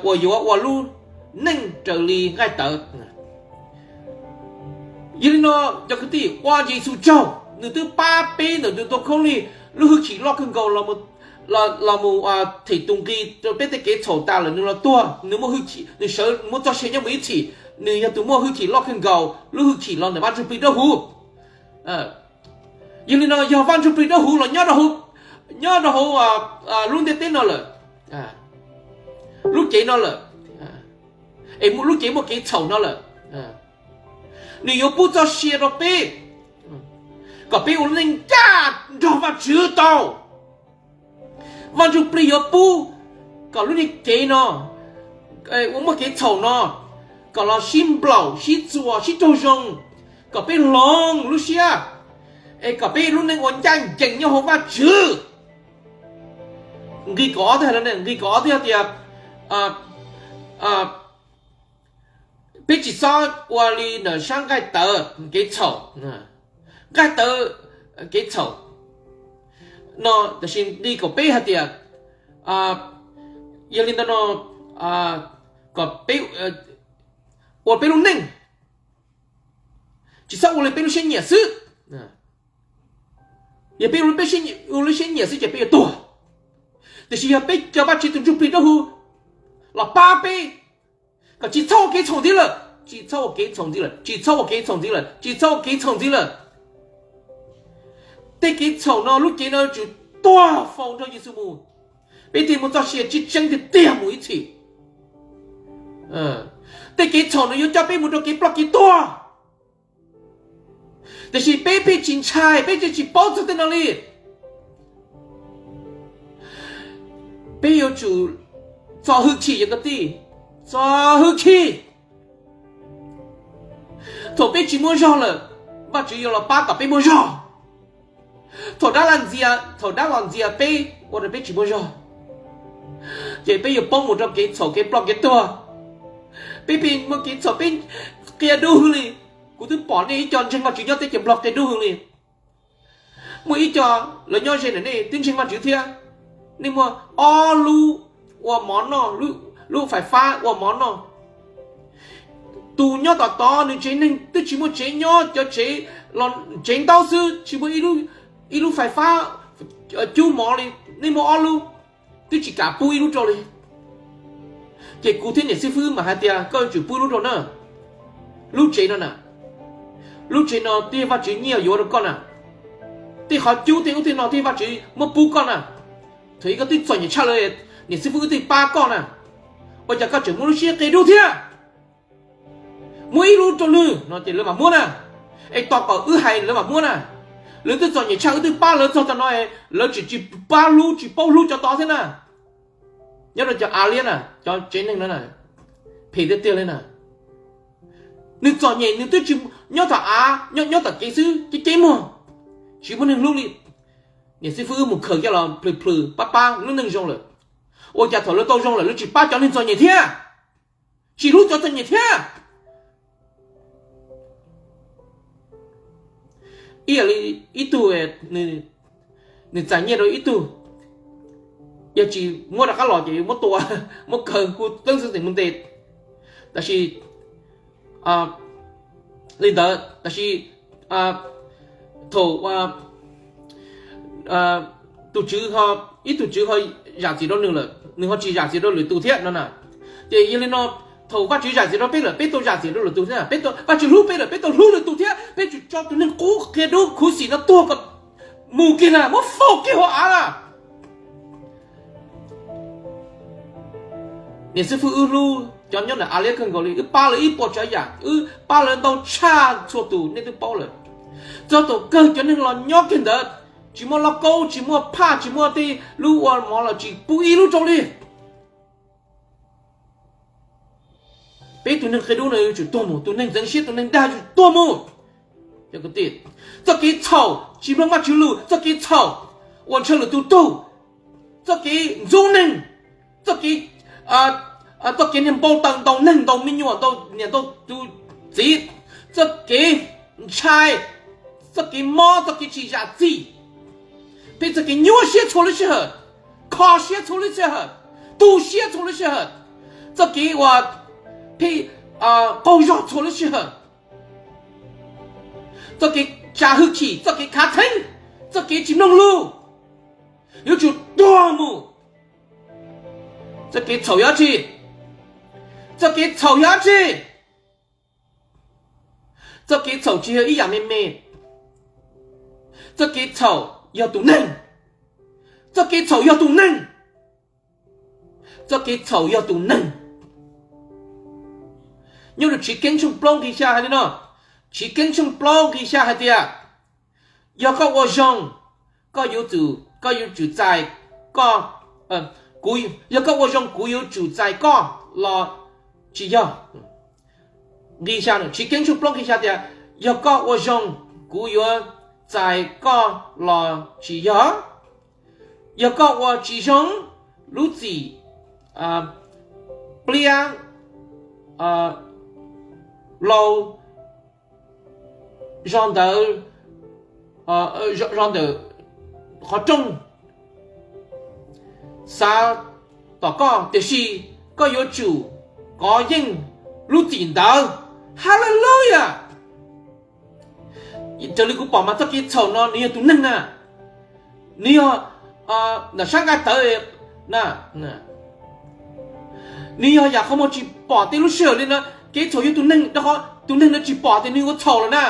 uas yuav ua lub neej raws li nqaij tawv. Yog li no cov kwv tij, ua Yexus tsaug, nws twb pab peb ntawm tus ntoo khaub lig lub hwj chim loj kawg nkaus los mus them tus nqi rau peb tej kev txhaum tas lawm, nws los tuag, nws muaj hwj chim, nws sawv muaj txoj sia nyob mus ib txhis, nws yog tus muaj hwj chim loj kawg nkaus, lub hwj chim los ntawm Vaj Ntsuj Plig Dawb Huv. Yog li no yog Vaj Ntsuj Plig Dawb Huv los nyob rau hauv, nyob rau hauv lub ntiaj teb no lawm, lub cev no lawm, es lub cev muaj kev txhaum no lawm, nws yuav pub txoj sia rau peb kom peb ua lub neej ncaj nrog Vajtswv tau. Vaj Ntsuj Plig yuav pub kom lub niag cev no uas muaj kev txhaum no kom los sib nplaum sib txuas sib raug zoo, kom peb hloov lub siab, es kom peb lub neej ua ncaj ncees nyob hauv Vajtswv. Nqi kaum ob twb hais, nqi kaum ob twb hais tias peb tsis txhob ua li ntawm sab nqaij tawv kev txhaum, nqaij tawv kev txhaum no. Tab sis nqi kaum peb hais tias, yog li ntawd no, kom peb ua peb lub neej, tsis txhob ua li peb lub siab nyiam xwb. Yog peb ua li peb lub siab nyiam xwb ces peb yuav tuag. Tiam sis yog peb cov Vajtswv tus Ntsuj Plig Dawb Huv los pab peb kom tsis txhob ua kev txhaum ntxiv lawm, tsis txhob ua kev txhaum ntxiv lawm, tsis txhob ua kev txhaum ntxiv lawm, tsis txhob ua kev txhaum ntxiv lawm. Tej kev txhaum no lub cev no yuav tsum tuag faus nrog Yexus mus, peb thiaj muaj txoj sia tseeb tseeb tiag tiag mus ib txhis. Tej kev txhaum no yuav coj peb mus rau kev ploj kev tuag. Tiam sis peb pheej tsis ntshai, peb pheej tsis paub txog tej no li. Peb yuav tsum txo hwj chim, yog ko tij, txo hwj chim. Thaum peb tsis muaj zog lawm, Vajtswv yuav los pab kom peb muaj zog. Thaum dab laug ntxias, thaum dab laug ntxias peb ua rau peb tsis muaj zog, ces peb yuav poob mus rau kev txhaum kev ploj kev tuag. Peb pheej muaj kev txhaum, peb qia dub hwv li. Kuv twb pom nej ib co ntseeg Vajtswv nyob teb chaws Nplog qia dub hwv li. Muaj ib co lawv nyob ze ntawm nej twb ntseeg Vajtswv thiab. Nej muaj ob lub ua mov noj, lub fais fab ua mov noj. Tus nyob tom tod nws tsev neeg twb tsis muaj tsev nyob, cov tsev los tsev ntaub xwb, tsis muaj ib lub fais fab cub mov li. Nej muaj ob lub, twb tsis kam pub ib lub rau li. Ces kuv thiab niam xib fwb mas hais tias koj yuav tsum pub ib lub rau na. Lub tsev no na, lub tsev no twb yog Vajtswv nyiaj yuav rau koj na. Tej qhov cub tej ub tej no twb yog Vajtswv muab pub koj na. Thaum ub koj twb txom nyem tshaj lawm, niam xib fwb wb twb pab koj na. Ua cas koj tseem muaj lub siab qia dub thiab? Muab ib lub rau nws no ces lawv mam muab na. Es tos kom wb hais lawv mam muab na. Lawv twb txom nyem tshaj, wb twb pab lawv txog tam no, lawv tseem tsis pab hlub tsis paub hlub cov tod thiab na. Nyob rau cov av liab na, cov tsev neeg no na, phem tiag tiag li na. Nws txom nyem nws twb tsis nyob tom av, nyob tom kev xwb ceb ceb muag, tsis muaj neeg hlub li. Niam xib fwb wb mus khaws coj los plhws plhws pab pab lub neej zoo lawm. Ua cas thaum lawv tau zoo lawm lawv tsis pab cov neeg txom nyem thiab, tsis hlub cov txom nyem thiab. Ib yam li ib tug, nws nws txais nyiaj rau ib tug, yog tsis muab rov qab los ces yuav muab tua, muab kaw hu teeb xeeb tseem mus ntes. Tab sis li ntawd, tab sis thaum tus tswv, ib tug tswv ho zam txim rau nws lawm, nws ho tsis zam txim rau lwm tus thiab no na. Ces yog li no, thaum Vajtswv zam txim rau peb lawm, peb tau zam txim rau lwm tus thiab. Vajtswv hlub peb lawm, peb tau hlub lwm tus thiab. Peb tsum tso tus neeg qub qia dub khuv xim no tuag kom mus kiag na, muab faus kiag hauv av na. Niam xib fwb, wb hlub cov nyob ntawm A Liab kawg nkaus li, wb pab lawv ib puas tsav yam, wb pab lawv ntau tshaj txhua tus, nej twb paub lawm. Txog thaum kawg cov neeg los nyob kiag ntawd, tsis muaj lauj kaub, tsis muaj phaj, tsis muaj tej lub ua mov los tsis pub ib lub rau li. Peb tus neeg qia dub no yuav tsum tuag mus, tus neeg ntxeev siab, tus neeg dag yuav tsum tuag mus. Txoj kev txhaum tsis mloog Vajtswv lus, txoj kev txhaum uas ntshaw lwm tus tug, txoj kev ntxub neeg, txoj kev, txoj kev niag npau taws ntaus neeg, ntaus me nyuam, ntaus niam ntaus txiv, txoj kev ntshai, txoj kev mob, txoj kev tsis zam txim, peb txoj kev nyuaj siab txhua lub sij hawm, kho siab txhua lub sij hawm, tu siab txhua lub sij hawm, txoj kev uas peb qaug zog txhua lub sij hawm, txoj kev tsa hwj chim, txoj kev khav theeb, txoj kev tsis mloog lus, yuav tsum tuag mus. Txoj kev txhaum yog dab tsi? Txoj kev txhaum yog dab tsi? Txoj kev txhaum tsis yog ib yam me me. Txoj kev txhaum yog tus neeg. Txoj kev txhaum yog tus neeg. Txoj kev txhaum yog tus neeg. Nyob rau Chiv Keeb tshooj plaub nqi xya hais li no, Chiv Keeb tshooj plaub nqi xya hais tias, yog koj ua zoo, koj yuav tsum, koj yuav tsum txais, koj, kuv, yog koj ua zoo kuv yuav tsum txais koj los tsis yog? Nqi xya, Chiv Keeb tshooj plaub nqi xya tias, yog koj ua zoo, kuv yuav txais koj los tsis yog? Yog koj ua tsis zoo, lub txim pliab laus zog ntawd, zog ntawm qhov rooj xav tom koj, tiam sis koj yuav tsum kov yeej lub txim ntawd. Hallelujah! Raws li kuv pom mas txoj kev txhaum no nws yog tus neeg na, nws yog ntawm sab nqaj tawv na. Nws yog yam qhov muag tsis pom tej lub sij hawm li na. Kev txhaum yog tus neeg, rau qhov tus neeg no tsis pom tias nws ua txhaum lawm na.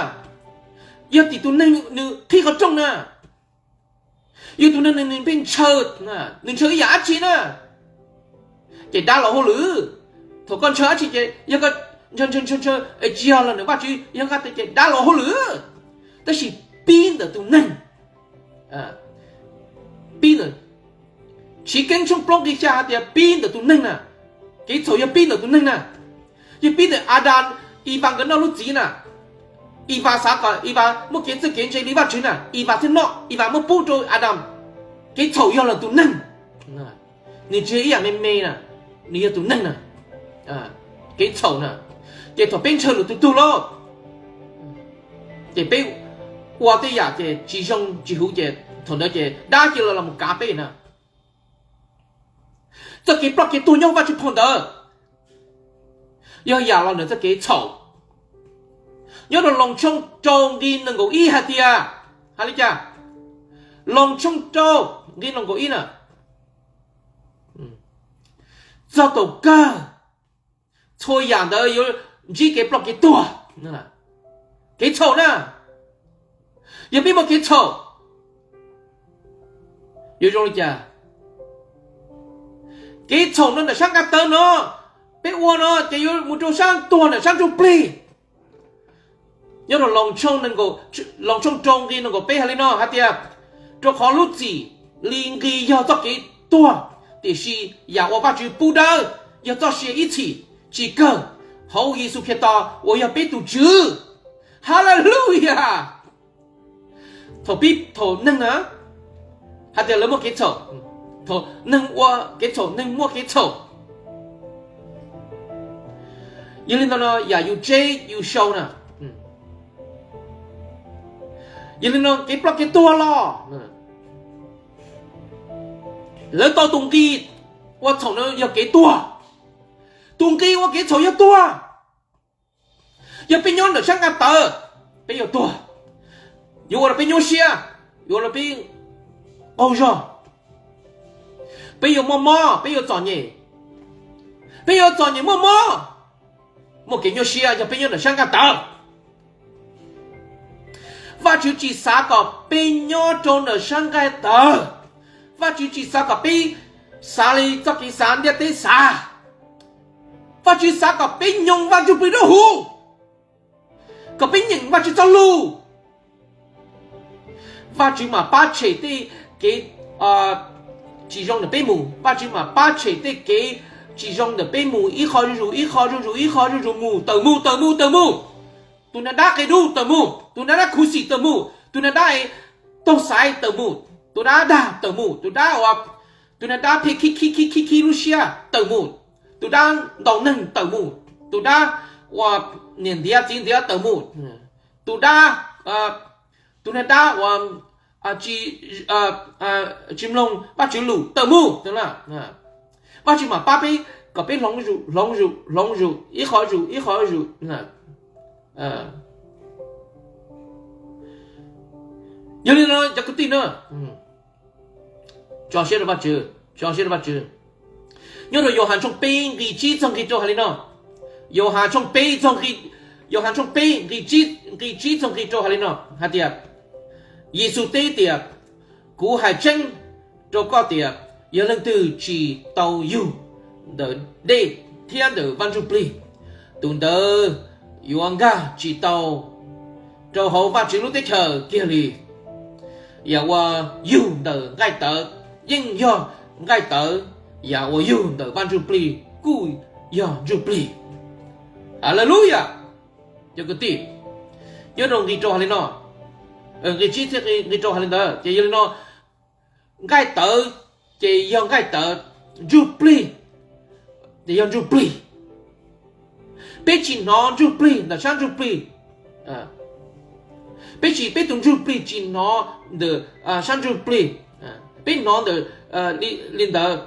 Yog tim tus neeg nws qhib qhov rooj na. Yog tus neeg nws pheej ntshaw, nws ntshaw ib yam dab tsi na, ces dab los hauj lwm. Thaum koj ntshaw dab tsi ces yog koj ntshaw ntshaw ntshaw ntshaw es tsis yog los ntawm Vajtswv, yog nqa tes ces dab los hauj lwm. Tab sis pib ntawm tus neeg, pib ntawm, Chiv Keeb tshooj plaub nqi xya hais tias pib ntawm tus neeg na. Kev txhaum yog pib ntawm tus neeg na. Yog pib ntawm Adas, Evas nkawd noj lub txiv na. Evas xav kom Evas muaj kev txawj kev ntse li Vajtswv na, Evas thiaj noj, Evas muab pub rau Adas. Kev txhaum yog los tus neeg. Nws tsis yog ib yam me me na, nws yog tus neeg na. Kev txhaum na, ces thaum peb ntshaw lwm tus tug lauj, ces peb ua tej yam ces tsis zoo tsis huv ces thaum ntawd ces dab cia li los mus kav peb na. Txoj kev ploj kev tuag nyob Vajtswv phau ntawd yog yam los ntawm txoj kev txhaum. Nyob rau Loos tshooj rau nqi nees nkaum ib hais tias, hais li cas? Loos tshooj rau nqi nees nkaum ib na, txog thaum kawg txhua yam ntawd yuav ntsib kev ploj kev tuag. Kev txhaum na, yog peb muaj kev txhaum, yuav zoo li cas? Kev txhaum no ntawm sab nqaj tawv no, peb ua no ces yuav mus rau sab tuag ntawm sab ntsuj plig. Nyob rau Loos tshooj rau nqi nees nkaum peb hais li no hais tias, rau qhov lub txim li nqi yog txoj kev tuag, tiam sis yam uas Vajtswv pub dawb yog txoj sia ib txhis tsis kawg hauv Yexus Khetos uas yog peb tus Tswv. Hallelujah! Thaum pib thaum neeg na, hais tias lawv muaj kev txhaum, thaum neeg ua kev txhaum neeg muaj kev txhaum. Yog li ntawd no yam yus tseb yus sau na, yog li no kev ploj kev tuag los, Lawv tau tus nqi ua txhaum no yog kev tuag. Tus nqi ua kev txhaum yog tuag. Yog peb nyob ntawm sab nqaij tawv, peb yuav tuag. Yuav ua rau peb nyuaj siab, yuav ua rau peb qaug zog. Peb yuav muaj mob, peb yuav txom nyem. Peb yuav txom nyem muaj mob, muaj kev nyuaj siab yog peb nyob ntawm sab nqaij tawv. Vajtswv tsis xav kom peb nyob rau ntawm sab nqaij tawv. Vajtswv tsis xav kom peb xav li txoj kev xav ntiaj teb xav. Vajtswv xav kom peb nyoog Vaj Ntsuj Plig dawb huv, kom peb nyeem Vajtswv txoj lus. Vajtswv mam pab tshem tej kev tsis zoo ntawm peb mus. Vajtswv mam pab tshem tej kev tsis zoo ntawm peb mus ib qho zuj zus, ib qho zuj zus, ib qho zuj zus mus, tawm mus, tawm mus, tawm mus. Tus nag dab qia dub tawm mus, tus nag dab khuv xim tawm mus, tus nag dab taug xaiv tawm mus, tus dab dag tawm mus, tus dab ua, tus nag dab phem khib khib khib khib khib lub siab tawm mus, tus dab ntaus neeg tawm mus, tus dab ua niam ntiav txiv ntiav tawm mus, tus dab, tus nag dab ua tsis mloog Vajtswv lus tawm mus. Vajtswv mam pab peb kom peb hloov zus, hloov zus, hloov zus, ib qho zus, ib qho zus. Yog li no cov kwv tij na, tso siab rau Vajtswv, tso siab rau Vajtswv. Nyob rau Yauhas tshooj peb nqi tsib txog nqi rau hais li no. Yauhas tshooj peb txog nqi, Yauhas tshooj peb nqi tsib, nqi tsib txog nqi rau hais li no hais tias, Yexus teb tias, kuv hais tseeb rau koj tias, yog leej twg tsis tau yug ntawm dej thiab ntawm Vaj Ntsuj Plig, tus ntawd yuav nkag tsis tau rau hauv Vajtswv lub teb chaws kiag li. Yam uas yug ntawm nqaij tawv yeej yog nqaij tawv, yam uas yug ntawm Vaj Ntsuj Plig kuj yog ntsuj plig. Haleluya. Cov kwv tij, nyob rau nqi rau hais li no, nqi tsib thiab nqi rau hais li ntawd ces yog li no, nqaij tawv ces yog nqaij tawv, ntsuj plig ces yog ntsuj plig. Peb tsis hnov ntsuj plig ntawm sab ntsuj plig. Peb tsis, peb tus ntsuj plig tsis hnov ntawm sab ntsuj plig. Peb hnov ntawm li ntawd.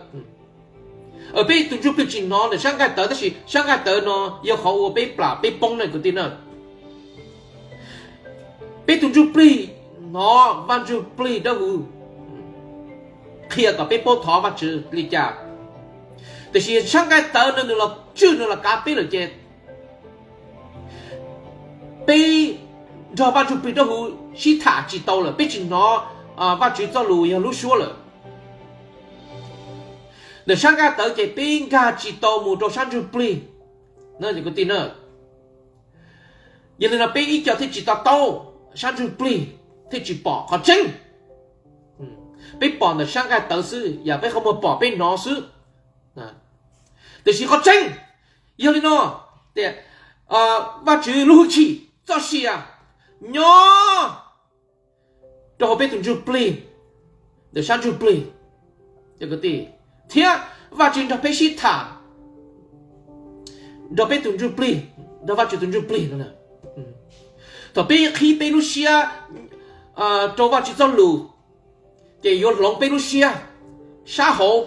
Peb tus ntsuj plig tsis hnov ntawm sab nqaij tawv, tab sis sab nqaij tawv no yog qhov uas peb plam peb poob na kwv tij na. Peb tus ntsuj plig hnov Vaj Ntsuj Plig dawb huv qhia kom peb paub thov Vajtswv li cas. Tiam sis sab nqaij tawv no nws los tswj nws los kav peb lawm ces peb nrog Vaj Ntsuj Plig dawb huv sib tham tsis tau lawm, peb tsis hnov Vajtswv txoj lus yog lub suab lawm. Ntawm sab nqaij tawv ces peb nkag tsis tau mus rau sab ntsuj plig. Kwv tij na, yog li no peb ib co thiaj tsis to taub, sab ntsuj plig thiaj tsis pom qhov tseeb. Peb pom ntawm sab nqaij tawv xwb, yam peb qhov muag pom peb hnov xwb. Tiam sis qhov tseeb, yog li no, tias Vajtswv lub hwj chim txoj sia nyob rau hauv peb tus ntsuj plig, ntawm sab ntsuj plig, thiab Vajtswv nrog peb sib tham, nrog peb tus ntsuj plig, nrog Vajtswv tus ntsuj plig no. Thaum peb qhib peb lub siab rau Vajtswv txoj lus, ces yuav hloov peb lub siab sab hauv.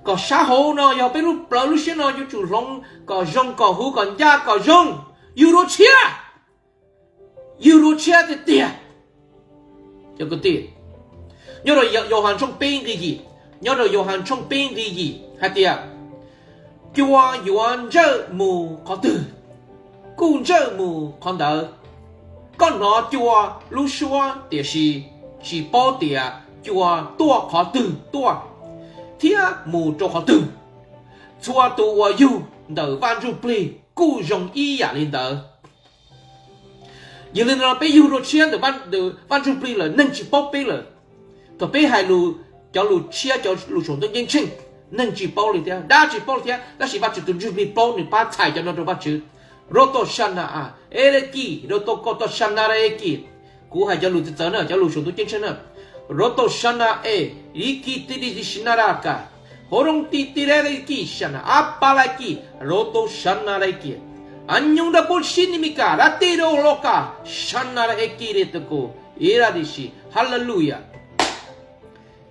Kom sab hauv no yog peb lub plawv lub siab no yuav tsum hloov kom zoo kom huv kom ncaj kom zoo, yug dua tshiab, yug dua tshiab tiag tiag. Cov kwv tij, nyob rau Yauhas tshooj peb nqi yim, nyob rau Yauhas tshooj peb nqi yim hais tias, cua yuav ntsawj mus qhov twg, kuj ntsawj mus qhov ntawd. Koj hnov cua lub suab tiam sis tsis paub tias cua tuaj qhov twg tuaj thiab mus rau qhov twg. Txhua tus uas yug ntawm Vaj Ntsuj Plig kuj zoo ib yam li ntawd. Yog li no peb yug dua tshiab ntawm Vaj Ntsuj Plig lawm, neeg tsis paub peb lawm. Thaum peb hais lus, cov lus tshiab, cov lus saum ntuj ceeb tsheej, neeg tsis paub li thiab, dab tsis paub li thiab, tab sis Vajtswv tus Ntsuj Plig paub, nws pab txhais cov no rau Vajtswv. Roto sana a ereki, roto koto sana ra eki. Kuv hais cov lus txawv txawv na, cov lus saum ntuj ceeb tsheej na. Roto sana e, riki tiri sinaraka, horong ti tire riki sana apalaki, roto sana ra eki. Año ra posinimika rati ro loka, sana ra eki re toko, ira disi. Hallelujah.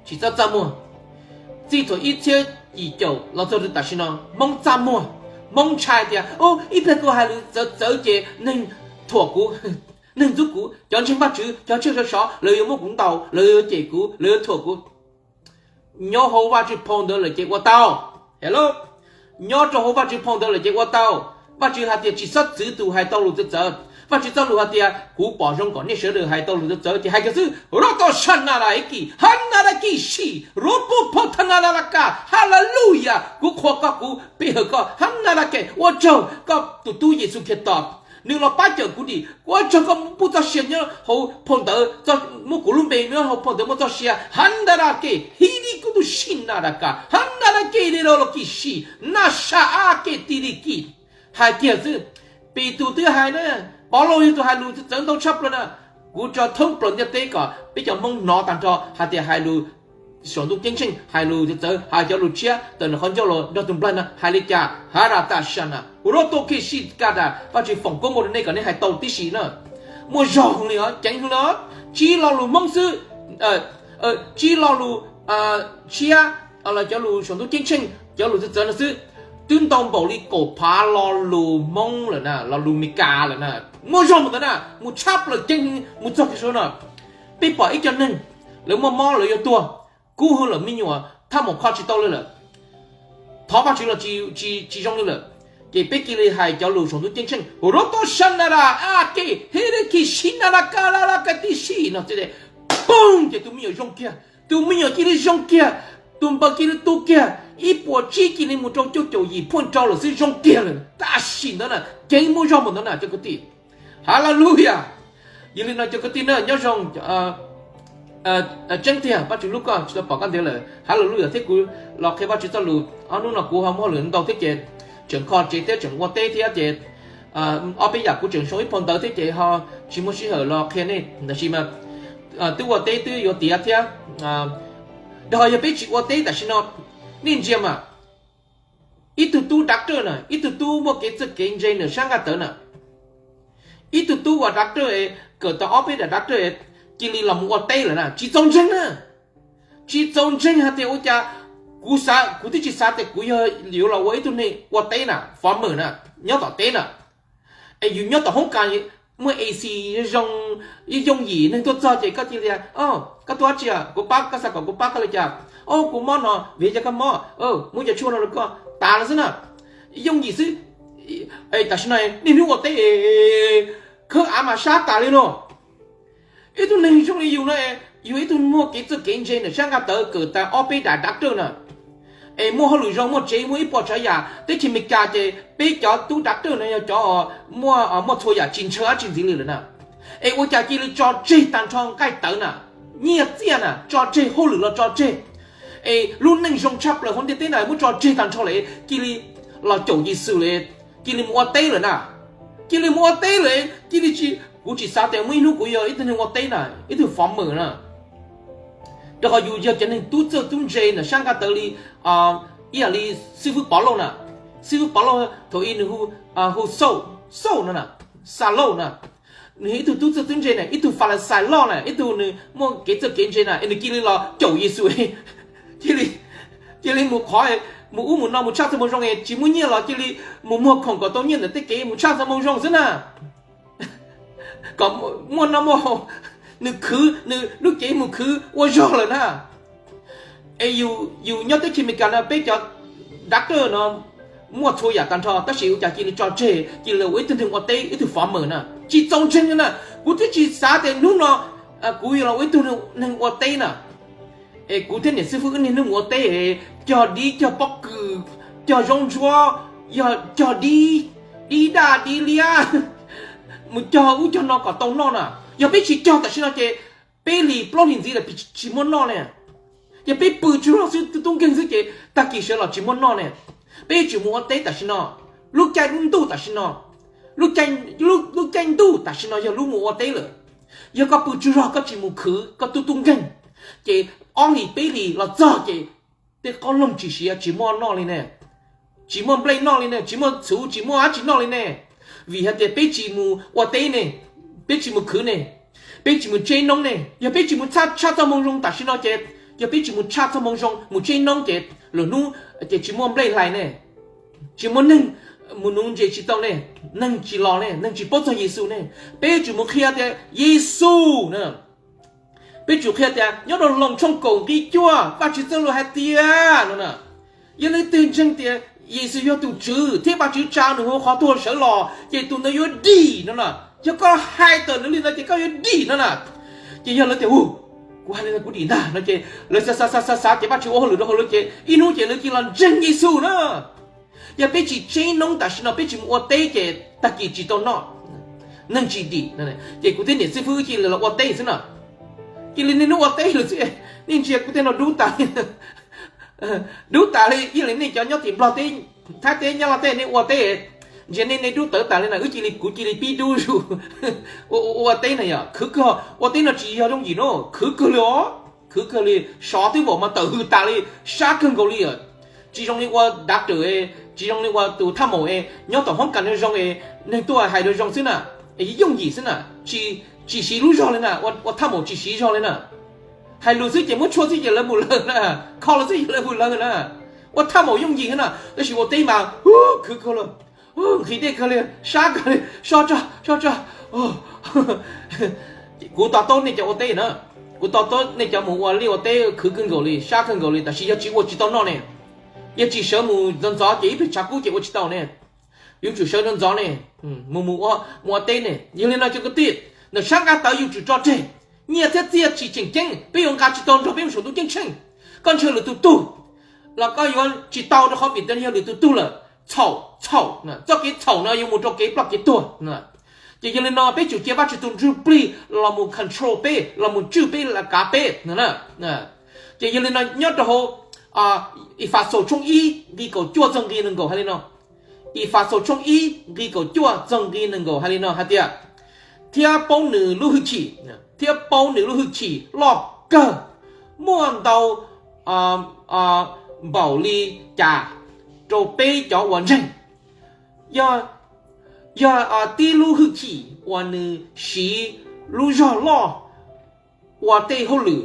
tsis txaj txaj muag. Txij thaum ib txhiab yim caum los txog rau tam sim no, Hmoob txaj muag, Hmoob ntshai tias, o, ib pliag kuv hais lus txawv txawv ces neeg thuam kuv, neeg ntxub kuv, cov ntseeg Vajtswv, cov ntseeg sov sov, lawv yuav muab kuv ntaus, lawv yuav cem kuv, lawv yuav thuam kuv. Nyob hauv Vajtswv phau ntawv lawm ces ua tau. Hello, nyob rau hauv Vajtswv phau ntawv lawm ces ua tau. Vajtswv hais tias tsis txhob txwv tus hais tau lus txawv txawv. Vajtswv txoj lus hais tias kuv pom zoo kom nej sawv daws hais tau lus txawv txawv ces hais kiag xwb. Ua rau tau sab na ra ib kis, hab na ra kis si, rua puj pho thab na ra la ka, haleluya, kuv qhuas koj, kuv pe hawm koj, hab na ra ke, ua tsaug koj tus tub Yexus Khetos, nws los pab cawm kuv dim, ua tsaug koj puj txoj sia nyob hauv phau ntawv, muab kuv lub npe nyob hauv phau ntawv muaj txoj sia, hab na ra ke, hib dib kuv tus si na ra ka, hab na ra ke li rau los kis si, na sa a ke ti li kis. Hais kiag xwb. Pis tus twb hais na, Pov Lauj yog tus hais lus txawv ntau tshaj plaws na. Kuv tso thoob plaws ntiaj teb kom peb cov Hmoob hnov tag nrho hais tias hais lus saum ntuj ceeb tsheej, hais lus txawv txawv, hais cov lus tshiab tawm ntawm qhov ncauj los nrog tus nplaig no hais li cas, hab ra ta sa na, ua rau tau kis si ka tas, Vajtswv foom koob hmoov rau nej kom nej hais tau tib si na. Muaj zog heev li os, ceev heev li os, tsib lo lus Hmoob xwb, tsib lo lus tshiab los cov lus saum ntuj ceeb tsheej, cov lus txawv txawv no xwb, twb ntau npaum li kaum phav lo lus Hmoob lawm na, lo lus Meskas lawm na. Muaj zog mus ntawd na, mus tshab plaws ceev mus txog kiag saum no. Peb pom ib co neeg, lawv muaj mob lawv yuav tuag, kub hwv lawm me nyuam thaj maum kho tsis tau li lawm, thov Vajtswv los tsis zoo li lawm, ces peb cia li hais cov lus saum ntuj ceeb tsheej, ua rau tau sa na ra a ke, hib dib kis si na ra ka la la ka ti si no, poog ces tus me nyuam zoo kiag, tus me nyuam cia li zoo kiag, tus npawg cia li tu kiag, ib puas tsib cia li mus rau cuaj caum yim phuaj rau lawm xwb, zoo kiag lawm tam sim ntawd na, ceev muaj zog mus ntawd na cov kwv tij. Haleluya. Yog li no cov kwv tij na nyob zoo, tseeb tiag Vajtswv hlub koj tsis tau pom koj ntev lawm, haleluya thiab kuv los qhia Vajtswv txoj lus ob hnub no kuv ho muaj hauj lwm ntau thiab ces tseem kho tsev thiab tseem ua teb thiab ces ob peb yam kuv tseem sau ib phau ntawv thiab ces ho tsis muaj sij hawm los qhia nej tab sis mas twb ua teb twb yuav tiav thiab. Rau qhov yog peb tsis ua teb tam sim no, nej ntsia mas, ib tug tub doctor na, ib tug tub muaj kev txawj kev ntse ntawm sab nqaj tawv na, ib tug tub uas doctor es kawm tau ob peb daim doctor es cia li los mus ua teb lawm na, tsis txaus ntseeg na. Tsis txaus ntseeg hais tias ua cas kuv xav, kuv twb tsis xav tias kuv yog yuav los ua ib tug neeg ua teb na, farmer na, nyob tom teb na, es yus nyob tom hoob kas muaj ac zoo, yooj yim, neeg tuaj txog ces koj cia li, koj tuaj dab tsi, kuv pab, koj xav kom kuv pab koj li cas? O, kuv mob no, vim li cas koj mob? Muab cov tshuaj no rau koj tas lawm xwb na. Yooj yim xwb. Tam sim no niaj hnub ua teb, khawb av mas sab tas li no. Ib tug neeg zoo li yus no, yus ib tug muaj kev txawj kev ntse ntawm sab nqaj tawv kawm tau ob peb daim doctor na, es muaj hauj lwm zoo, muaj tsev, muaj ib puas tsav yam. Teb chaws Amelikas ces peb cov tub doctor no yog cov muaj, muaj txhua yam tsis ntshaw dab tsi ntxiv li lawm na. Es ua cas cia li tso tseg tag nrho nqaij tawv na, nyiaj txiaj na, tso tseg hauj lwm los tso tseg. Es lub neej zoo tshaj plaws hauv ntiaj teb na muab tso tseg tag nrho lawm, cia li los caum Yexus lawm, cia li mus ua teb lawm na. Cia li mus ua teb lawm, cia li tsis, kuv tsis xav tias muaj ib hnub kuv yog ib tug neeg ua teb na, ib tug farmer na. Rau qhov yus yog cov neeg tub txawj tub ntse ntawm sab nqaj tawv li, ib yam li xib fwb Pov Lauj na. Xib fwb Pov Lauj thaum ub nws hu, hu Xauj, Xauj no na, Xa Lauj na. Nws ib tug tub txawj tub ntse na, ib tug Falixais loj na, ib tug nws muaj kev txawj kev ntse na, es nws cia li los caum Yexus, cia li, cia li mus qhov, mus ub mus no mus tshaj txoj moo zoo es tsis muaj nyiaj los cia li mus muag khoom kom tau nyiaj ntawm tej kev mus tshaj txoj moo zoo xwb na. Kom muaj noj muaj haus, nws khwv, nws lub cev mus khwv ua zog lawm na. Es yus nyob teb chaws Amelikas no peb cov doctor no muaj txhua yam tag nrho tab sis ua cas cia li tso tseg cia li ua ib tug neeg ua teb, ib tug farmer na, tsis txaus ntseeg li na. Kuv twb tsis xav tias hnub no kuv yuav los ua ib tug neeg ua teb na. Es kuv thiab niam xib fwb wb niaj hnub mus ua teb, cog dib cog pob kws, cog zaub ntsuab, cog dib, dib daj dib liab, mus cog ub cog no kom tau noj na. Yog peb tsis cog tam sim no ces peb hlis plaub hlis ntxiv lawm tsis muaj noj li. Yog peb pw tsuj log xwb, tub tub nkeeg xwb ces tag kis sawv los tsis muaj noj li. Peb yuav tsum mus ua teb tam sim no, lub caij lub ntuj tam sim no, lub caij ntuj tam sim no yog lub mus ua teb lawm. Yog koj pw tsuj log koj tsis mus khwv koj tub tub nkeeg, ces ob hlis peb hlis los txog ces tej qoob loo tsis siav tsis muaj noj li ne, tsis muaj nplej noj li ne, tsis muaj txhuv tsis muaj dab tsi noj li ne. Vim hais tias peb tsis mus ua teb ne, peb tsis mus khwv ne, peb tsis mus tseb noob ne. Yog peb tsis mus tshaj txoj moo zoo tam sim no ces Yog peb tsis mus tshaj txoj moo zoo, mus tseb noob ces lwm hnub ces tsis muaj nplej hlais ne, tsis muaj neeg mus nuv ntses tsis tau ne, neeg tsis los ne, neeg tsis paub txog Yexus ne. Peb yuav tsum mus qhia tias Yexus na. Peb tsum qhia tias nyob rau Loos tshooj kaum nqe cuaj, Vajtswv txoj lus hais tias no na, yog leej twg ntseeg tias Yexus yog tus Tswv thiab Vajtswv tsa nws hauv qhov tuag sawv los ces tus ntawd yuav dim no na. Yog koj hais tawm nws li ntawd ces koj yuav dim no na. Ces yog lawv tias, u, kuv hais li no kuv dim ntag no ces lawv xav xav xav xav xav ces Vajtswv ua hauj lwm rau hauv lawv ces ib hnub ces lawv cia li los ntseeg Yexus na. Yog peb tsis tseb noob tam sim no peb tsis mus ua teb ces tag kis tsis tau noj, neeg tsis dim. Ces kuv thiab niam xib fwb cia li los ua teb xwb na. Cia li niaj hnub ua teb lawm xwb, nej ntsia kuv tej no dub tas li, dub tas li. Ib yam li nej cov nyob tim Nplog teb, Thaib teb, Nyab Laj teb nej ua teb, ntsia nej nej dub tawv tas li na, wb cia li, kuv cia li pib dub zus ua ua teb na. Yog khwv kawg, ua teb no tsis yog yooj yim no, khwv kawg li os, khwv kawg li, sov twb vaum mas tawm hws tas li, sab kawg nkaus li. Tsis zoo li ua dav rawm, tsis zoo li ua tus thaj maum es nyob tom hoob kas zoo zoo es neeg tuaj hais rau zoo xwb na, es yooj yim xwb na, tsis siv lub zog li na, ua thaj maum tsis siv zog li na. Hais lus xwb ces muab tshuaj xwb ces lawv mus lawm na, kho lawv xwb ces lawv mus lawm na. Ua thaj maum yooj yim xwb na, tab sis ua teb mas khwv kawg li, nqhis dej kawg li, sab kawg li, soj tso, soj tso. Kuv to taub nej cov ua teb na, kuv to taub nej cov mus ua liaj ua teb khwv kawg nkaus li, sab kawg nkaus li, tab sis yog tsis ua tsis tau noj ne, yog tsis sawv mus ntxov ntxov ces ib pliag tshav kub ces ua tsis tau ne. Yuav tsum sawv ntxov ntxov ne, mus mus ua, mus ua teb ne. Yog li no cov kwv tij, ntawm sab nqaij tawv yuav tsum tso tseg, nyiaj thiab txiaj tsis tseem ceeb, peb yuav nqa tsis tau nrog peb mus saum ntuj ceeb tsheej. Koj ntshaw lwm tus tug los koj yuav tsis tau rau qhov vim tias yog lwm tus tug lawm, txhaum, txhaum, txoj kev txhaum no yuav mus rau kev ploj kev tuag. Ces yog li no peb tsum cia Vajtswv tus Ntsuj Plig los mus control peb, los mus tswj peb, los kav peb. Ces yog li no nyob rau hauv Efexus tshooj ib nqe kaum cuaj txog nqe nees nkaum hais li no. Efexus tshooj ib nqe kaum cuaj txog nqe nees nkaum hais li no hais tias, thiab paub nws lub hwj chim, thiab paub nws lub hwj chim loj kawg, muaj ntau npaum li cas rau peb cov uas ntseeg. Yog, yog tib lub hwj chim uas nws siv lub zog loj ua tej hauj lwm,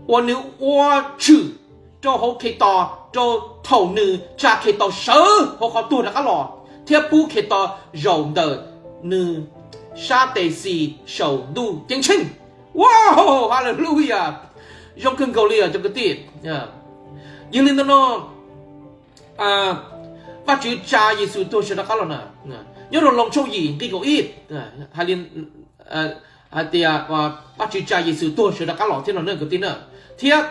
uas nws ua tshwm rau hauv Khetos rau thaum nws tsa Khetos sawv hauv qhov tuag rov qab los thiab pub Khetos zaum ntawm nws sab tes xis saum ntuj ceeb tsheej. Wow, hallelujah, zoo kawg nkaus li os cov kwv tij. Yog li ntawd no, Vajtswv tsa Yexus tuag sawv rov qab los na. Nyob rau Loos tshooj yim nqe kaum ib hais tias Vajtswv tsa Yexus tuag sawv rov qab los thiab no na kwv tij na, thiab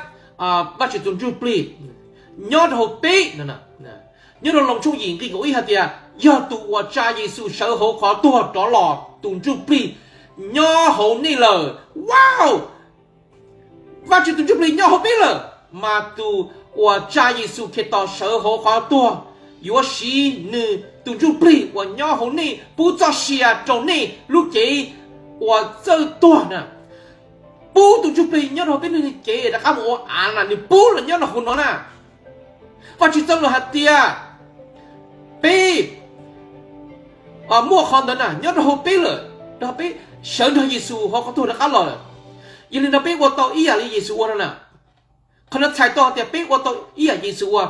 Vajtswv tus Ntsuj Plig nyob rau hauv peb no. Nyob rau Loos tshooj yim nqe kaum ib hais tias yog tus uas tsa Yexus sawv hauv qhov tuag rov los tus Ntsuj Plig nyob hauv nej lawm. Wow, Vajtswv tus Ntsuj Plig nyob hauv peb lawm, mas tus uas tsa Yexus Khetos sawv hauv qhov tuag yuav siv nws tus Ntsuj Plig uas nyob hauv nej pub txoj sia rau nej lub cev uas txawj tuag na. Pub tus Ntsuj Plig nyob rau hauv peb lub cev rov qab mus ua av na, nws pub los nyob rau hauv no na. Vajtswv txoj lus hais tias peb muaj qhov ntawd na nyob rau hauv peb lawm, rau peb sawv nrog Yexus hauv qhov tuag rov qab los lawm. Yog li no peb ua tau ib yam li Yexus ua no na. Qhov no txhais tau hais tias peb ua tau ib yam Yexus ua.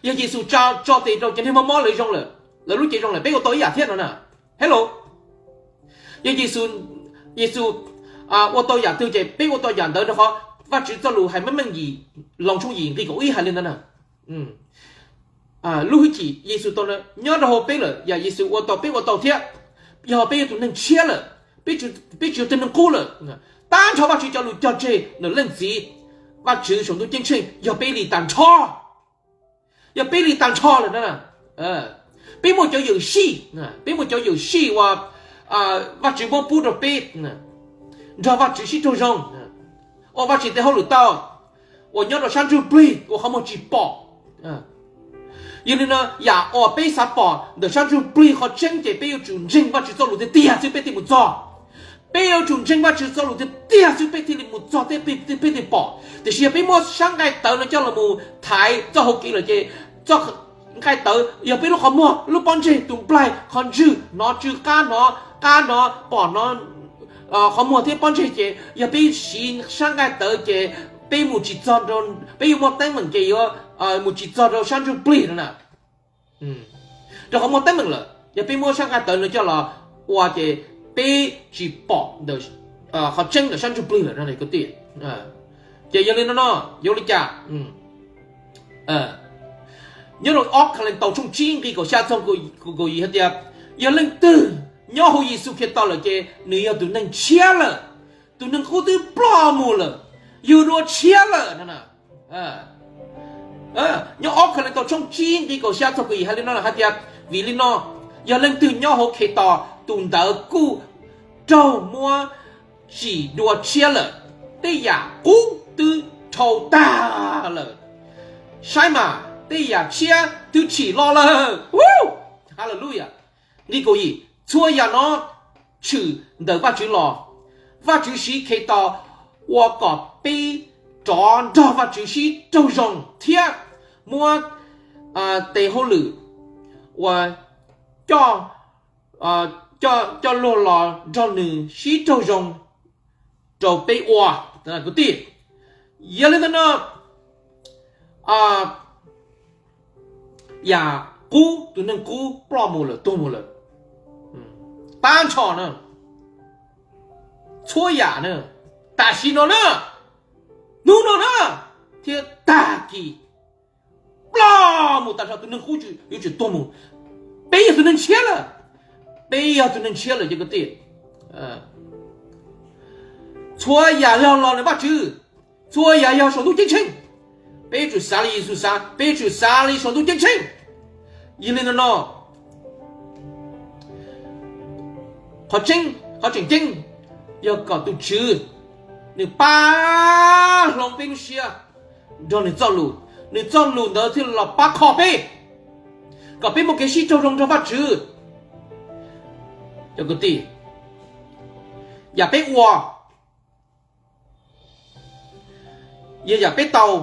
Yog Yexus tsa tso tes rau cov neeg mob mob lawv zoo lawm, lawv lub cev zoo lawm, peb ua tau ib yam thiab no na. Hello, yog Yexus, Yexus ua tau yam twg ces peb ua tau yam ntawd rau qhov Vajtswv txoj lus hais meej meej yim, Loos tshooj yim nqe kaum ib hais li ntawd na. Lub hwj chim Yexus tau nyob rau hauv peb lawm, yam Yexus ua tau peb ua tau thiab. Yog peb yog tus neeg tshiab lawm, peb tsis yog tus neeg qub lawm, tag nrho Vajtswv cov lus cog tseg ntawm Leej Txiv, Vajtswv saum ntuj ceeb tsheej yog peb li tag nrho. Yog peb li tag nrho lawm na. Peb muaj cov yawm sij, peb muaj cov yawm sij uas Vajtswv muab pub rau peb nrog Vajtswv sib raug zoo, ua Vajtswv tej hauj lwm tau, uas nyob rau sab ntsuj plig uas qhov muag tsis pom. Yog li no yam uas peb xav pom ntawm sab ntsuj plig qhov tseeb ces peb yuav tsum ntseeg Vajtswv txoj lus tiag tiag xwb peb thiaj mus txog. Peb yuav tsum ntseeg Vajtswv txoj lus tiag tiag xwb peb thiaj li mus txog thiab peb thiaj pom. Tiam sis yog peb muab sab nqaij tawv no coj los mus thaiv txoj hau kev lawm ces txoj nqaij tawv yog peb lub qhov muag, lub pob ntseg, tus nplaig, qhov ntswg, hnov tsw qab, hnov qab, hnov pom, hnov qhov muag thiab pob ntseg ces yog peb siv sab nqaij tawv ces peb mus tsis txog, peb yuav muaj teeb meem ces yuav mus tsis txog rau sab ntsuj plig no na. Rau qhov muaj teeb meem lawm, yog peb muab sab nqaj tawv no coj los ua ces peb tsis pom ntawm qhov tseeb ntawm sab ntsuj plig lawm no kwv tij. Ces yog li no no, yuav ua li cas? Nyob rau ob Kolintaus tshooj tsib nqi kaum xya txog kaum yim hais tias, yog leej twg nyob hauv Yexus Khetos lawm ces nws yog tus neeg tshiab lawm, tus neeg qub twb ploj mus lawm, yug dua tshiab lawm no. Nyob ob Kolintaus tshooj tsib nqi kaum xya txog kaum yim hais li no hais tias, vim li no, yog leej twg nyob hauv Khetos tus ntawd kuj raug muab tsim dua tshiab lawm, tej yam qub twb dhau tag lawm, saib mas tej yam tshiab twb tsim los lawm. Haleluya. Nqi kaum yim, txhua yam no tshwm ntawm Vajtswv los. Vajtswv siv Khetos ua kom peb rov nrog Vajtswv sib raug zoo thiab muab tes hauj lwm uas coj, coj luag los nrog nws sib raug zoo rau peb ua kwv tij. Yog li ntawd no, yam qub, tus neeg qub ploj mus lawm, tuag mus lawm, tag nrho na, txhua yam na, tam sim no na, hnub no na, thiab tag kis ploj mus tag nrho, tus neeg qub yuav tsum tuag mus. Peb yog tus neeg tshiab lawm, peb yog tus neeg tshiab lawm cov kwv tij. Txhua yam yog los ntawm Vajtswv, txhua yam yog saum ntuj ceeb tsheej. Peb yuav tsum xav li Yexus xav, peb yuav tsum xav li saum ntuj ceeb tsheej. Yog li no no, qhov tseem ceeb yog kom tus Tswv nws pab hloov peb lub siab nrog nws txoj lus, nws txoj lus ntawd thiaj los pab kho peb, kom peb muaj kev sib raug zoo nrog Vajtswv. Cov kwv tij, yam peb ua, yog yam peb tau,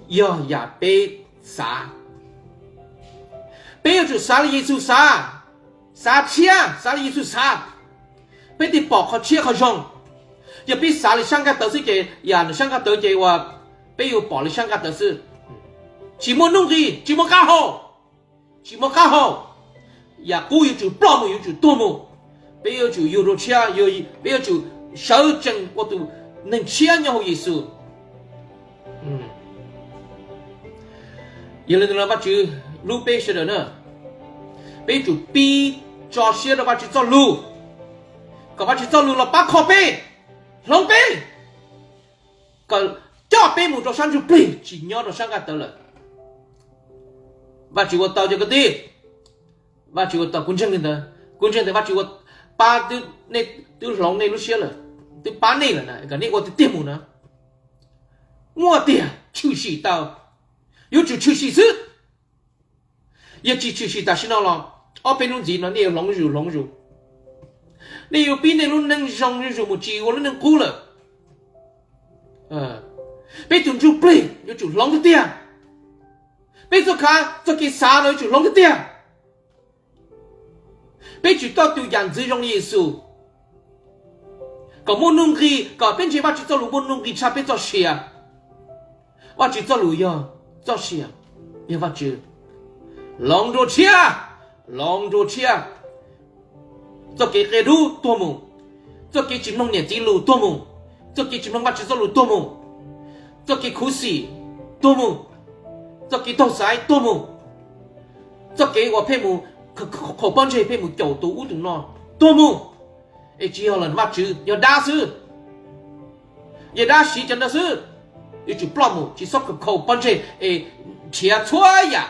yog yam peb xav. Peb yuav tsum xav li Yexus xav, xav tshiab, xav li Yexus xav, peb thiaj pom qhov tshiab qhov zoo. Yog peb xav li sab nqaj tawv xwb ces yam sab nqaj tawv ces uas peb yuav pom li sab nqaj tawv xwb, tsis muaj nuj nqis, tsis muaj qab hau, tsis muaj qab hau. Yam qub yuav tsum ploj mus, yuav tsum tuag mus. Peb yuav tsum yug dua tshiab, peb yuav tsum sawv tsees ua tus neeg tshiab nyob hauv Yexus. Yog li ntawd Vajtswv hlub peb sawv daws na, peb yuav tsum pib tso siab rau Vajtswv txoj lus, kom Vajtswv txoj lus los pab kho peb, hloov peb, kom coj peb mus rau sab ntsuj plig tsis nyob rau sab nqaj tawv lawm. Vajtswv ua tau cov kwv tij, Vajtswv ua tau. Kuv ntseeg li ntawd, kuv ntseeg tias Vajtswv ua, pab twb, nej twb hloov nej lub siab lawm, twb pab nej lawm na, kom nej ua tiag tiag mus na. Muaj tiag tshwm sim tau, yuav tsum tshwm sim xwb. Yog tsis tshwm sim tam sim no los ob peb hnub ntxiv no nej yuav hloov zuj zus, hloov zuj zus. Nej yuav pib nej lub neej zoo zuj zus mus, tsis ua lub neej qub lawm. Peb tus ntsuj plig yuav tsum hloov tiag tiag. Peb txoj khav txoj kev xav los yuav tsum hloov tiag tiag. Peb tsum tau tus yam ntxwv zoo li Yexus, kom muaj nuj nqis, kom peb ntseeg Vajtswv txoj lus muaj nuj nqis tshaj peb txoj sia. Vajtswv txoj lus yog txoj sia, yog Vajtswv. Hloov dua tshiab, hloov dua tshiab. Txoj kev qia dub tuag mus, txoj kev tsis mloog niam txiv lus tuag mus, txoj kev tsis mloog Vajtswv txoj lus tuag mus, txoj kev khuv xim tuag mus, txoj kev taug xaiv tuag mus, txoj kev uas pheej mus khaum pob ntseg, pheej mus caum tus ub tus no tuag mus. Es tsis yog lawm Vajtswv, yog dab xwb. Yog dab siv cov ntawd xwb. Yuav tsum ploj mus, tsis txhob khaum pob ntseg es nrhiav txhua yam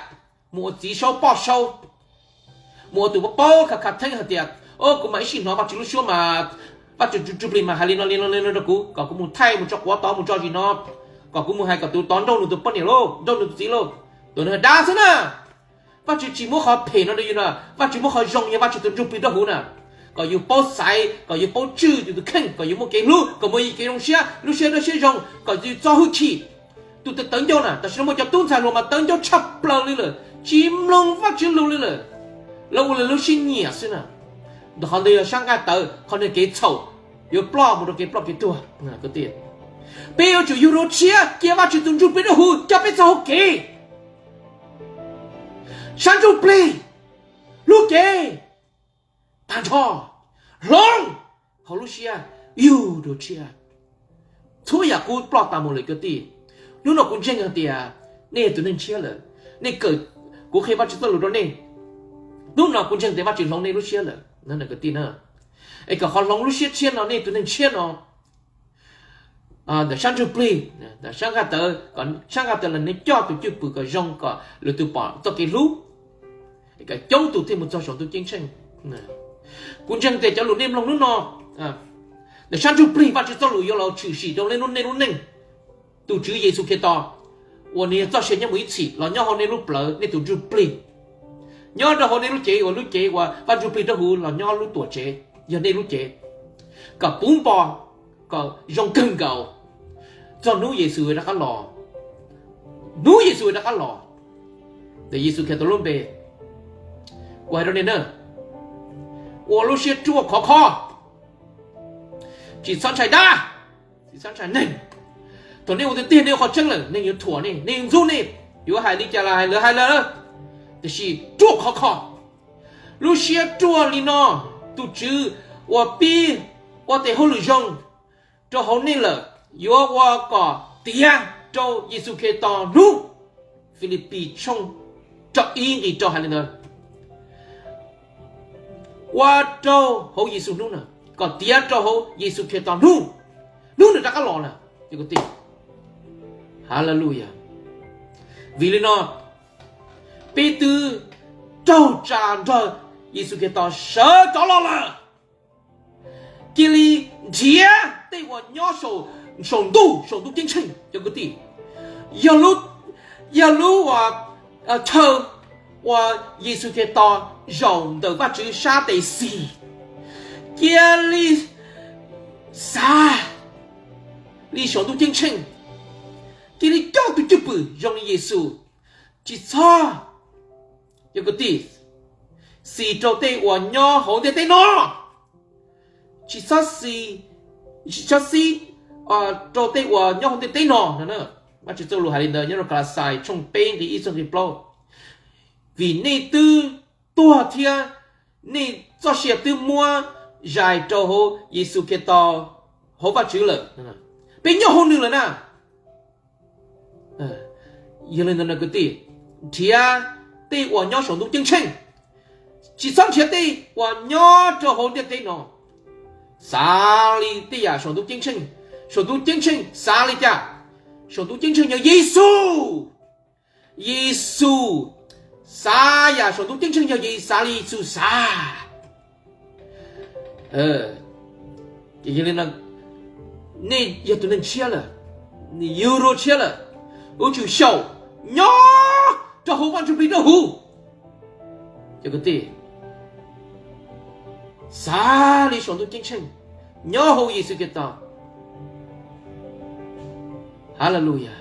mus ua txiv saub poj saub, mus ua tus paub khav khav theeb hais tias, o, kuv mas ib sij hnov Vajtswv lub suab mas, Vajtswv tus ntsuj plig mas hais li no li no li no rau kuv, kom kuv mus thaij mus tso quav tod mus tso zis no, kom kuv mus hais kom tus tod nrauj nws tus poj niam lauj, nrauj nws tus txiv lauj. Tus no dab xwb na. Vajtswv tsis muab qhov phem no rau yus na, Vajtswv muab qhov zoo, yog Vajtswv tus ntsuj plig dawb huv na. Kom yus paub xaiv, kom yus paub tswj yus tus kheej, kom yus muaj kev hlub, kom muaj kev zoo siab, lub siab dawb siab zoo, kom yus txo hwj chim. Tus tawv ncauj na, tam sim no muaj cov tub ntxhais hluas mas tawv ncauj tshaj plaws li lawm, tsis mloog Vajtswv lus li lawm. Lawv ua li lub siab nyiam xwb na. Ntawm qhov ntawd yog sab nqaj tawv, qhov ntawd kev txhaum, yuav ploj mus rau kev ploj kev tuag kwv tij. Peb yuav tsum yug dua tshiab, cia Vajtswv tus Ntsuj Plig dawb huv coj peb txog hauv kev, sab ntsuj plig, lub cev tag nrho, hloov hauv lub siab, yug dua tshiab. Txhua yam kub ploj tas mus lawm kwv tij. Hnub no kuv ntseeg hais tias nej yog tus neeg tshiab lawm. Nej kawm, kuv qhia Vajtswv txoj lus rau nej. Hnub no kuv ntseeg tias Vajtswv hloov nej lub siab lawm kwv tij na. Es kom qhov hloov lub siab tshiab no, nej tus neeg tshiab no, ntawm sab ntsuj plig, ntawm sab nqaj tawv, kom sab nqaj tawv los nej coj tus cwj pwm kom zoo, kom lwm tus pom txoj kev hlub, kom coob tus thiaj mus txog saum ntuj ceeb tsheej. Kuv ntseeg tias cov lus nej mloog hnub no, ntawm sab ntsuj plig Vajtswv txoj lus yuav los tshwm sim rau nej lub, nej lub neej. Tus Tswv Yexus Khetos uas nws yog txoj sia nyob mus ib txhis los nyob hauv nej lub plawv, nej tus ntsuj plig, nyob rau hauv nej lub cev uas lub cev uas Vaj Ntsuj Plig Dawb Huv los nyob lub tuam tsev, yog nej lub cev, kom puv npo, kom zoo kawg nkaus txog hnub Yexus rov qab los. Hnub Yexus rov qab los, ntawm Yexus Khetos lub npe, kuv hais rau nej na, ua lub siab ruaj khov kho, tsis txhob ntshai dab, tsis txhob ntshai neeg. Thaum nej ua tiag tiag nej ua qhov tseeb lawm, neeg yuav thuam nej, neeg yuav ntxub nej, yuav hais li cas los hais, lawv hais lawv. Tiam sis ruaj khov kho, lub siab ruaj li no, tus Tswv uas pib ua tes hauj lwm zoo rau hauv nej lawm, yuav ua kom tiav rau Yexus Khetos hnub. Filipis tshooj rau ib nqis rau hais li ntawd, ua rau hauv Yexus hnub na, kom tiav rau hauv Yexus Khetos hnub, hnub nws rov qab los na. Haleluya. Vim li no, peb twb raug tsa nrog Yexus Khetos sawv rov los lawm. Cia li nrhiav tej uas nyob saum ntuj, saum ntuj ceeb tsheej cov kwv tij. Yog lub, yog lub uas chaw uas Yexus Khetos zaum ntawm Vajtswv sab tes xis. Cia li xav li saum ntuj ceeb tsheej. Cia li coj tus cwj pwm zoo li Yexus. Tsis txhob, cov kwv tij, xis rau tej uas nyob hauv ntiaj teb no. Tsis txhob xis, tsis txhob xis rau tej uas nyob hauv ntiaj teb no. Vajtswv txoj lus hais li ntawd nyob rau Kalasais tshooj peb nqe ib txog nqe plaub. Vim nej twb tuag thiab nej txoj sia twb muab zais rau hauv Yexus Khetos hauv Vajtswv lawm. Peb nyob hauv nws lawm na. Yog li ntawd kwv tij, nrhiav tej uas nyob saum ntuj ceeb tsheej, tsis txhob nrhiav tej uas nyob rau hauv ntiaj teb no. Xav li tej yam saum ntuj ceeb tsheej. Saum ntuj ceeb tsheej xav li cas? Saum ntuj ceeb tsheej yog Yexus. Yexus. Xav yam saum ntuj ceeb tsheej yog Yexus, xav li Yexus xav. Ces yog li no, nej yog tus neeg tshiab lawm, nej yug dua tshiab lawm, yuav tsum xyaum nyob rau hauv Vaj Ntsuj Plig Dawb Huv. Cov kwv tij, xav li saum ntuj ceeb tsheej, nyob hauv Yexus Khetos. Haleluya.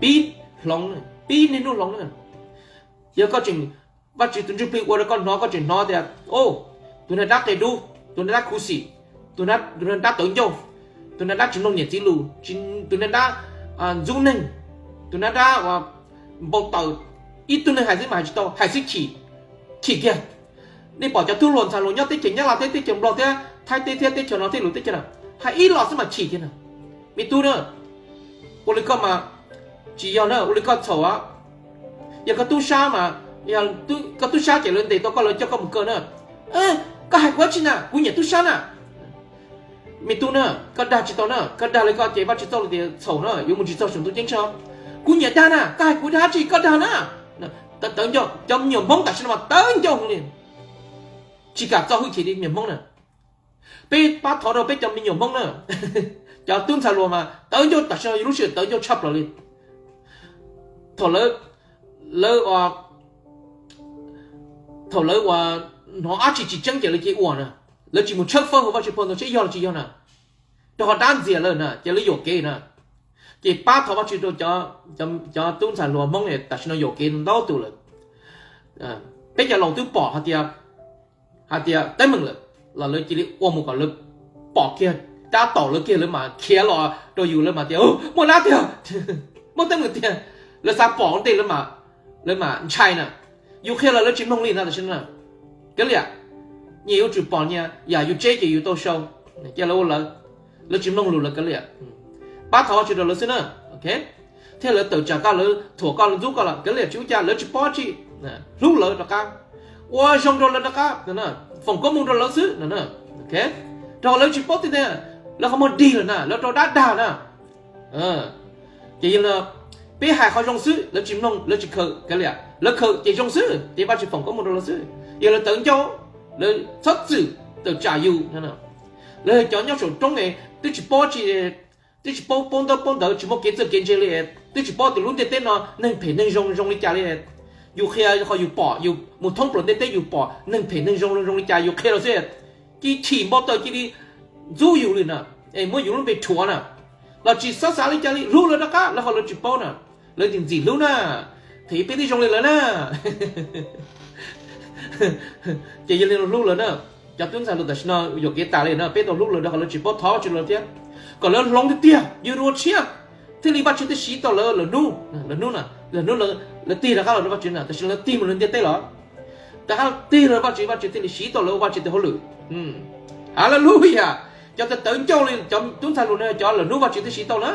Pib hloov, pib niaj hnub hloov na. Yog koj tseem, Vajtswv tus Ntsuj Plig ua rau koj hnov, koj tseem hnov tias, o, tus nag dab qia dub, tus nag dab khuv xim, tus nag dab tawv ncauj, tus nag dab tsis mloog niam txiv lus, tus nag dab ntxub neeg, tus nag dab npau taws, ib tug neeg hais xwb mas hais tsis tau, hais xwb chim, chim kiag. Nej pom cov tub hluas ntxhais hluas nyob teb chaws Nyab Laj thiab teb chaws Nplog thiab Thaib teb thiab teb chaws no thiab lwm teb chaws na, hais ib los xwb mas chim kiag na. Me tub na, ua li koj mas tsis yog na, ua li koj txhaum. Yog koj tub sab mas, koj tub sab ces lawv ntes tau koj, lawv coj koj mus kaw na. Koj hais kuv dab tsi na, kuv nyiam tub sab na. Me tub na, koj dag tsis tau na, koj dag li koj ces Vajtswv txoj lus tias txhaum na, yuav mus tsis txog saum ntuj ceeb tsheej. Kuv nyiam dag na, koj hais kuv dag dab tsi koj dag na. Tawv ncauj, cov me nyuam Hmoob tam sim no mas tawv ncauj heev li, tsis kam txo hwj chim li me nyuam Hmoob na. Peb pab thov rau peb cov me nyuam Hmoob na, cov tub ntxhais hluas mas tawv ncauj tam sim no, yus lub sij hawm tawv ncauj tshaj plaws li. Thaum lawv, lawv, thaum lawv uas hnov dab tsi tsis tseeb ces lawv cia li ua na, lawv tsis mus tshawb fawb hauv Vajtswv phau ntawv seb yog los tsis yog na, rau qhov dab ntxias lawm na, ces lawv yuam kev na. Ces pab thov Vajtswv rau cov tub ntxhais hluas Hmoob tam sim no yuam kev ntau tus lawm. Peb cov laus twb pom hais tias, hais tias teeb meem lawm los lawv cia li ua mus kom lawv pom kiag Tab tom lawv kiag lawv mam khiav los rau yus, lawv mam tias, muaj dab tiag, muaj teeb meem tiag. Lawv xav pom ua ntej, lawv mam ntshai na. Yus qhia los lawv tsis mloog li no tam sim no. Kav liam, nyias yuav tsum pom nyias yam yus tseb ces yus tau sau, cia lawv ua lawv, lawv tsis mloog lus lawv kav liam. Pab thov Vajtswv rau lawv xwb na. Thiab lawv tawm tsam koj, lawv thuam koj, lawv ntxub koj los kav liam, tsis ua cas, lawv tsis paub dab tsi. Hlub lawv rov qab, ua zoo rau lawv rov qab, foom koob hmoov rau lawv xwb. Rau qhov lawv tsis paub tiag tiag, lawv qhov muag dig lawm na, lawv raug dab dag na. Ces yog li peb hais qhov zoo xwb, lawv tsis mloog, lawv tsis khawm, kav liam, lawv khawm ces zoo xwb, ces Vajtswv foom koob hmoov rau lawv xwb. Yog lawv tawv ncauj, lawv txhob txwm tawm tsam yus. Lawv yog cov nyob saum roob es twb tsis paub tsi, twb tsis paub paub ntaub paub ntawv, tsis muaj kev txawj kev ntse li, twb tsis paub tias lub ntiaj teb no neeg phem neeg zoo zoo li cas li. Yus qhia qhov yus pom, yus mus thoob plaws ntiaj teb yus pom neeg phem neeg zoo zoo li cas yus qhia los xwb, cia li chim npau taws, cia li ntxub yus li na, es muab yus lub npe rhuav na. Los tsis txhob xav li cas li, hlub lawv rov qab, lawv qhov lawv tsis paub na, lawv ntxim ntxim hlub na, them peb twb zoo li lawv na. Ces yog li hlub lawv na. Cov tub ntxhais hluas tam sim no yuam kev tas li na, peb tau hlub lawv rau qhov lawv tsis paub, thov Vajtswv rau lawv thiab, kom lawv hloov tiag tiag, yug dua tshiab, thiaj li Vajtswv thiaj siv tau lawv lawm hnub, lawm hnub na, lawm hnub lawv tig rov qab los rau Vajtswv na, tam sim no lawv tig mus lawv ntiaj teb los, rov qab tig los Vajtswv, Vajtswv thiaj li siv tau lawv ua Vajtswv tus hauj lwm. Haleluya. Cov tawv tawv ncauj li cov tub ntxhais hluas no, cov lawm hnub Vajtswv thiaj siv tau na.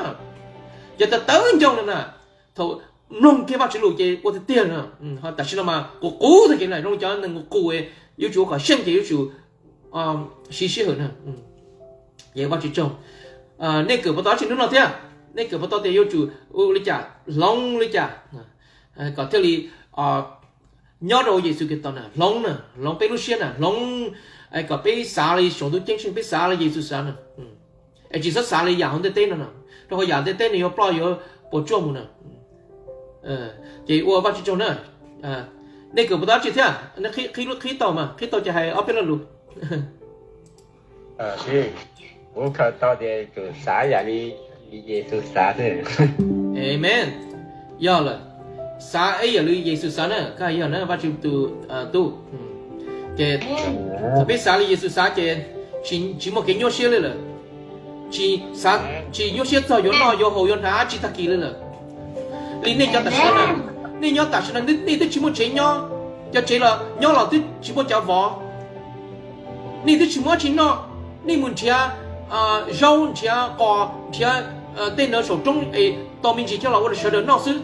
Cov tawv tawv ncauj li na, thaum mloog kiag Vajtswv lus ces ua tiag tiag na. Tam sim no mas qus qus tag kev na, zoo li cov neeg qus qus, yuav tsum ua kom seej ces yuav tsum siv sij hawm na. Ces Vajtswv tsaug, nej kawm puas tau dab tsi hnub no thiab? Nej kawm puas tau tias yuav tsum ua li cas hloov li cas kom thiaj li nyob rau Yexus Khetos na, hloov na, hloov peb lub siab na, hloov kom peb xav li saum ntuj ceeb tsheej, peb xav li Yexus xav na. Es tsis txhob xav li yam hauv ntiaj teb no na, rau qhov yam ntiaj teb no yuav ploj yuav puas tsuaj mus na. Ces ua Vajtswv tsaug na. Nej kawm puas tau dab tsi thiab? Qhib tau mas, qhib tau ces hais ob peb lo lus. Kuv khaws tau tias tsum xav yam li Yexus xav xwb. Amen. Yog lawm, xav ib yam li Yexus xav na, koj yog na Vajtswv tus tub. Ces thaum peb xav li Yexus xav ces tsis muaj kev nyuaj siab li lawm. Tsis xav, tsis nyuaj siab txog yuav noj yuav haus yuav hnav dab tsi tag kis li lawm. Li nej cov tam sim no, nej nyob tam sim no nej twb tsis muaj tsev nyob, cov tsev los nyob los twb tsis muaj cov vov. Nej twb tsis muaj dab tsi noj, nej mus nrhiav zaub nrhiav qos nrhiav tej no saum roob es tau me ntsis coj los ua rau sawv daws noj xwb.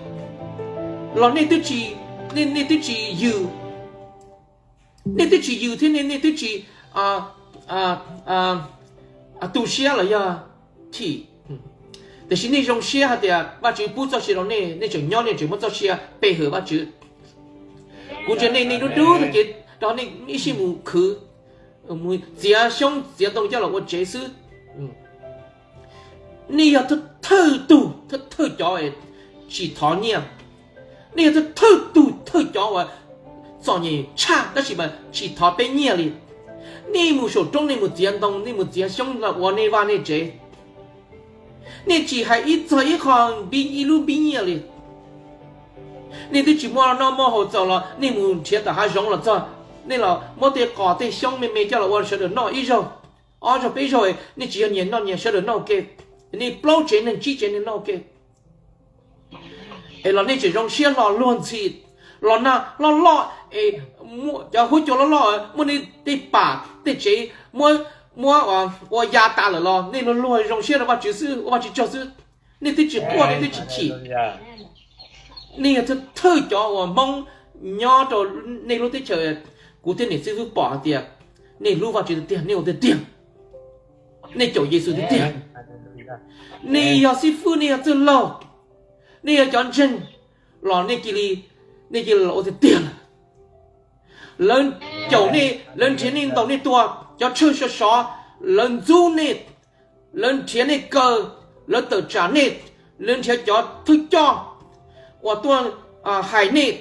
Los nej twb tsis, nej twb tsis yws, nej twb tsis yws thiab nej twb tsis tu siab los yog chim. Tiam sis nej zoo siab hais tias Vajtswv pub txoj sia rau nej, nej tseem nyob nej tseem muaj txoj sia pe hawm Vajtswv. Kuv ntsia nej, nej dub dub tag kev rau nej ib sij mus khwv, mus txiav xyoob txiav ntoo coj los ua tsev xwb. Nej yog thawj tug, thawj cov tsis thov nyiaj. Nej yog thawj tug, thawj cov uas txom nyem tshaj tab sis mas tsis thov peb nyiaj li. Nej mus saum roob nej mus txiav ntoo, nej mus txiav xyoob los ua nej vaj nej tsev. Nej tsis hais ib txog ib qho, ib lub npib nyiaj li. Nej twb tsis muaj noj muaj haus txaus los nej mus nrhiav tom hav zoov los txog, nej los muab tej qos tej xyoob me me coj los ua sawv daws noj ib zaug, ob zaug peb zaug, nej tsis yog nyias noj nyias, sawv daws noj ua ke. Nej plaub tsev neeg tsib tsev neeg noj ua ke. Es los nej tseem zoo siab hlo luag ntxhi, los nag loj loj es cov huab cua loj loj muab nej tej pam tej tsev muab ua ya tas lawm los nej luag luag zoo siab rau Vajtswv xwb, ua Vajtswv tsaug xwb. Nej twb tsis quaj, nej twb tsis chim. Nej yog thawj cov uas Hmoob nyob rau nej lub teb chaws, kuv thiab niam xib fwb pom hais tias nej hlub Vajtswv tiag tiag, nej ua tiag tiag, nej caum Yexus tiag tiag. Nej yog xib fwb, nej yog txwj laug, nej yog cov ntseeg, los nej cia li, nej cia li los ua tiag tiag lawm. Lawv caum nej, lawv nrhiav nej ntaus nej tua, cov tshuaj sov sov, lawv ntxub nej, lawv nrhiav nej kaw, lawv tawm tsam nej, lawv nrhiav cov thawj coj uas tuaj hais nej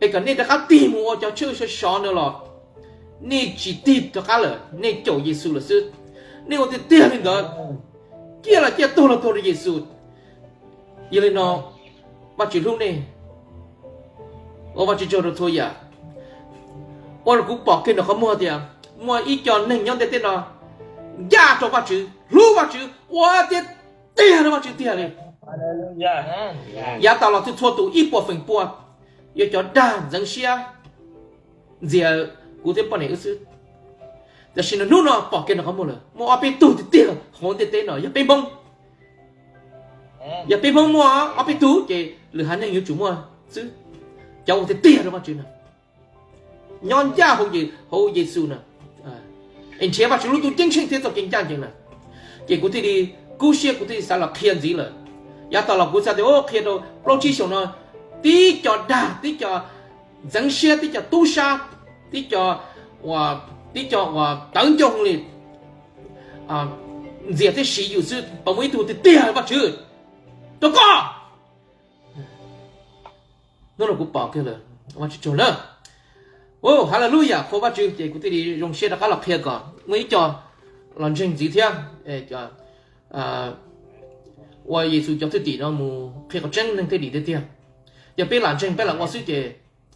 es kom nej rov qab tig mus ua cov tshuaj sov sov no los nej tsis tig rov qab lawm, nej caum Yexus lawm xwb. Nej ua tiag tiag li ntawd, ciaj los ciaj, tuag los tuag rau Yexus. Yog li no, Vajtswv hlub nej, ua Vajtswv tsaug rau txhua yam. Ua rau kuv pom kiag ntawm qhov muag tias muaj ib co neeg nyob ntiaj teb no, ncaj rau Vajtswv, hlub Vajtswv ua tiag tiag rau Vajtswv tiag li. Yav tas los txhua tus ib puas feem pua yog cov dag ntxeev siab ntxias kuv thiab poj niam wb xwb. Tiam sis hnub no pom kiag nws qhov muag lawm, muaj ob peb tug tiag tiag hauv ntiaj teb no yog peb Hmoob. Yog peb Hmoob muaj ob peb tug ces lwm haiv neeg yuav tsum muaj xwb. Cov ua tiag tiag rau Vajtswv na, nyob ncaj hauv Yexus na, es nrhiav Vajtswv lub ntuj ceeb tsheej thiab txoj kev ncaj ncees na, ces kuv thiaj li kub siab, kuv thiaj li xav los qhia ntxiv lawm. Yav tas los kuv xav tias qhia rau plaub tsib xyoos no, tib co dag, tib co ntxeev siab, tib co tub sab, tib co uas, tib co uas tawv ncoo li ntxias thiab siv yus xwb, puas muaj ib tug tiag tiag Vajtswv rau koj? Hnub no kuv pom kiag lawm, Vajtswv tsaug na. Haleluya, qhuas Vajtswv, ces kuv thiaj li zoo siab rov qab los qhia kom muaj ib co los ntseeg ntxiv thiab. Ua Yexus cov thwj tim no mus qhia qhov tseeb neeg thiaj dim tiag tiag. Yog peb lam ntseeg peb lam ua xwb ces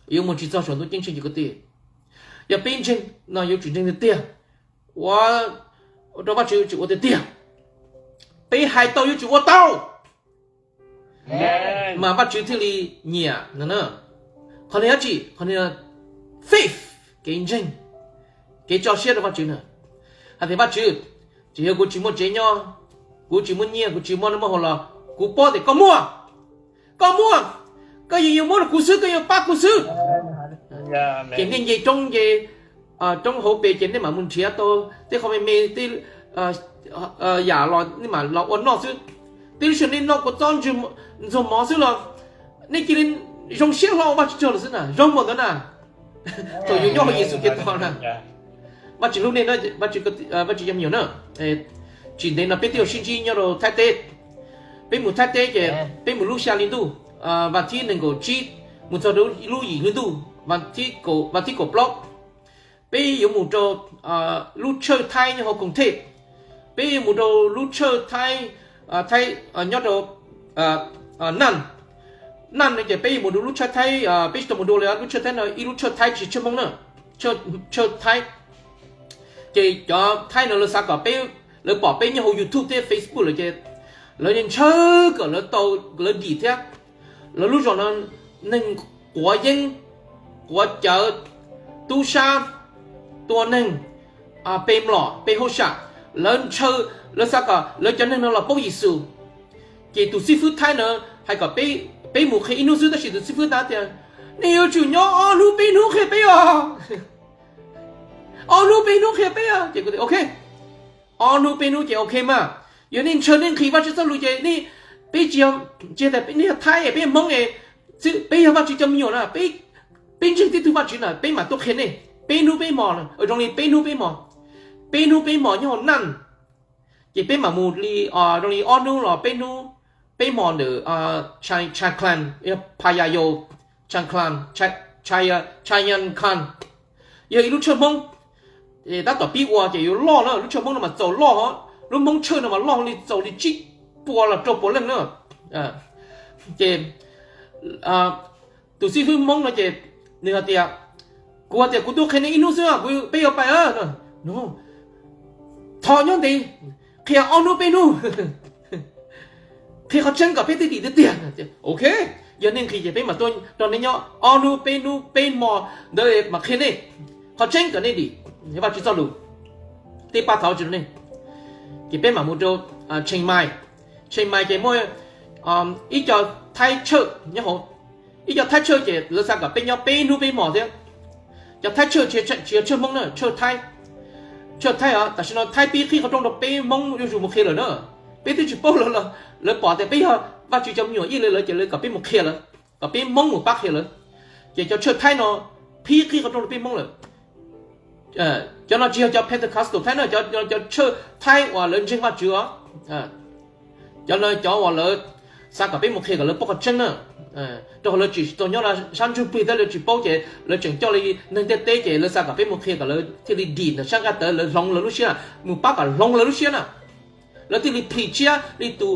yuav mus tsis txog saum ntuj ceeb tsheej ces kwv tij. Yog peb ntseeg no yuav tsum ntseeg tiag tiag, ua rau Vajtswv yuav tsum ua tiag tiag. Peb hais tau yuav tsum ua tau, mas Vajtswv thiaj li nyiam no na. Qhov no dab tsi? Qhov no faith, kev ntseeg, kev tso siab rau Vajtswv na. Hais tias Vajtswv, tsis yog kuv tsis muaj tsev nyob, kuv tsis muaj nyiaj, kuv tsis muaj noj muaj haus los kuv paub tias koj muaj. Koj muaj, koj yeej yuav muab rau kuv xwb, koj yuav pab kuv xwb. Ces nej nce roob, nce roob hauv pes ces nej mam mus nrhiav tau tej qho me me, tej yam los nej mam los ua noj xwb. Tej lub sij hawm nej noj kua txob ntxuag mov xwb los nej cia li zoo siab hlo ua Vajtswv tsaug lawm xwb na, zoo npaum ntawd na. Thaum yus nyob hauv Yexus Khetos na, Vajtswv hlub nej, Vajtswv yog me nyuam na. Tsis ntev no peb twb yuav sib ntsib nyob rau Thaib teb. Peb mus Thaib teb ces peb mus lub xya hli ntuj, vas thib nees nkaum tsib mus txog rau lub yim hli ntuj, vas thib kaum plaub. Peb yuav mus rau lub church Thaib nyob hauv Koom Thej. Peb yuav mus rau lub church Thaib, Thaib nyob rau Naj. Naj no ces peb yuav mus rau lub church Thaib, peb tsis tau mus dua li lub church Thaib no, ib lub church Thaib tsis church Hmoob na, church Thaib. Ces cov Thaib no lawv xav kom peb, lawv pom peb nyob hauv YouTube thiab Facebook lawm ces lawv yeej ntshaw kom lawv tau, lawv dim thiab. Lawv lub zos no neeg quav yeeb, quav cawv, tub sab, tua neeg, pe mlom pe hauj sam, lawv ntshaw, lawv xav kom lawv cov neeg no los paub Yexus. Ces tus xib fwb Thaib na hais kom peb mus qhia ib hnub xwb, tab sis tus xib fwb Thaib tias nej yuav tsum nyob ob hnub peb hnub qhia peb os. Ob hnub peb hnub qhia peb os. Ces kuv tias ok, ob hnub peb hnub ces ok mas. Yog nej ntshaw nej nqhis Vajtswv txoj lus ces nej, peb tsis, tsis tias nej yog Thaib, peb yog Hmoob, peb yog Vajtswv cov me nyuam na, peb ntseeg tib tug Vajtswv na, peb mam tuaj qhia nej. Peb hnub peb hmos, zoo li peb hnub peb hmos, peb hnub peb hmos nyob hauv Naj. Ces peb mam mus li, zoo li ob hnub los peb hnub peb hmos ntawm Chaklan, Phayayo, Chaklan, Chayan Khan, yog ib lub church Hmoob. Tab tom pib ua ces yuav loj na, lub church Hmoob no mas txaus loj, lub Hmoob church no mas loj li txaus li tsib puas los rau puas leej na. Ces tus xib fwb Hmoob no ces nws hais tias, kuv hais tias kuv tuaj qhia nej ib hnub xwb, peb yuav pais. Thov nyob ntev, qhia ob hnub peb hnub, qhia qhov tseeb kom peb thiaj dim tiag tiag. Ok, yog nej nqhis ces peb mam tuaj nrog nej nyob ob hnub peb hnub peb hmo ntawd mam qhia nej qhov tseeb kom nej dim Vajtswv txoj lus. Tej pab thov tsis rau nej. Ces peb mam mus rau Tsheej Mai. Tsheej Mai ces muaj ib co Thaib church nyob hauv. Ib co Thaib church ces lawv xav kom peb nyob peb hnub peb hmo thiab. Cov Thaib church tsis yog church Hmoob na, church Thaib. Church Thaib os, tam sim no Thaib pib qhib qhov rooj rau peb Hmoob yuav tsum mus qhia lawm na. Peb twb tsis paub, lawv pom tias peb yog Vajtswv cov me nyuam ib yam li lawv ces lawv kom peb mus qhia lawv, kom peb Hmoob mus pab qhia lawv. Ces cov church Thaib no pib qhib qhov rooj rau peb Hmoob lawm. Cov no tsis yog cov Pentecostal Thaib na, cov, cov church Thaib uas lawv ntseeg Vajtswv os. Cov no cov uas lawv xav kom peb mus qhia kom lawv paub qhov tseeb na. Rau qhov lawv tsis tau nyob sab ntsuj plig thiab lawv tsis paub ces lawv tseem coj li neeg ntiaj teb ces lawv xav kom peb mus qhia kom lawv thiaj li dim ntawm sab nqaj tawv, lawv hloov lawv lub siab na, mus pab kom hloov lawv lub siab na. Lawv thiaj li phim tshiab li tus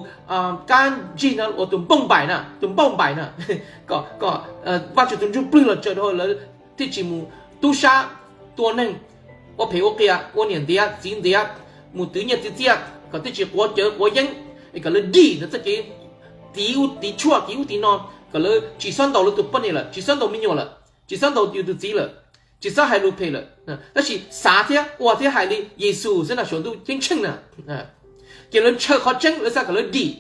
kab ntsig no uas tus npauj npaim na, tus npauj npaim na, kom, kom Vajtswv tus ntsuj plig los tsaws rau lawv thiaj tsis mus tub sab, tua neeg, ua phem ua qias, ua niam ntiav txiv ntiav, mus twv nyiaj twv txiaj kom twb tsis quav cawv quav yeeb, es kom lawv dim ntawm txoj kev tiv ub tiv tshuaj tiv ub tiv no, kom lawv tsis xob ntaus lawv tus poj niam lawm, tsis xob ntaus me nyuam lawm, tsis xob ntaus yus tus txiv lawm, tsis xob hais lus phem lawm, tab sis xav thiab ua thiab hais li Yexus xwb na, saum ntuj ceeb tsheej na. Ces lawv ntshaw qhov tseeb, lawv xav kom lawv dim,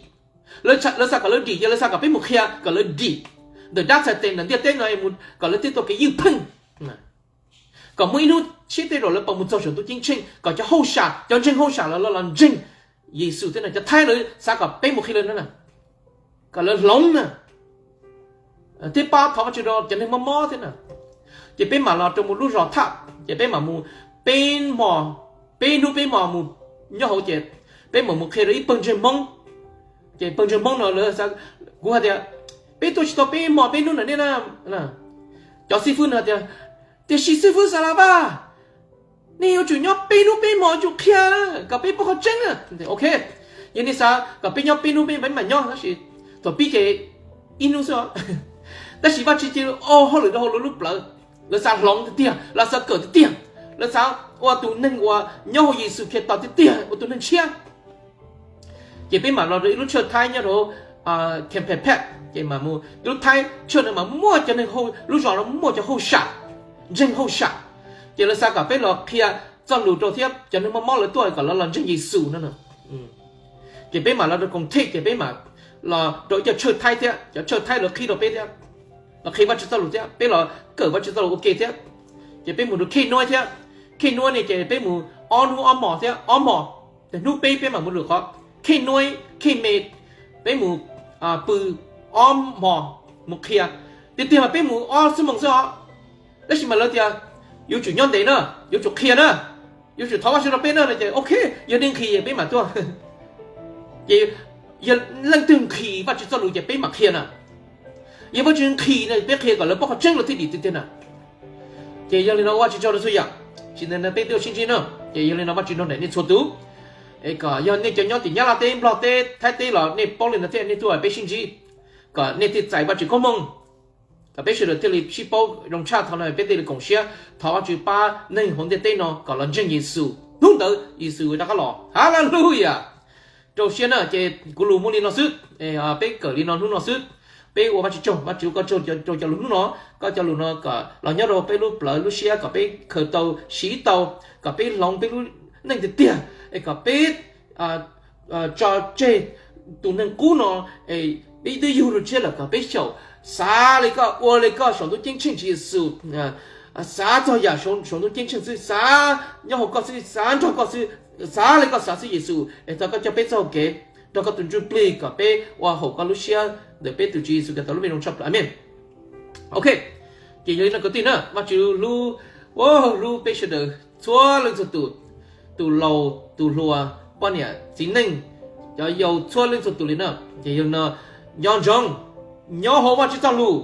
lawv xav kom lawv dim, ces lawv xav kom peb mus qhia kom lawv dim ntawm dab txhais tes ntawm ntiaj teb no, kom lawv thiaj tau kev ywj pheej, kom muaj ib hnub tshiab tej zaum lawv puas mus txog saum ntuj ceeb tsheej, kom cov hauj sam, cov ntseeg hauj sam los los ntseeg Yexus thiab na. Cov Thaib lawv xav kom peb mus qhia lawv no na, kom lawv hloov na, thiab pab thov Vajtswv rau cov neeg mob mob thiab na. Ces peb mam los rau mus lub zos Thaj, ces peb mam mus peb hmo, peb hnub peb hmo mus nyob hauv, ces peb mam mus qhia rau ib pawg ntseeg Hmoob. Ces pawg ntseeg Hmoob no lawv, kuv hais tias, peb tuaj tsis tau peb hmo peb hnub na nej na. Cov xib fwb no tias, tiam sis xib fwb Xas Las Vaj, nej yuav tsum nyob peb hnub peb hmo yuav tsum qhia kom peb paub qhov tseeb. Ok, yog nej xav kom peb nyob peb hnub peb mam nyob, tab sis thaum pib ces ib hnub xwb. Tab sis Vajtswv cia li ua hauj lwm rau hauv lawv lub plawv, lawv xav hloov tiag tiag, lawv xav kawm tiag tiag, lawv xav ua tus neeg uas nyob hauv Yexus Khetos tiag tiag, ua tus neeg tshiab. Ces peb mam los rau ib lub church Thaib nyob rau Kempeh Phet, ces mam mus ib lub Thaib church no mas muaj cov neeg, lub zos no muaj cov hauj sam, ntseeg hauj sam, ces lawv xav kom peb los qhia txoj lus rau thiab cov neeg mob mob lawv tuaj kom lawv los ntseeg Yexus no. Ces peb mam los rau Koom Thej, ces peb mam los rau ib co church Thaib thiab, cov church Thaib lawv qhib rau peb thiab, los qhia Vajtswv txoj lus thiab, peb los kawm Vajtswv txoj lus ua ke thiab. Ces peb mus rau Khej Nuaib thiab, Khej Nuaib ne ces peb mus ob hnub ob hmos thiab, ob hmos, hnub peb peb mam mus lwm qhov. Khej Nuaib, Khej Me, peb mus pw ob hmos, mus qhia. Tiag tiag mas peb mus ob xuab moos xwb os, tab sis mas lawv tias yuav tsum nyob ntev na, yuav tsum qhia na, yuav tsum thov Vajtswv rau peb na no ces ok, yog nej nqhis peb mam tuaj. Ces yog leej twg nqhis Vajtswv txoj lus ces peb mam qhia na. Yog Vajtswv nqhis no peb qhia kom lawv paub qhov tseeb lawv thiaj dim tiag tiag na. Ces yog li no ua Vajtswv tsaug rau txhua yam, tsis tas no peb twb sib ntsib na. Ces yog li no Vajtswv nrog nraim nej txhua tus, es kom yog nej cov nyob tim Nyab Laj teb, Nplog teb, Thaib teb los nej paub li no thiab nej tuaj peb sib ntsib, kom nej thiaj txais Vajtswv koob hmoov, kom peb sawv daws thiaj li sib paub zoo tshaj. Thaum no peb thiaj li koom siab thov Vajtswv pab neeg hauv ntiaj teb no kom los ntseeg Yexus, hnub ntawd Yexus rov qab los. Haleluya. Rau siab na, ces kuv lus muaj li no xwb, peb kawm li no hnub no xwb. Peb ua Vajtswv tsaug, Vajtswv koj tsaug rau cov lus hnub no, koj cov lus no kom los nyob rau peb lub plawv lub siab, kom peb khaws tau siv tau, kom peb hloov peb lub neej tiag tiag, es kom peb tso tseg tus neeg qub no, peb twb yug lub tshiab lawm, kom peb xyaum xav li koj, ua li koj saum ntuj ceeb tsheej Tswv Yexus, xav txog yam saum ntuj ceeb tsheej xwb, xav nyob hauv koj xwb, xav nrog koj xwb, xav li koj xav xwb Yexus, es thov koj coj peb txoj hau kev, nrog koj tus Ntsuj Plig kom peb ua haum koj lub siab ntawm peb tus Tswv Yexus Khetos lub npe zoo tshaj plaws. Amen. Ok, ces yog li no kwv tij na, Vajtswv hlub, hlub peb sawv daws txhua leej txhua tus, tus laus tus hluas, poj niam txiv neej, cov yau txhua leej txhua tus li na. Ces yog li no, nco ntsoov, nyob hauv Vajtswv txoj lus,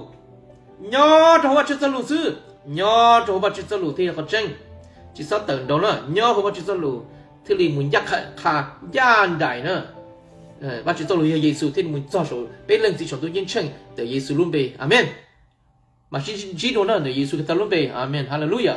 nyob rau hauv Vajtswv txoj lus xwb, nyob rau hauv Vajtswv txoj lus thiaj yog qhov tseeb, tsis txhob tawm nraud na, nyob hauv Vajtswv txoj lus thiaj li mus ncaj qha ncaj nraim na. Vajtswv txoj lus yog Yexus thiaj li mus txog saum peb Leej Txiv saum ntuj ceeb tsheej ntawm Yexus lub npe. Amen. Mas sib ntsib dua na ntawm Yexus Khetos lub npe. Amen. Haleluya.